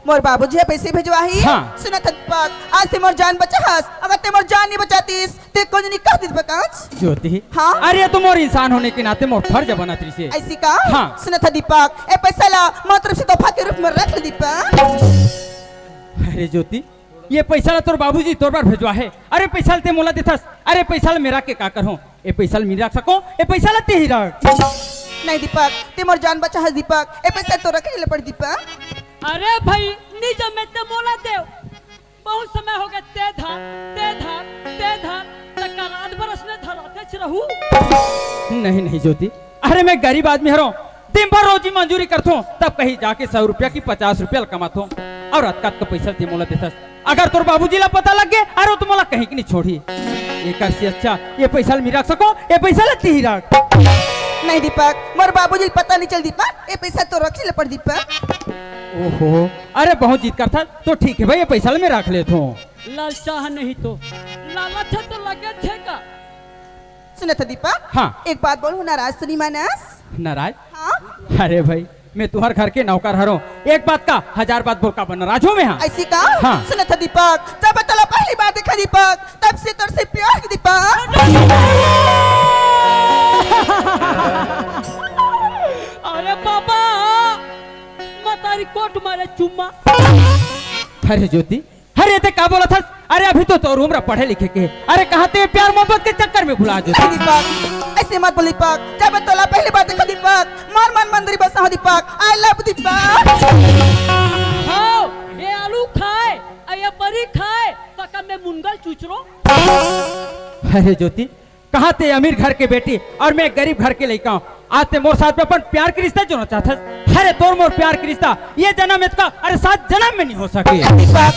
मोर बाबूजी ह पैसे भेजवा ही? हाँ। सुनत हस दीपक, आज ते मोर जान बचा हस, अगर ते मोर जान नहीं बचातीस, ते कुछ नहीं कह दीपक आज। ज्योति, हाँ? अरे ये तो मोर इंसान होने के नाते मोर फर्ज बनत रहिसे। ऐसी का? हाँ। सुनत हस दीपक, ए पैसा ला मोर तरफ से तोहफा के रूप में रख ले दीपक। अरे ज्योति, ये पैसा ला तोर बाबूजी तोर बर भेजवा हे। अरे पैसा ला ते मोला देथस, अरे पैसा ला मैं रख के का करहूँ? ए पैसा ला मैं रख सकूँ? ए पैसा ला ते ही रख। नहीं दीपक, ते मोर जान बचा हस दीपक, ए पैसा तो रखे ले पड़ दीपक। अरे भाई, निज में ते मोला देव। बहुत समय हो गया, ते धर, ते धर, ते धर, त का रात भर असने धराते रहू। नहीं, नहीं ज्योति, अरे मैं गरीब आदमी हरों, दिन भर रोजी मजूरी करथों, तब कहीं जाके सौ रुपया की पचास रुपया कमाथों, और अतका अतका पैसा ते मोला देथस। अगर तोर बाबूजी ला पता लग गे, अरे वो तो मोला कहीं के नहीं छोड़ी। एकर से अच्छा ये पैसा ला मैं रख सकूँ, ये पैसा ला ते ही रख। नहीं दीपक, मोर बाबूजी ला पता नहीं चल दीपक, ये पैसा तो रख ले पड़ दीपक। ओहो, अरे बहुत जिद करथस, तो ठीक है भाई, ये पैसा ला मैं रख लेथों। लालचा ह नहीं तो, लालच ह तो लगे थे का? सुनत हस दीपक? हाँ। एक बात बोलहूँ, नाराज तो नहीं मानस? नाराज? हाँ। अरे भाई, मैं तुहर घर के नौकर हरों, एक बात का हजार बात बोल का बर नाराज हूँ मैं, हाँ? ऐसी का? हाँ। सुनत हस दीपक, जब तोला पहली बार देखा दीपक, तब से तोर से प्यार की दीपक। अरे बाबा, मतारी कोट मारे चुम्मा। अरे ज्योति, अरे ते का बोलत हस? अरे अभी तो तोर उम्र पढ़े लिखे के। अरे कहाँ ते प्यार मोहब्बत के चक्कर में भुला जो। नहीं दीपक, ऐसे मत बोल दीपक। जब तोला पहली बार देखा दीपक, मोर मन मंदिर बसा हो दीपक। I love Deepak. हाँ, ये आलू खाए, अउ ये बरी खाए, त का मैं मुनगा ल चूचरो? अरे ज्योति, कहाँ ते अमीर घर के बेटी और मैं गरीब घर के लइका हूँ। आज ते मोर साथ में अपन प्यार के रिश्ता जोड़ना चाहत हस। अरे तोर मोर प्यार के रिश्ता ये जन्म में का, अरे सात जन्म में नहीं हो सके। दीपक,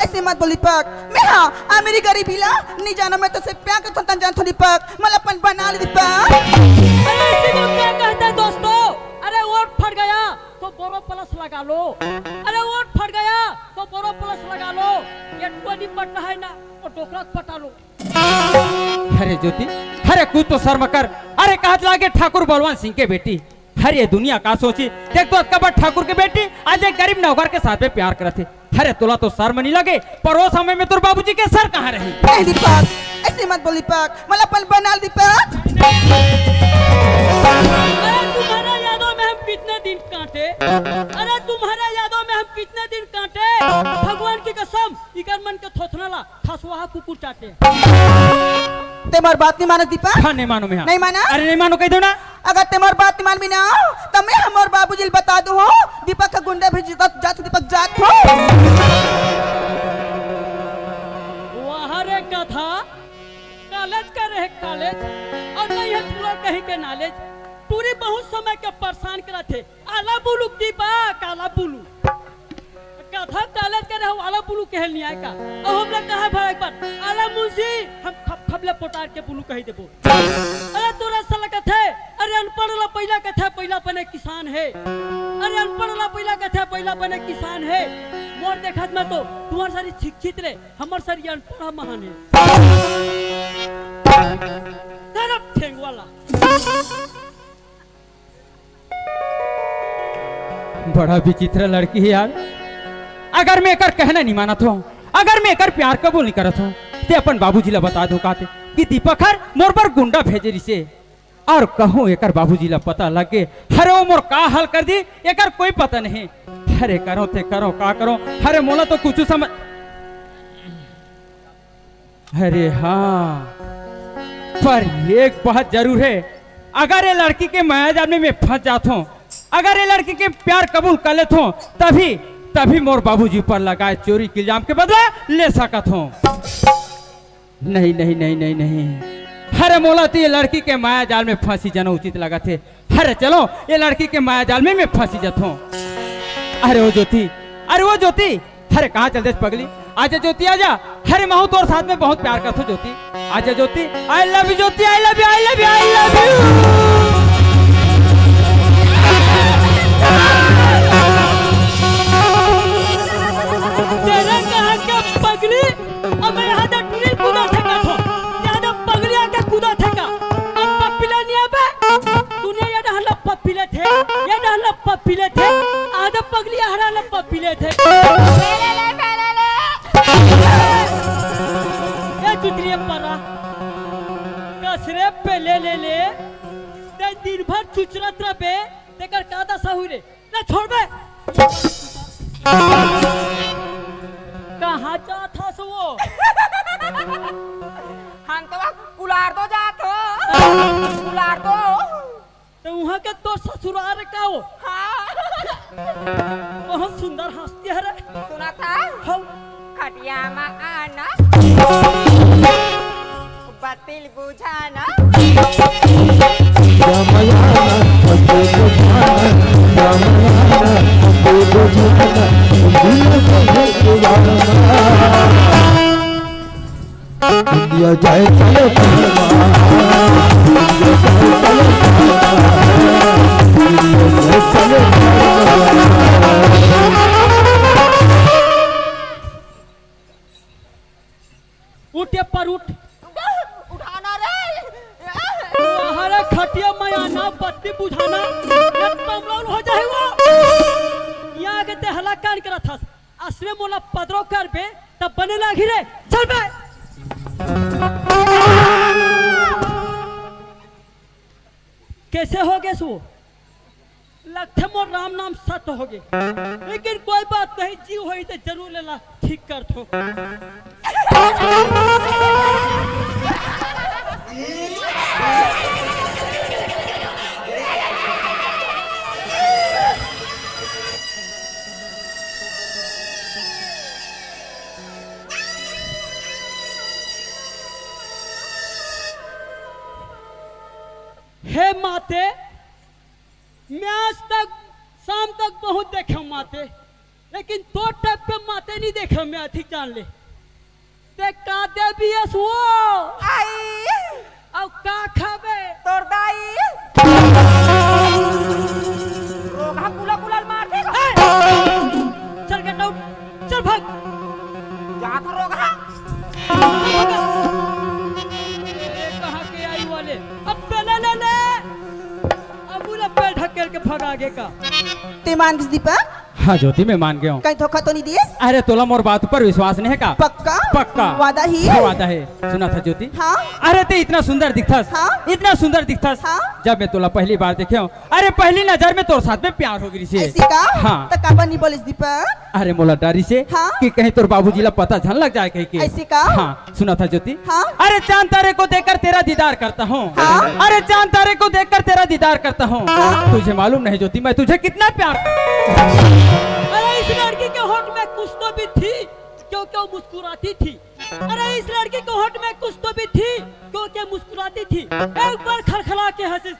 ऐसे मत बोल दीपक। मैं हाँ, अमीरी गरीबी ला नहीं जाना, मैं तोसे प्यार करथों, तन जानथों दीपक। मला अपन बना ले दीपक। अरे इसी को क्या कहते हैं दोस्तों? अरे वोट फट गया तो बोरो प्लस लगा लो। अरे वोट फट गया तो बोरो प्लस लगा लो। ये टोनी पटना है ना, तो डोकरा पटा लो। अरे ज्योति, अरे कुछ तो शर्म कर। अरे कहत लागे ठाकुर बलवंत सिंह के बेटी। अरे ये दुनिया का सोची, देख तो अतका बड़ ठाकुर के बेटी आज एक गरीब नौकर के साथ में प्यार करत हे। अरे तोला तो शर्म नहीं लगे, पर वो समय में तोर बाबूजी के सर कहाँ रही? नहीं दीपक, से मत बोल दीपक, मला अपन बना ले दीपक। अरे तुम्हारा यादों में हम कितने दिन काटे, अरे तुम्हारा यादों में हम कितने दिन काटे, भगवान की कसम, इकर मन के थोथना ला, थसवाहा कुकुर चाटे। ते मोर बात नहीं मानस दीपक? हाँ, नहीं मानो मैं, हाँ। नहीं माना? अरे नहीं मानो, कह दो ना। अगर ते मोर बात नहीं मानबे ना, त मैं हमर बाबूजी ल बता दूँ हो, दीपक के गुंडा भेज जात, जात दीपक जात हो। वाह रे गधा, कॉलेज करे हे कॉलेज, अउ नहीं हे पूरा कहीं के नॉलेज। टूरी बहुत समय के परेशान करत हे, आला बुलू दीपक, आला बुलू। गधा कॉलेज करे हो, आला बुलू कहे ल नहीं आय का? अउ हमला कहा भला एक बार, आला मुंशी, हम खप खप ले पोटार के बुलू कहि देबो। अरे तोर असन लगथे, अरे अनपढ़ ला पहिला कथे पहिला बने किसान हे, अरे अनपढ़ ला पहिला कथे पहिला बने किसान हे। मोर देखत में तो तुम्हर सरी शिक्षित रे, हमर सरी अनपढ़ महान हे। तरफ ठेंगवाला। बड़ा विचित्र लड़की हे यार। अगर मैं एकर कहना नहीं मानत हों, अगर मैं एकर प्यार कबूल नहीं करत हों, ते अपन बाबूजी ला बता दो काते कि दीपक हर मोर बर गुंडा भेजे रिसे। अउ कहूँ एकर बाबूजी ला पता लग गे, अरे वो मोर का हाल कर दी, एकर कोई पता नहीं। अरे करो ते करो, का करो, अरे मोला तो कुछ समझ अरे हाँ, पर एक बात जरूर हे, अगर ये लड़की के माया जाल में मैं फंस जात हों, अगर ये लड़की के प्यार कबूल कर लेत हों, तभी, तभी मोर बाबूजी ऊपर लगाए चोरी के इल्जाम के बदला ले सकत हों। नहीं, नहीं, नहीं, नहीं, नहीं। अरे मोला तो ये लड़की के माया जाल में फंसी जाना उचित लगथे। अरे चलो, ये लड़की के माया जाल में मैं फंसी जात हों। अरे ओ ज्योति, अरे ओ ज्योति, अरे कहाँ चल देस पगली? आजा ज्योति, आजा। अरे महूँ तोर साथ में बहुत प्यार करत हों ज्योति। आजा ज्योति, I love you Jyoti, I love you, I love you, I love you। तेरा कहाँ का पगली? अब मैं यहाँ से टूरी कूदा थे का थो, यहाँ से पगली आके कूदा थे का। अब पप्पी ले नहीं आबे, दुनिया ये डहला पप्पी ले थे, ये डहला पप्पी ले थे, आधा पगली हरा ला पप्पी ले थे। ले, ले, ले, ले, ले, ले। ए चुचरिया परा, कसरे पे ले, ले, ले, ते दिन भर चुचरत रबे, तेकर का दशा हुई रे? ना छोड़बे। कहाँ जात हस वो? हम तो कुलार दो जात हों। कुलार दो। तो वहाँ के तोर ससुरार का वो? हाँ। बहुत सुंदर हंसती है रे। सुना था? हाँ। खटिया मा आना। बत्ती ल बुझाना। रामायण, बत्ती बुझाना, रामायण, बत्ती बुझाना, दिल को धड़कवाना। दुनिया जाए चले पहलवान, दुनिया जाए चले पहलवान, दुनिया जाए चले पहलवान। उठ ये पर उठ। उठाना रे। हरे खटिया मा आना, बत्ती बुझाना, ये तमलौल हो जाए वो। यहाँ के ते हला कान करत हस। असने मोला पदरो करबे, तब बने लागी रे। चल बे। कैसे हो गेस वो? लगथे मोर राम नाम सत हो गे, लेकिन कोई बात नहीं, जीव होई ते जरूर लेला ठीक कर थो। हे माते, मैं आज तक शाम तक बहुत देखे हूँ माते, लेकिन तोर टाइप के माते नहीं देखे मैं, अधिक जान ले। ते का देवी हस वो? आई। अउ का खाबे? तोर दाई। रोगहा कुला कुला मार दे। ए! चल get out, चल भाग। जा तो रोगहा। ए, कहाँ के आई वाले? अब पहले ले ले। अब उला पैर ढकेल के भगा आगे का। ते मान गेस दीपक? हाँ ज्योति, मैं मान गया हूँ। कहीं धोखा तो नहीं दिस? अरे तोला मोर बात ऊपर विश्वास नहीं है का? पक्का? पक्का। वादा ही? वादा है। सुना था ज्योति। हाँ? अरे ते इतना सुंदर दिखथस। हाँ? इतना सुंदर दिखथस। हाँ? जब मैं तोला पहली बार देखे हूँ, अरे पहली नजर में तोर साथ में प्यार हो गई से। ऐसी का? हाँ। त काबर नहीं बोलिस दीपक? अरे मोला डरी से हाँ? कि कहीं तोर बाबूजी ला पता झन लग जाए कहीं के। ऐसी का? हाँ। सुना था ज्योति। हाँ? अरे चांद तारे को देखकर तेरा दीदार करता हूँ। हाँ? अरे चांद तारे को देखकर तेरा दीदार करता हूँ। हाँ? तुझे मालूम नहीं ज्योति, मैं तुझे कितना प्यार। अरे इस लड़की के होठ में कुछ तो भी थी, क्योंकि वो मुस्कुराती थी। अरे इस लड़की के होठ में कुछ तो भी थी, क्योंकि मुस्कुराती थी। एक बार खलखला के हंसी।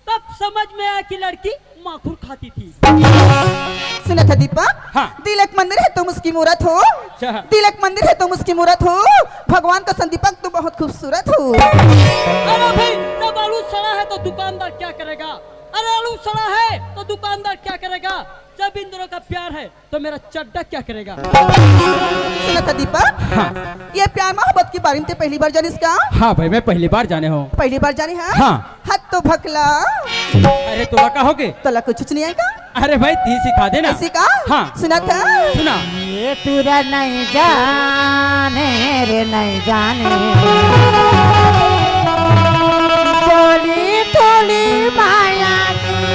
तब समझ में आया कि लड़की माखुर खाती थी। सुना था दीपक? हाँ। दिल एक मंदिर है, तुम उसकी मूरत हो। अच्छा। दिल एक मंदिर है, तुम उसकी मूरत हो। भगवान का संदीपक, तुम बहुत खूबसूरत हो। अरे भाई, जब आलू सड़ा है तो दुकानदार क्या करेगा? अरे आलू सड़ा है तो दुकानदार क्या करेगा? जब इन दोनों का प्यार है तो मेरा चड्डा क्या करेगा? सुना था दीपक? हाँ। ये प्यार मोहब्बत के बारे में ते पहली बार जानिस का? हाँ भाई, मैं पहली बार जाने हूँ। पहली बार जाने हैं? हाँ। हद तो भकला। अरे तोला का होगे? तोला कुछ नहीं आएगा? अरे भाई, ती सिखा देना। ऐसी का? हाँ। सुना था? सुना। ये तुरा नहीं जाने रे, नहीं जाने। थोली थोली माया की।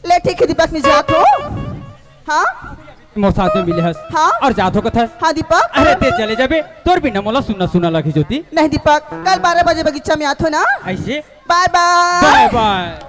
ले ठीक है दीपक, मैं जात हो। हाँ? मोर साथ में मिले हस। हाँ? और जात हो कथस। हाँ दीपक। अरे ते चले जाबे, तोर बिना मोला सुन्ना सुन्ना लगही ज्योति। नहीं दीपक, कल बारह बजे बगीचा में आत हो ना। ऐसे? बाय बाय। बाय बाय।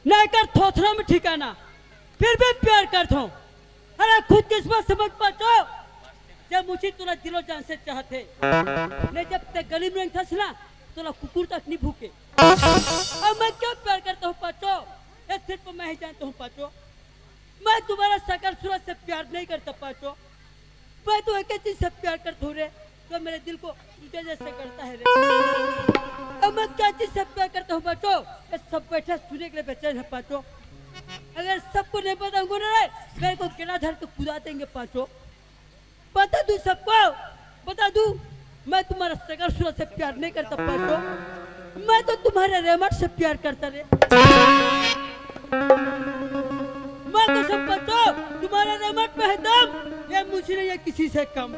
नहीं कर थोथरा में ठिकाना, फिर भी प्यार करत हूँ। अरे खुद किस्मत समझ पाचो, जब मुझे तोला दिलो जान से चाहत हे। नहीं जब ते गली में रेंगथस ना, तोला कुकुर तक नहीं भूके। अब मैं क्यों प्यार करता हूँ पाचो, ये सिर्फ मैं ही जानता हूँ पाचो। तुम्हारा शकल सूरत से प्यार नहीं करता पांचो। मैं तो एक ही चीज से प्यार करता हूँ रे, जो मेरे दिल को तुझे जैसे करता है रे। अब मैं क्या चीज से प्यार करता हूँ पांचो, ये सब बैठे सुने के लिए बेचैन है पांचो। अगर सबको नहीं बताऊंगा ना रे, मेरे को गिरा धर के कुदा देंगे पांचो। बता दूं सबको, बता दूं, मैं तुम्हारा शकल सूरत से प्यार नहीं करता पांचो, मैं तो तुम्हारे रेमट से प्यार करता रे। मैं कसम पांचो, तुम्हारे रेमट में है दम, ये मुझे नहीं है किसी से कम।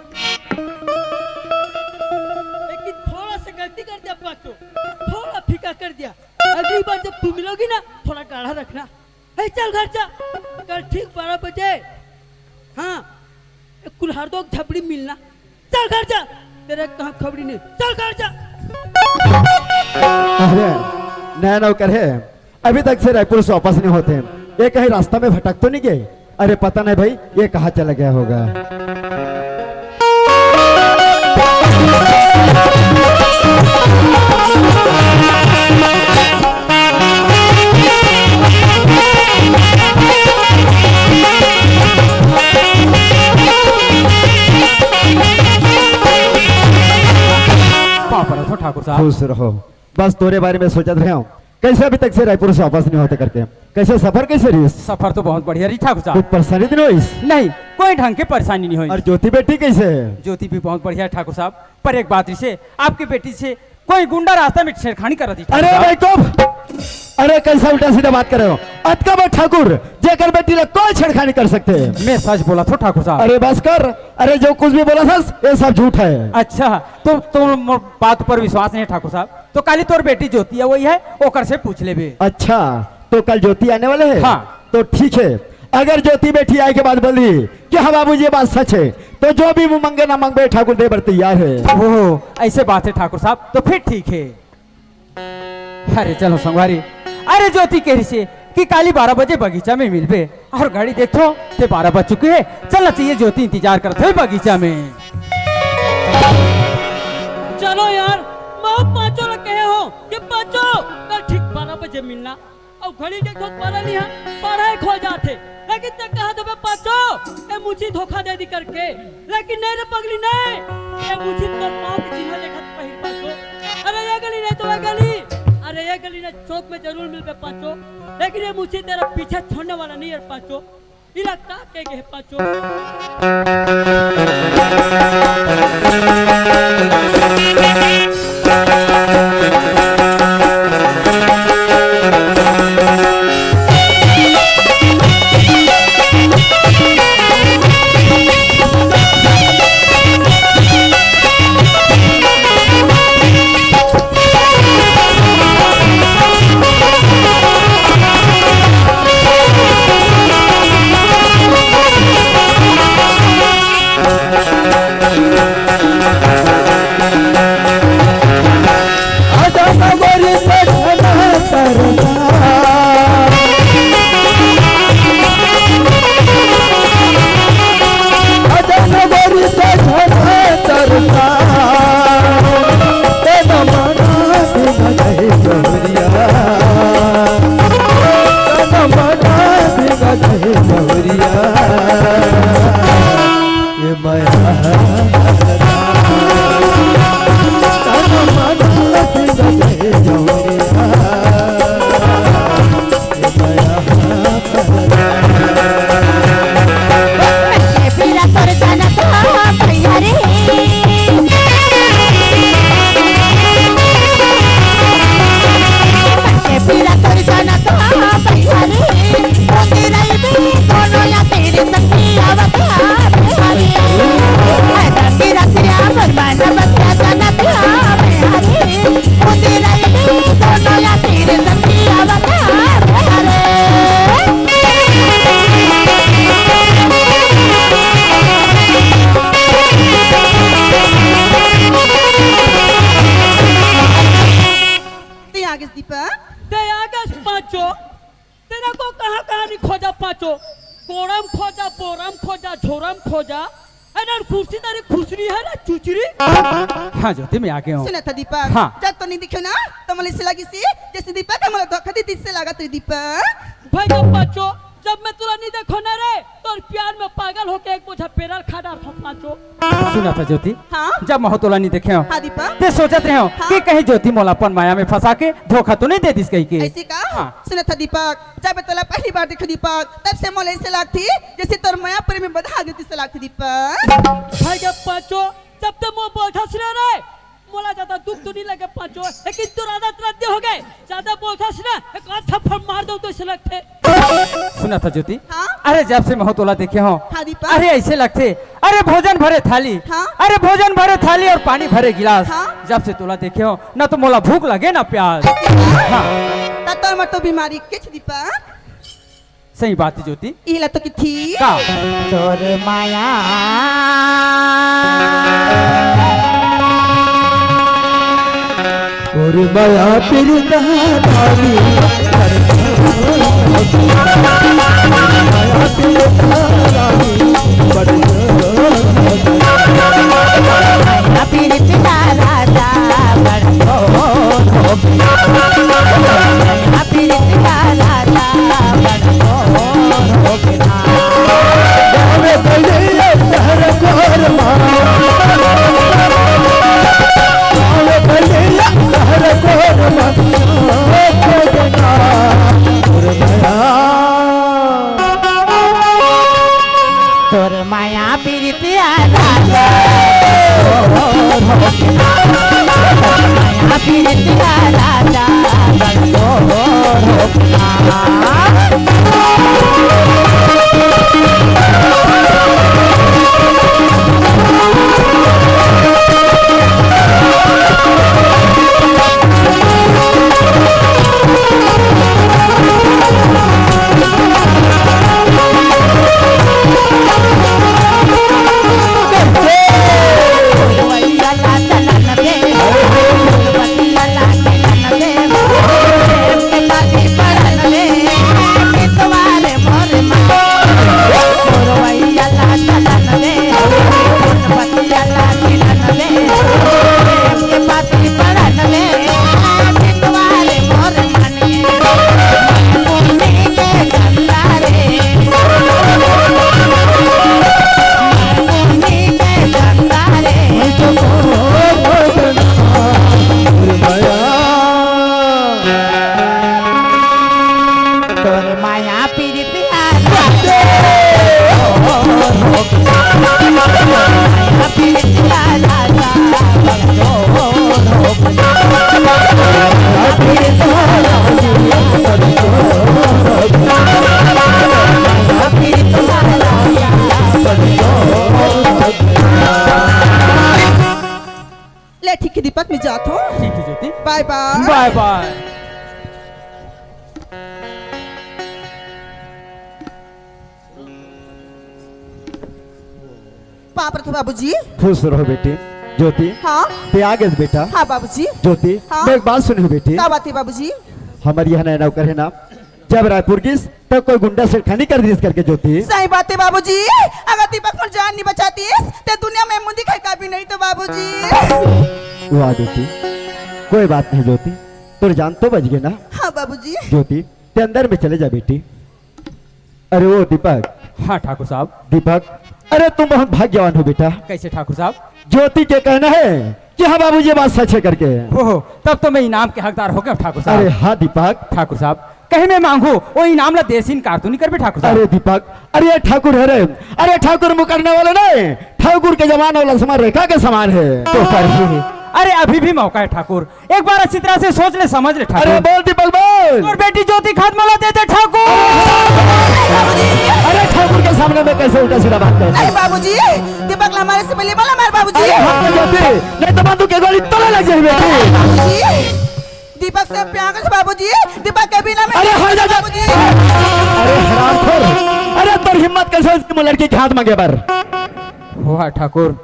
लेकिन थोड़ा सा गलती कर दिया पांचो, थोड़ा फीका कर दिया। अगली बार जब तुम मिलोगी ना, थोड़ा गाढ़ा रखना। ए, चल घर जा, कल ठीक बारह बजे। हाँ, एक कुल्हार दो झपड़ी मिलना। चल घर जा, तेरे कहाँ खबड़ी नहीं, चल घर जा। अरे नया नौकर है, अभी तक से रायपुर से वापस नहीं होते। ये कहीं रास्ता में भटक तो नहीं गए? अरे पता नहीं भाई, ये कहाँ चला गया होगा। पाँव परत हों ठाकुर साहब। खुश रहो। बस तोरे बारे में सोचत रहे हूँ, कैसे अभी तक से रायपुर से वापस नहीं होते करके। कैसे सफर कैसे रही? सफर तो बहुत बढ़िया रही ठाकुर साहब। कुछ परेशानी तो नहीं हुई? नहीं, कोई ढंग के परेशानी नहीं हुई। और ज्योति बेटी कैसे है? ज्योति भी बहुत बढ़िया है ठाकुर साहब, पर एक बात रही से, आपकी बेटी से कोई गुंडा रास्ता में छेड़खानी कर रही थी अरे भाई। अरे कैसा उल्टा सीधा बात कर रहे हो? अतका बड़ ठाकुर जेकर बेटी ला कोई छेड़खानी कर सकते हैं? मैं सच बोला था ठाकुर साहब। अरे बस कर, अरे जो कुछ भी बोला था ये सब झूठ है। अच्छा, तो तुम बात पर विश्वास नहीं ठाकुर साहब, तो काली तोर बेटी ज्योति है, वही है, ओकर से पूछ लेबे। अच्छा, तो कल ज्योति आने वाले है? हाँ। तो ठीक है, अगर ज्योति बेटी आए के बाद बोली कि हाँ बाबू ये बात सच है, तो जो भी मुँह मंगे ना मंगे ठाकुर दे बर तैयार है। ओह, ऐसे बात है ठाकुर साहब, तो फिर ठीक है। अरे चलो संगवारी, अरे ज्योति कह रही से कि काली बारह बजे बगीचा में मिलबे, और घड़ी देखो ते बारह बज चुके है। चलना चाहिए ज्योति इंतजार करत है बगीचा में। चलो यार, मैं पांचों लोग कहे हो कि पांचों कल ठीक बारह बजे मिलना। अउ घड़ी देखो बारह नहीं है, साढ़े एक हो जाथे। लेकिन ते कहा देबे पांचो, ए मुझी धोखा दे दी करके। लेकिन नहीं रे पगली नहीं, ए मुझी तो पाँव के चिन्ह देखत पहिर पांचो। अरे ये गली नहीं तो ये गली, अरे ये गली नहीं चौक में जरूर मिलबे पांचो। लेकिन ये मुझी तेरा पीछे छोड़ने वाला नहीं है पांचो। इला का के गे पांचो। तेरा को कहाँ कहाँ नहीं खोजा पाचो, कोड़म खोजा, बोरम खोजा, झोरम खोजा, एनर कुर्सी तारी खुसरी है ना चुचरी। हाँ ज्योति, मैं आ गया हूँ। सुना था दीपक, हाँ। जब तो नहीं दिखे ना, तो मुझे लगी सी जैसे दीपक हमारा धोखा दी, दिल से लगा तू दीपक। भाई जब पाचो जब मैं तोला नहीं देखो ना रे, तोर प्यार में पागल होके एक बोझा पेरल खा डारथों पांचो। सुनत हस ज्योति, हाँ? जब महूं तोला नहीं देखे हों, हाँ दीपक। ते सोचत रहे हों हाँ? कि कहीं ज्योति मोला अपन माया में फंसा के धोखा तो नहीं दे दिस कहिके। ऐसे का? हाँ। सुनत हस दीपक, जब मैं तोला पहली बार देखों दीपक, तब से मोला ऐसे लागथे जैसे तोर माया प्रेम में बंधा गेंव तइसे लागथे दीपक। भाई के पांचो, जब ते मोला बोलथस ना रे, मोला ज्यादा दुख तो नहीं लगे पांचो, लेकिन तोर आदत रद्दी हो गे। ज्यादा बोलथस ना, एक आध थप्पड़ मार देंव तइसे लगथे। सुनत हस ज्योति, हाँ? अरे जब से महूं तोला देखे हों, हाँ दीपक। अरे ऐसे लगथे, अरे भोजन भरे थाली, हाँ? अरे भोजन भरे थाली अउ पानी भरे गिलास। हाँ? जब से तोला देखे हों ना, तो मोला भूख लगे ना प्यास। ऐसे का? हाँ। त तोर में तो बीमारी कहेच दीपक। सही बात हे ज्योति। इही ला तो किथी। का? तोर माया। तोर माया पीरित रानी, माया पीरित रानी, बड़ पीरित राजा बड़ पीरित राजा बड़ तोर माया पीरितिया राजा, माया पीरितिया राजा। तोर माया पीरितिया राजा। माया पीरितिया राजा। ले ठीक हे दीपक, मैं जात हों। ठीक हे ज्योति। बाय बाय। बाय बाय। पाँव परथों बाबूजी। खुश रहो बेटी। ज्योति, हाँ? ते आ गेस बेटा। हाँ बाबूजी। ज्योति, हाँ? मैं एक बात सुनहू बेटी। का बात हे बाबूजी? हमर इहाँ नया नौकर हे ना, जब रायपुर गिस, तब कोई गुंडा छेड़खानी कर दिस करके ज्योति। सही बात हे बाबूजी, अगर दीपक मोर जान नहीं बचातिस, ते दुनिया में मुंदी खाए काबिल नहीं तो बाबूजी। वाह बेटी, कोई बात नहीं ज्योति, तोर जान तो बच गे ना। हाँ बाबूजी। ज्योति, ते अंदर में चले जा बेटी। अरे ओ दीपक। हाँ ठाकुर साहब। दीपक, अरे तुम बहुत भाग्यवान हो बेटा। कैसे ठाकुर साहब? ज्योति के कहना हे कि हाँ बाबूजी, ये बात सच हे करके। ओहो, तब तो मैं इनाम के हकदार हो गेंव ठाकुर साहब। अरे हाँ दीपक। ठाकुर साहब, कहीं मैं मांगहूँ, ओ इनाम ला दे से इनकार तो नहीं करबे ठाकुर साहब? अरे दीपक, अरे ये ठाकुर हे रे, अरे ठाकुर मुकरने वाला नहीं, ठाकुर के जबान अउ लसमा रेखा के समान हे। तो कर ही, अरे अभी भी मौका हे ठाकुर, एक बार अच्छी तरह से सोच ले, समझ ले ठाकुर। अरे बोल दीपक बोल। अउ बेटी ज्योति खातिर मोला दे दे ठाकुर। अरे ठाकुर के सामने में कैसे उल्टा सीधा बात करता है? नहीं बाबूजी, दीपक ला मारे से पहले मोला मार बाबूजी। अरे हाँ ज्योति, नहीं तो बंदूक के गोली तोला लग जाही बेटी। बाबूजी, दीपक से प्यार कर बाबूजी, दीपक के बिना मैं अरे हट जा, जा। बाबूजी। अरे हरामखोर, अरे तोर हिम्मत कैसे होइस कि मोर लड़की के हाथ मांगे बर? वाह ठाकुर,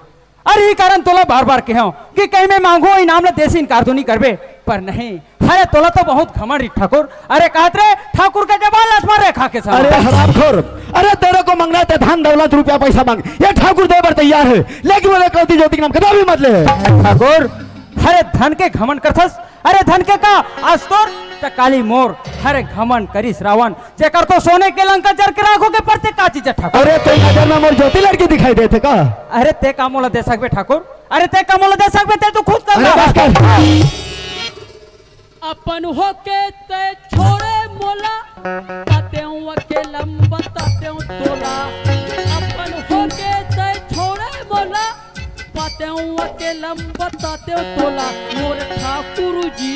अरे इही कारण तोला बार-बार कहे हों कि कहीं मैं मांगहूँ इनाम ला दे से इनकार तो नहीं करबे, पर नहीं, अरे तोला तो बहुत घमंड हे ठाकुर। अरे कहत रहे ठाकुर के जबान लसमा रेखा के समान। अरे हरामखोर, अरे तेरे को मांगना है तो धन दौलत रुपया पैसा मांग, ये ठाकुर दे बर तैयार हे, लेकिन वो एकलौती ज्योति के नाम कदा भी मत ले। ठाकुर, अरे धन के घमंड करथस, अरे धन के का, आज तोर त काली मोर। अरे घमंड करिस रावण, जेकर तो सोने के लंका जर के राख होगे, पर ते का चीज ठाकुर? अरे तो नजर में मोर ज्योति लड़की दिखाई देथे का? अरे ते का मोला दे सकबे ठाकुर? अरे ते का मोला दे सकबे? ते तो खुद कर अरे बस कर। अपन होके ते छोड़े मोला, पातेंव अकेलम बतातेंव तोला। अपन होके ते छोड़े मोला, पातेंव अकेलम बतातेंव तोला। मोर ठाकुर जी,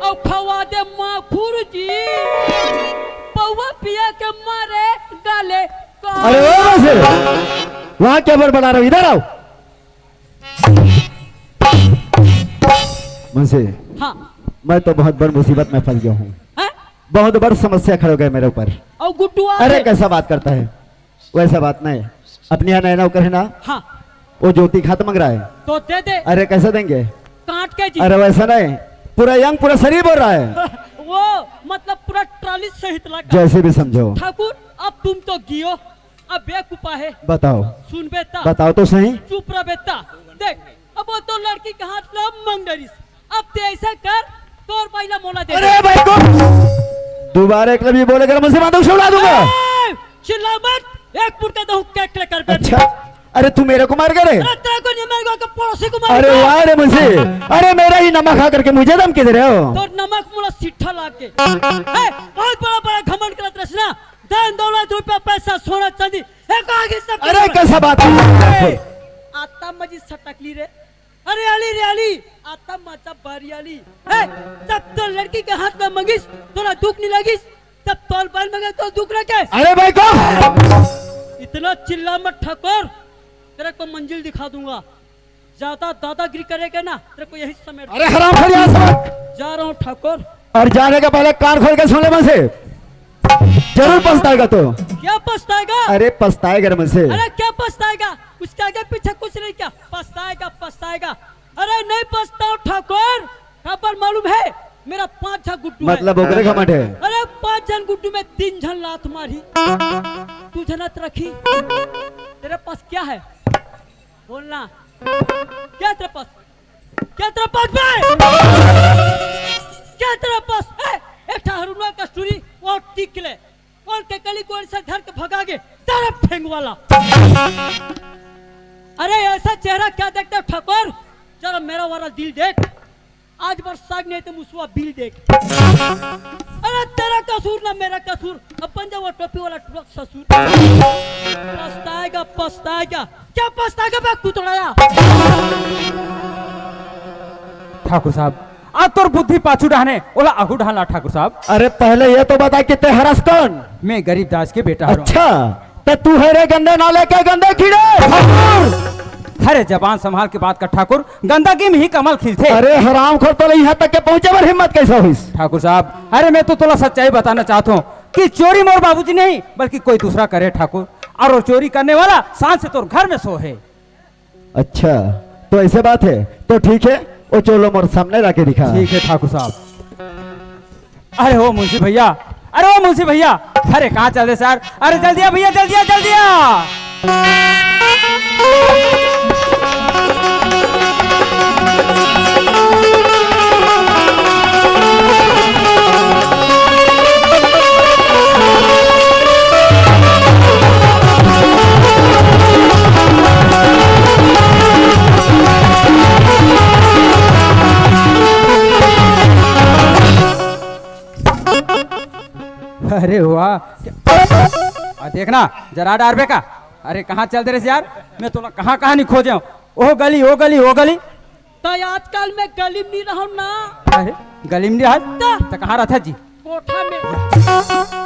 अउ खवा दे माखुर जी, पौवा पिया के मारे गाले का। अरे ओ बस, वहाँ क्या बड़बड़ा रहे हो? इधर आओ। मुंशी, हाँ। मैं तो बहुत बड़ मुसीबत में फंस गया हूँ। हैं? बहुत बड़ समस्या खड़ी हो गई मेरे ऊपर। और गुड्डू आ अरे गए। कैसा बात करता है, वैसा बात नहीं। अपने यहाँ नया नौकर है ना, हाँ। वो ज्योति खात मांग रहा है। तो दे दे। अरे कैसे देंगे? काट के जी। अरे वैसा नहीं, पूरा यंग, पूरा शरीर बोल रहा है। वो मतलब पूरा ट्राली सहित लगा। जैसे भी समझो। ठाकुर, अब तुम तो गियो, अब एक उपाय है। बताओ। सुन बेटा। बताओ तो सही। चुप रह बेटा। देख, अब वो तो लड़की के हाथ ला मांग डरिस। अब ते ऐसा कर, तोर बाई ला मोला दे अरे दे। भाई को दोबारा एक लफ्ज बोलेगा, मुंशी, माता उसे उड़ा दूंगा। ए, चिल्ला मत, एक पुटका दहूं केक लेकर बैठ। अच्छा, अरे तू मेरे को मार करे? अरे तेरे को नहीं मारूंगा, तो पड़ोसी को अरे मारूंगा। वाह रे मुंशी, अरे मेरा ही नमक खा करके मुझे धमकी दे रहे हो? तोर नमक मोला सिट्ठा लाग के। ए, बहुत बड़ा बड़ा घमंड करत रहिस ना, धन दौलत रुपया पैसा सोना चांदी, एक आगे सब अरे कैसा बात है? ए, आता मजी सटकली रे। अरे आली रे आली, आता माता बारी आली। ए, जब तो लड़की के हाथ में मंगिस, तोला दुख नहीं लगिस, जब तोल बन मंगे तो दुख ना के। अरे भाई को इतना चिल्ला मत ठाकुर, तेरे को मंजिल दिखा दूंगा। ज्यादा दादागिरी करेगा ना, तेरे को यही समेट अरे हराम खोर, यहाँ से जा रहा हूँ ठाकुर। और जाने के पहले कान खोल के सुन ले मुंशी, जरूर पछताएगा तो। क्या पछताएगा? अरे पछताएगा रे मुंशी। अरे क्या पछताएगा? उसके आगे पीछे कुछ नहीं क्या? पछताएगा, पछताएगा। अरे नहीं पछताओ ठाकुर, काबर मालूम है? मेरा पांच झन गुड्डू है। मतलब ओकरे घमंड है। अरे पांच झन गुड्डू में तीन झन लात मारी, दू झन अत रखी। तेरे पास क्या है? बोलना। क्या तेरे पास? क्या तेरे पास बे? क्या तेरे पास? ए, ए ठहरुआ कस्तूरी, वो टिक ले। कौन के कली कौन से घर के भगा के, तेरा फेंग वाला। अरे ऐसा चेहरा क्या देखते हो ठाकुर? जरा मेरा वाला दिल देख। आज बरसात नहीं तो मुसवा बिल देख। अरे तेरा कसूर ना मेरा कसूर, अपन जब वो टोपी वाला टुरक ससुर। पछताएगा, पछताएगा। क्या पछताएगा बे कुतड़ाया? ठाकुर साहब, आज तोर बुद्धि पाछू डहाने, ओला आगू डहान ला ठाकुर साहब। अरे पहले ये तो बता कि ते हरस कौन? मैं गरीब दास के बेटा हरौं। अच्छा, तो तू है रे गंदे नाले के गंदे कीड़े? ठाकुर! अरे जबान संभाल के बात कर ठाकुर, गंदगी में ही कमल खिलथे। अरे हरामखोर, तोला यहाँ तक के पहुँचे बर हिम्मत कैसे होइस? ठाकुर साहब, अरे मैं तो तोला सच्चाई बताना चाहत हौं कि चोरी मोर बाबूजी नहीं, बल्कि कोई दूसरा करे ठाकुर, और वो चोरी करने वाला शान से तोर घर में सो है। अच्छा, तो ऐसे बात है, तो ठीक है, वो चोलो मोर सामने ला के दिखा। ठीक है ठाकुर साहब। अरे ओ मुंशी भैया, अरे ओ मुंशी भैया, अरे कहाँ चल दे यार? अरे जल्दी आ भैया, जल्दी आ, जल्दी आ। अरे वाह। आ, देखना, जरा डारबे का। अरे, कहाँ चल दे रे यार? मैं तोला कहाँ, कहाँ नहीं खोजे हौं। ओ गली, ओ गली, ओ गली। त आजकल मैं गली में नहीं रहूं ना। अरे, गली में नहीं रहा? त? त कहाँ रहता जी? कोठा में।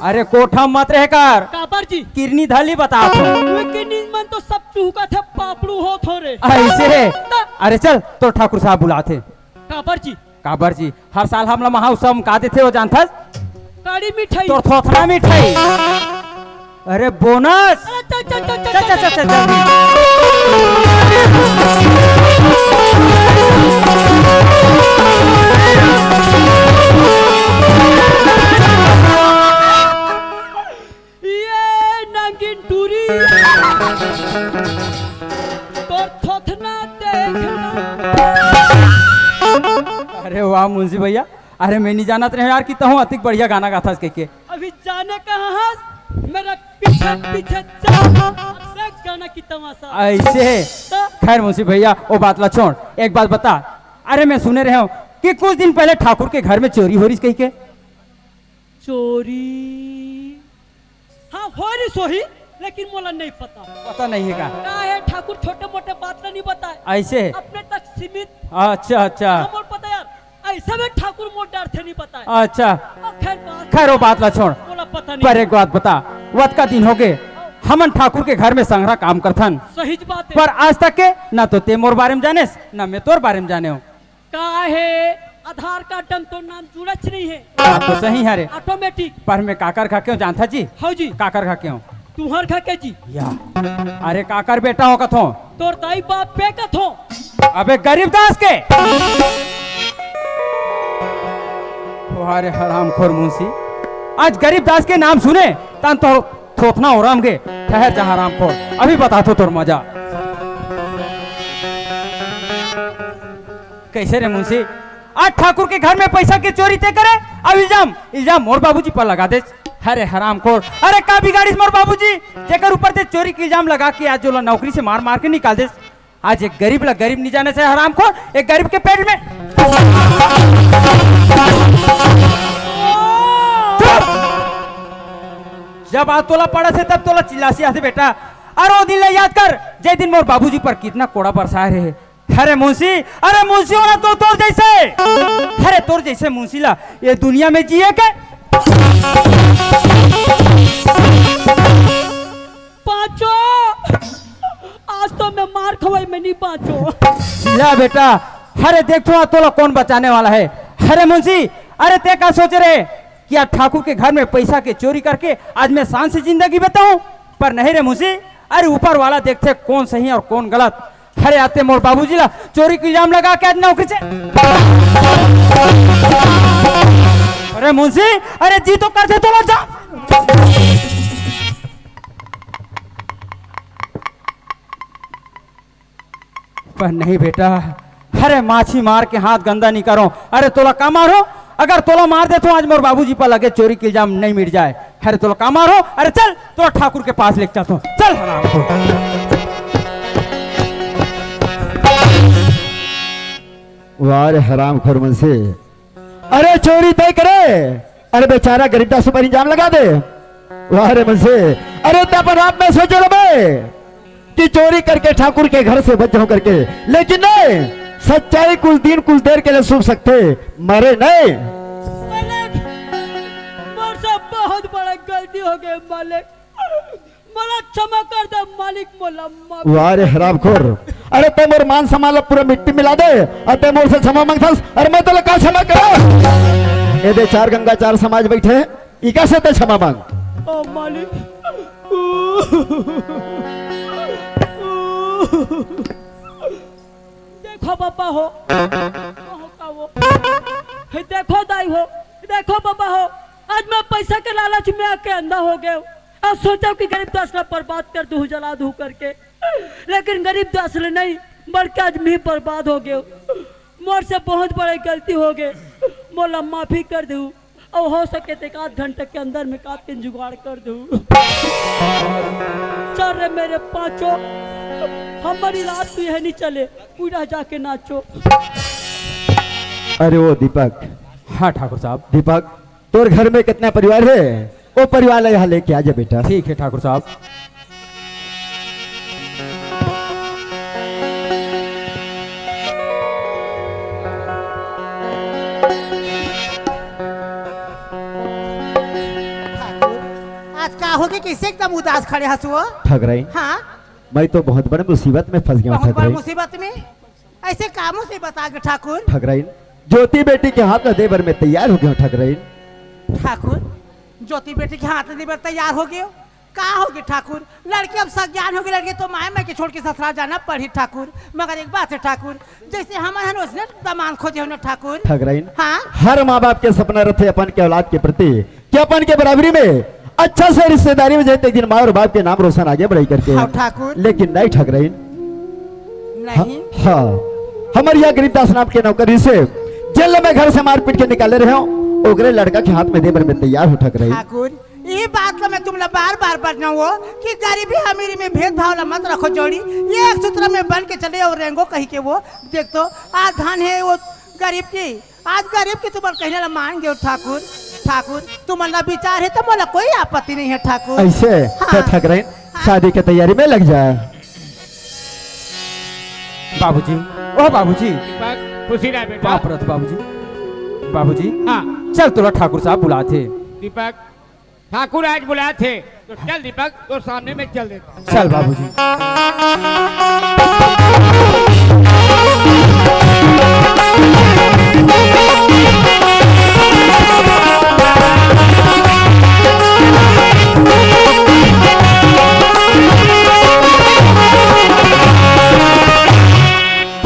अरे, कोठा मत रहे कर। काबर जी? किरनी धली बता तो। वो किरनी मन तो सब चूहका थे, पापड़ू हो थोरे। ऐसे है? त? अरे, चल, तो ठाकुर साहब बुलाथे। काबर जी? काबर जी, हर साल हमला महा उत्सव में का देथे वो जानथस? कड़ी मिठाई। तोर थोथना मिठाई। अरे बोनस। अरे चल, चल, चल, चल, चल, चल, चल, चल, जल्दी। ये नागिन टूरी। तोर थोथना देखना। अरे हाँ मुंशी भैया, अरे मैं नहीं जानत रहे यार कि तहूँ अतिक बढ़िया गाना गाथस कहिके। अभी जाने कहाँ हस, मेरे पीछे पीछे चल, अब देख गाना की तमाशा। ऐसे? तो? खैर मुंशी भैया, वो बात ला छोड़, एक बात बता, अरे मैं सुने रहे हूँ कि कुछ दिन पहले ठाकुर के घर में चोरी हो रही कहिके। चोरी? हाँ, हो रही सोही, लेकिन मोला नहीं पता। पता नहीं है का? का है, ठाकुर छोटे मोटे बात ला नहीं बताए। ऐसे? अपने तक सीमित। अच्छा, अच्छा। हाँ, मोला पता यार, ऐसा में ठाकुर मोर डर थे नहीं बताए। अच्छा। अब खैर बात खैर, वो बात ला छोड़। मोला पता नहीं। पर एक बात बता, वतका दिन हो गए, हमन ठाकुर के घर में संघरा काम करथन। सही बात है। पर आज तक के ना तो ते मोर बारे में जानेस, ना मैं तोर बारे में जाने हूँ। का हे, आधार कार्ड डन तो नाम जुड़च नहीं है। बात तो सही है रे। ऑटोमेटिक। पर मैं काकर घर के हूँ जानथा जी? हौ जी। काकर घर के हूँ? तुहर घर के जी। या। अरे काकर बेटा हो कथो? तोर दाई बाप पे कथो। अबे गरीब दास के। वाह रे हरामखोर मुंशी, आज गरीब दास के नाम सुने तन तो थोथना ओरम गे। ठहर जा हरामखोर, अभी बताथों तोर मजा। कैसे रे मुंशी, आज ठाकुर के घर में पैसा के चोरी ते करे, अब इल्जाम, इल्जाम मोर बाबूजी पर लगा दे। अरे हरामखोर, अरे का बिगाड़िस मोर बाबूजी, जेकर ऊपर ते चोरी के इल्जाम लगा के आज ओला नौकरी से मार मार के निकाल दे। आज एक गरीब ला गरीब नहीं जाने से हरामखोर, एक गरीब के पेट में। चुप! जब आज तोला पड़ा से तब तोला चिल्लासी आथे बेटा। अरे वो दिन ला याद कर, जे दिन मोर बाबूजी पर कितना कोड़ा बरसाए रहे। अरे मुंशी, अरे मुंशी होना तो तोर जैसे, अरे तोर जैसे मुंशी ला ये दुनिया में जिए के। पांचो, आज तो मैं मार खवाई में नहीं बांचो। ला बेटा, अरे देख तो तोला कौन बचाने वाला है। अरे मुंशी, अरे ते का सोच रहे कि आज ठाकुर के घर में पैसा के चोरी करके आज मैं शान से जिंदगी बिताऊं? पर नहीं रे मुंशी, अरे ऊपर वाला देखथे कौन सही और कौन गलत। अरे आते मोर बाबूजी ला चोरी के इल्जाम लगा के आज नौकरी से। अरे मुंशी, अरे जी तो करथे तोला जा। पर नहीं बेटा, अरे माछी मार के हाथ गंदा नहीं करो। अरे तोला का मारो, अगर तोला मार देथों आज मोर बाबूजी पर लगे चोरी के इल्जाम नहीं मिट जाए। अरे तोला का मारो, अरे चल तोला ठाकुर के पास लेके चलथों, चल हरामखोर। वाह रे हरामखोर मुंशी, अरे चोरी तय करे, अरे बेचारा गरीब दास ऊपर इल्जाम लगा दे। वाह रे मुंशी, अरे ते अपन आप में सोचे रे बे कि चोरी करके ठाकुर के घर से बच जाऊं करके, लेकिन नहीं, सच्चाई कुछ दिन कुछ देर के लिए छुप सकथे, मरे नहीं। मालिक, मोर से बहुत बड़ा गलती हो गई मालिक, मोला क्षमा कर दे मालिक, मोला माफ। वाह रे हरामखोर, अरे ते मोर मान सम्मान ला पूरा मिट्टी मिला दे, अरे ते मोर से क्षमा मांगथस, अरे मैं तोला का क्षमा करूं? ए दे चार गंगा चार समाज बैठे, इका से ते क्षमा मांग। ओ मालिक। देखो बाबा हो, कहो का वो। हे देखो दाई हो, देखो बाबा हो, आज मैं पैसा के लालच में आके अंधा हो गया हूँ। आज सोचा कि गरीब दास ला बर्बाद कर दूँ, जला दूँ करके, लेकिन गरीब दास ला नहीं, बल्कि आज मैं बर्बाद हो गया हूँ। मोर से बहुत बड़े गलती हो गए, मोला माफी कर दू। अउ हो सके त एक आध घंटा के अंदर में का तेन जुगाड़ कर दू। चल रे मेरे पांचो, हमारी रात तो यह नहीं चले, पूरा जाके नाचो। अरे ओ दीपक। हाँ ठाकुर साहब। दीपक, तोर घर में कितना परिवार है, वो परिवार ला यहाँ लेके आ जा बेटा। ठीक है ठाकुर साहब। ठाकुर, आज का होगे, कैसे एकदम उदास खड़े हस वो? ठगराइन, हाँ? मैं तो बहुत बड़े मुसीबत में फंस गया हूँ बहुत बड़े ठगराइन। मुसीबत में? ऐसे का मुसीबत आ गई ठाकुर? ठगराइन, ज्योति बेटी के हाथ ला दे बर मैं तैयार हो गया हूँ ठगराइन। ठाकुर, ज्योति बेटी के हाथ ला दे बर तैयार हो गए हो? का हो गए ठाकुर? लड़की अब सज्ञान हो गई, लड़की तो माय माय के छोड़ के ससुराल जाना पड़ी ठाकुर। मगर एक बात है ठाकुर, जैसे हमन हन वैसने दामाद खोजे हो ना ठाकुर। ठगराइन, हाँ? हर माँ बाप के सपना रहते अपन के औलाद के प्रति कि अपन के बराबरी में अच्छा से रिश्तेदारी में जाए, तो एक दिन माँ और बाप के नाम रोशन आगे बढ़ाई करके। हाँ, ठाकुर। लेकिन नहीं ठगराइन। नहीं। हाँ, हाँ। हमारे यहाँ गरीबदास नाम के नौकरी से जेन ल मैं घर से मारपीट के निकाले रहे हूँ, ओकरे लड़का के हाथ में दे बर मैं तैयार हूँ ठकरई। ठाकुर, ये बात ला मैं तुमला बार-बार बतावत हूँ कि गरीबी अमीरी में भेदभाव ला मत रखो जोड़ी, ये एक सूत्र में बन के चले अउ रेंगो कहिके वो। देख तो, आज धन हे वो गरीब के, आज गरीब के तुमन कहिना ला मान गेव ठाकुर। ठाकुर, तुमन ला विचार हे त मोला कोई आपत्ति नहीं हे ठाकुर। अइसे हाँ। त ठकरई, हाँ। शादी के तैयारी में लग जा। बाबूजी, ओ बाबूजी। दीपक, खुशी रह बेटा। बाप रे बाबूजी। बाबूजी, हाँ। चल तोला ठाकुर साहब बुलाथे। दीपक, ठाकुर आज बुलाथे, तो चल दीपक, तोर सामने में चल देता हूँ। चल बाबूजी।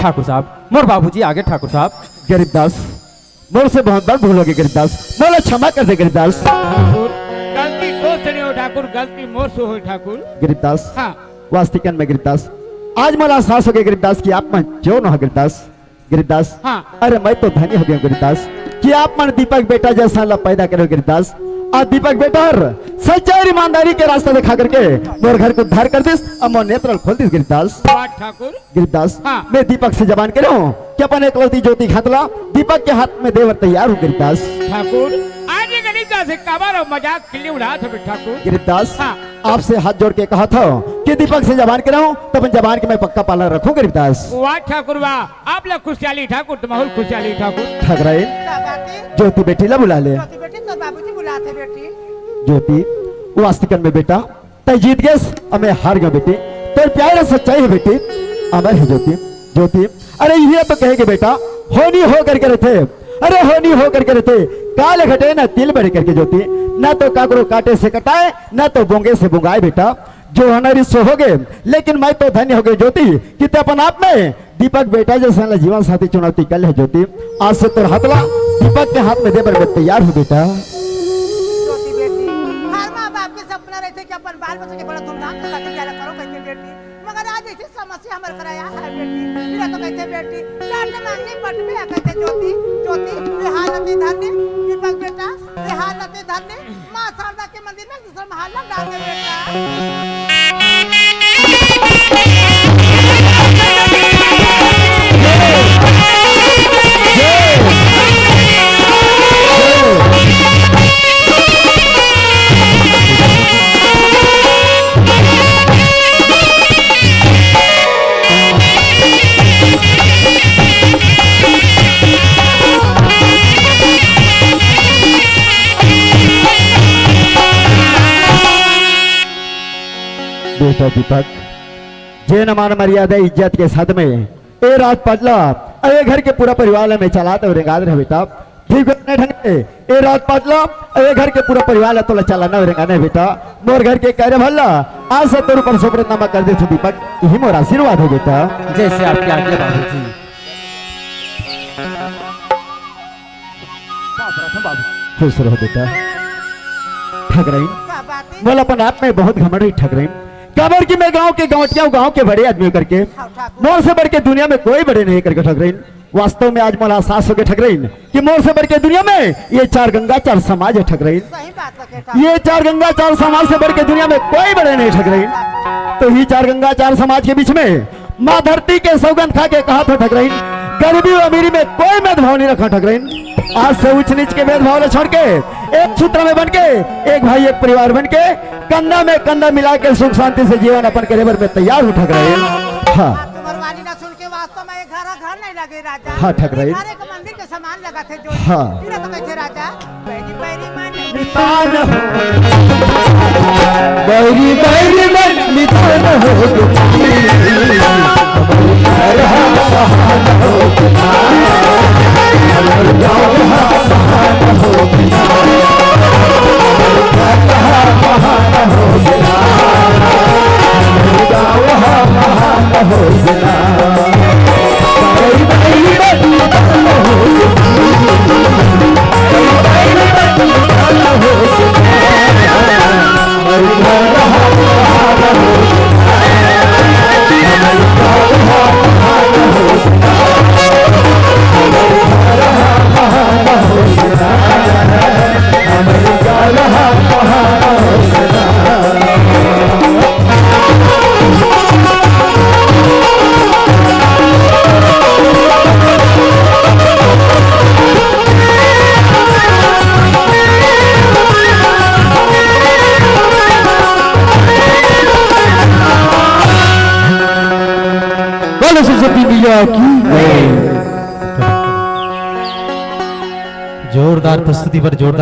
ठाकुर साहब, मोर बाबूजी आगे ठाकुर साहब। गरीबदास, मोर से बहुत बड़ भूल होगे गरीबदास, मोला क्षमा कर दे गरीबदास। ठाकुर, गलती तोर से नहीं होय ठाकुर, गलती मोर से होय ठाकुर। गरीबदास, हाँ। वास्तविकन में गरीबदास, आज मोला एहसास होगे गरीबदास कि आप मन जो न हो गरीबदास। गरीबदास, हाँ। अरे मैं तो धन्य होगे हूँ गरीबदास कि आप मन दीपक बेटा जइसन ला पैदा करे हो गरीबदास। अउ दीपक बेटा हर सच्चाई अउ ईमानदारी के रास्ता दिखा करके मोर घर के उद्धार कर दिस, अउ मोर नेत्र खोल दिस गरीबदास। वाह ठाकुर। गरीबदास, हाँ। मैं दीपक से जबान करे हूँ कि अपन एकलौती ज्योति खातला दीपक के हाथ में दे बर तैयार हूँ गरीबदास। ठाकुर, आज ये गरीबदास से काबर अउ मजाक खिल्ली उड़ात हवे ठाकुर। गरीबदास, हाँ। आपसे हाथ जोड़ के कहत हूँ कि दीपक से जबान करे हूँ, त अपन जबान के मैं पक्का पालन रखूँ गरीबदास। वाह ठाकुर वाह, आप ला खुशहाली ठाकुर, त माहौल खुशहाली ठाकुर। ठकरई, का बात हे? ज्योति बेटी ला बुला ले। ज्योति बेटी, तोर बाबूजी बुलाथे बेटी। ज्योति, वास्तविकन में बेटा, तैं जीत गेस, अउ मैं हार गेंव बेटी। तोर प्यार अउ सच्चाई हे बेटी, अमर हे ज्योति। ज्योति, अरे इही तो कहे के बेटा, होनी हो करके रहिथे, अरे होनी हो करके रहिथे, काल घटे ना तिल बढ़े करके ज्योति, ना तो काकरो काटे से कटाय, ना तो बोंगे से बोंगाय बेटा। जो होना रिस होगे, लेकिन मैं तो धन्य होगे ज्योति कि तैं अपन आप में दीपक बेटा जइसन ला जीवन साथी चुनौती कर ले ज्योति। आज से तोर हाथ ला दीपक के हाथ में दे बर मैं तैयार हूँ बेटा। ज्योति बेटी, हर माँ बाप के सपना रहिथे कि अपन बाल बच्चा के बड़ा धूमधाम से शादी ब्याह करो कहिके बेटी, मगर आज अइसे समस्या हमर करा आय हे बेटी। मेरा तो कहिथे बेटी, लाड ले मांगनी पटबे कहिथे ज्योति, ज्योति, ये हाल अति धन्य, दीपक बेटा, ये हाल अति धन्य, माँ शारदा के मंदिर में दूसरा महल ना डाल दे बेटा। बेटा दीपक, जेन मान मर्यादा इज्जत के साथ में ए राजपाट ला, ए घर के पूरा परिवार ला मैं चलात अउ रेंगात रहेंव बेटा। ठीक हे, ढंग ले ए राजपाट ला, ए घर के पूरा परिवार ला तोला चलाना अउ रेंगाना हे बेटा। मोर घर के कार्यभार ला आज से तोर ऊपर सौंपत नामा कर देथों दीपक, इही मोर आशीर्वाद हे बेटा। जैसे आपकी आज्ञा बाबूजी। बाप रे, बाप। खुश रहो बेटा। ठकरई, का बात हे? मोला अपन आप में बहुत घमंड हे ठकरई, काबर कि मैं गांव के गंवटिया हूँ, गांव के बड़े आदमी करके। हाँ, ठाकुर। मोर से बढ़ के दुनिया में कोई बड़े नहीं करके ठकरई। वास्तव में आज मोला एहसास होगे ठकरई कि मोर से बढ़ के दुनिया में ये चार गंगा चार समाज हे ठकरई। सही बात हे ठाकुर। ये चार गंगा चार समाज से बढ़ के दुनिया में कोई बड़े नहीं ठकरई। तो ये चार गंगा चार समाज के बीच में माँ धरती के सौगंध खा के कहत हँव ठकरई, गरीबी अमीरी में कोई भेदभाव नहीं रखँव ठकरई। आज से ऊंच नीच के भेदभाव ला छोड़ के एक सूत्र में बन के, एक भाई एक परिवार बन के, कंधा में कंधा मिला के सुख शांति से जीवन अपन करे बर मैं तैयार हूँ ठकरई। हाँ। तुम्हार वाणी ला सुन के वास्तव में ये घर, घर नहीं लगे राजा। हाँ ठकरई। घर एक मंदिर के समान लगथे जो। हाँ। फिर तो कहिथे राजा, बैरी बैरी मन मितान हो। बैरी बैरी मन मितान हो। की जय। जोरदार प्रस्तुति पर जोरदार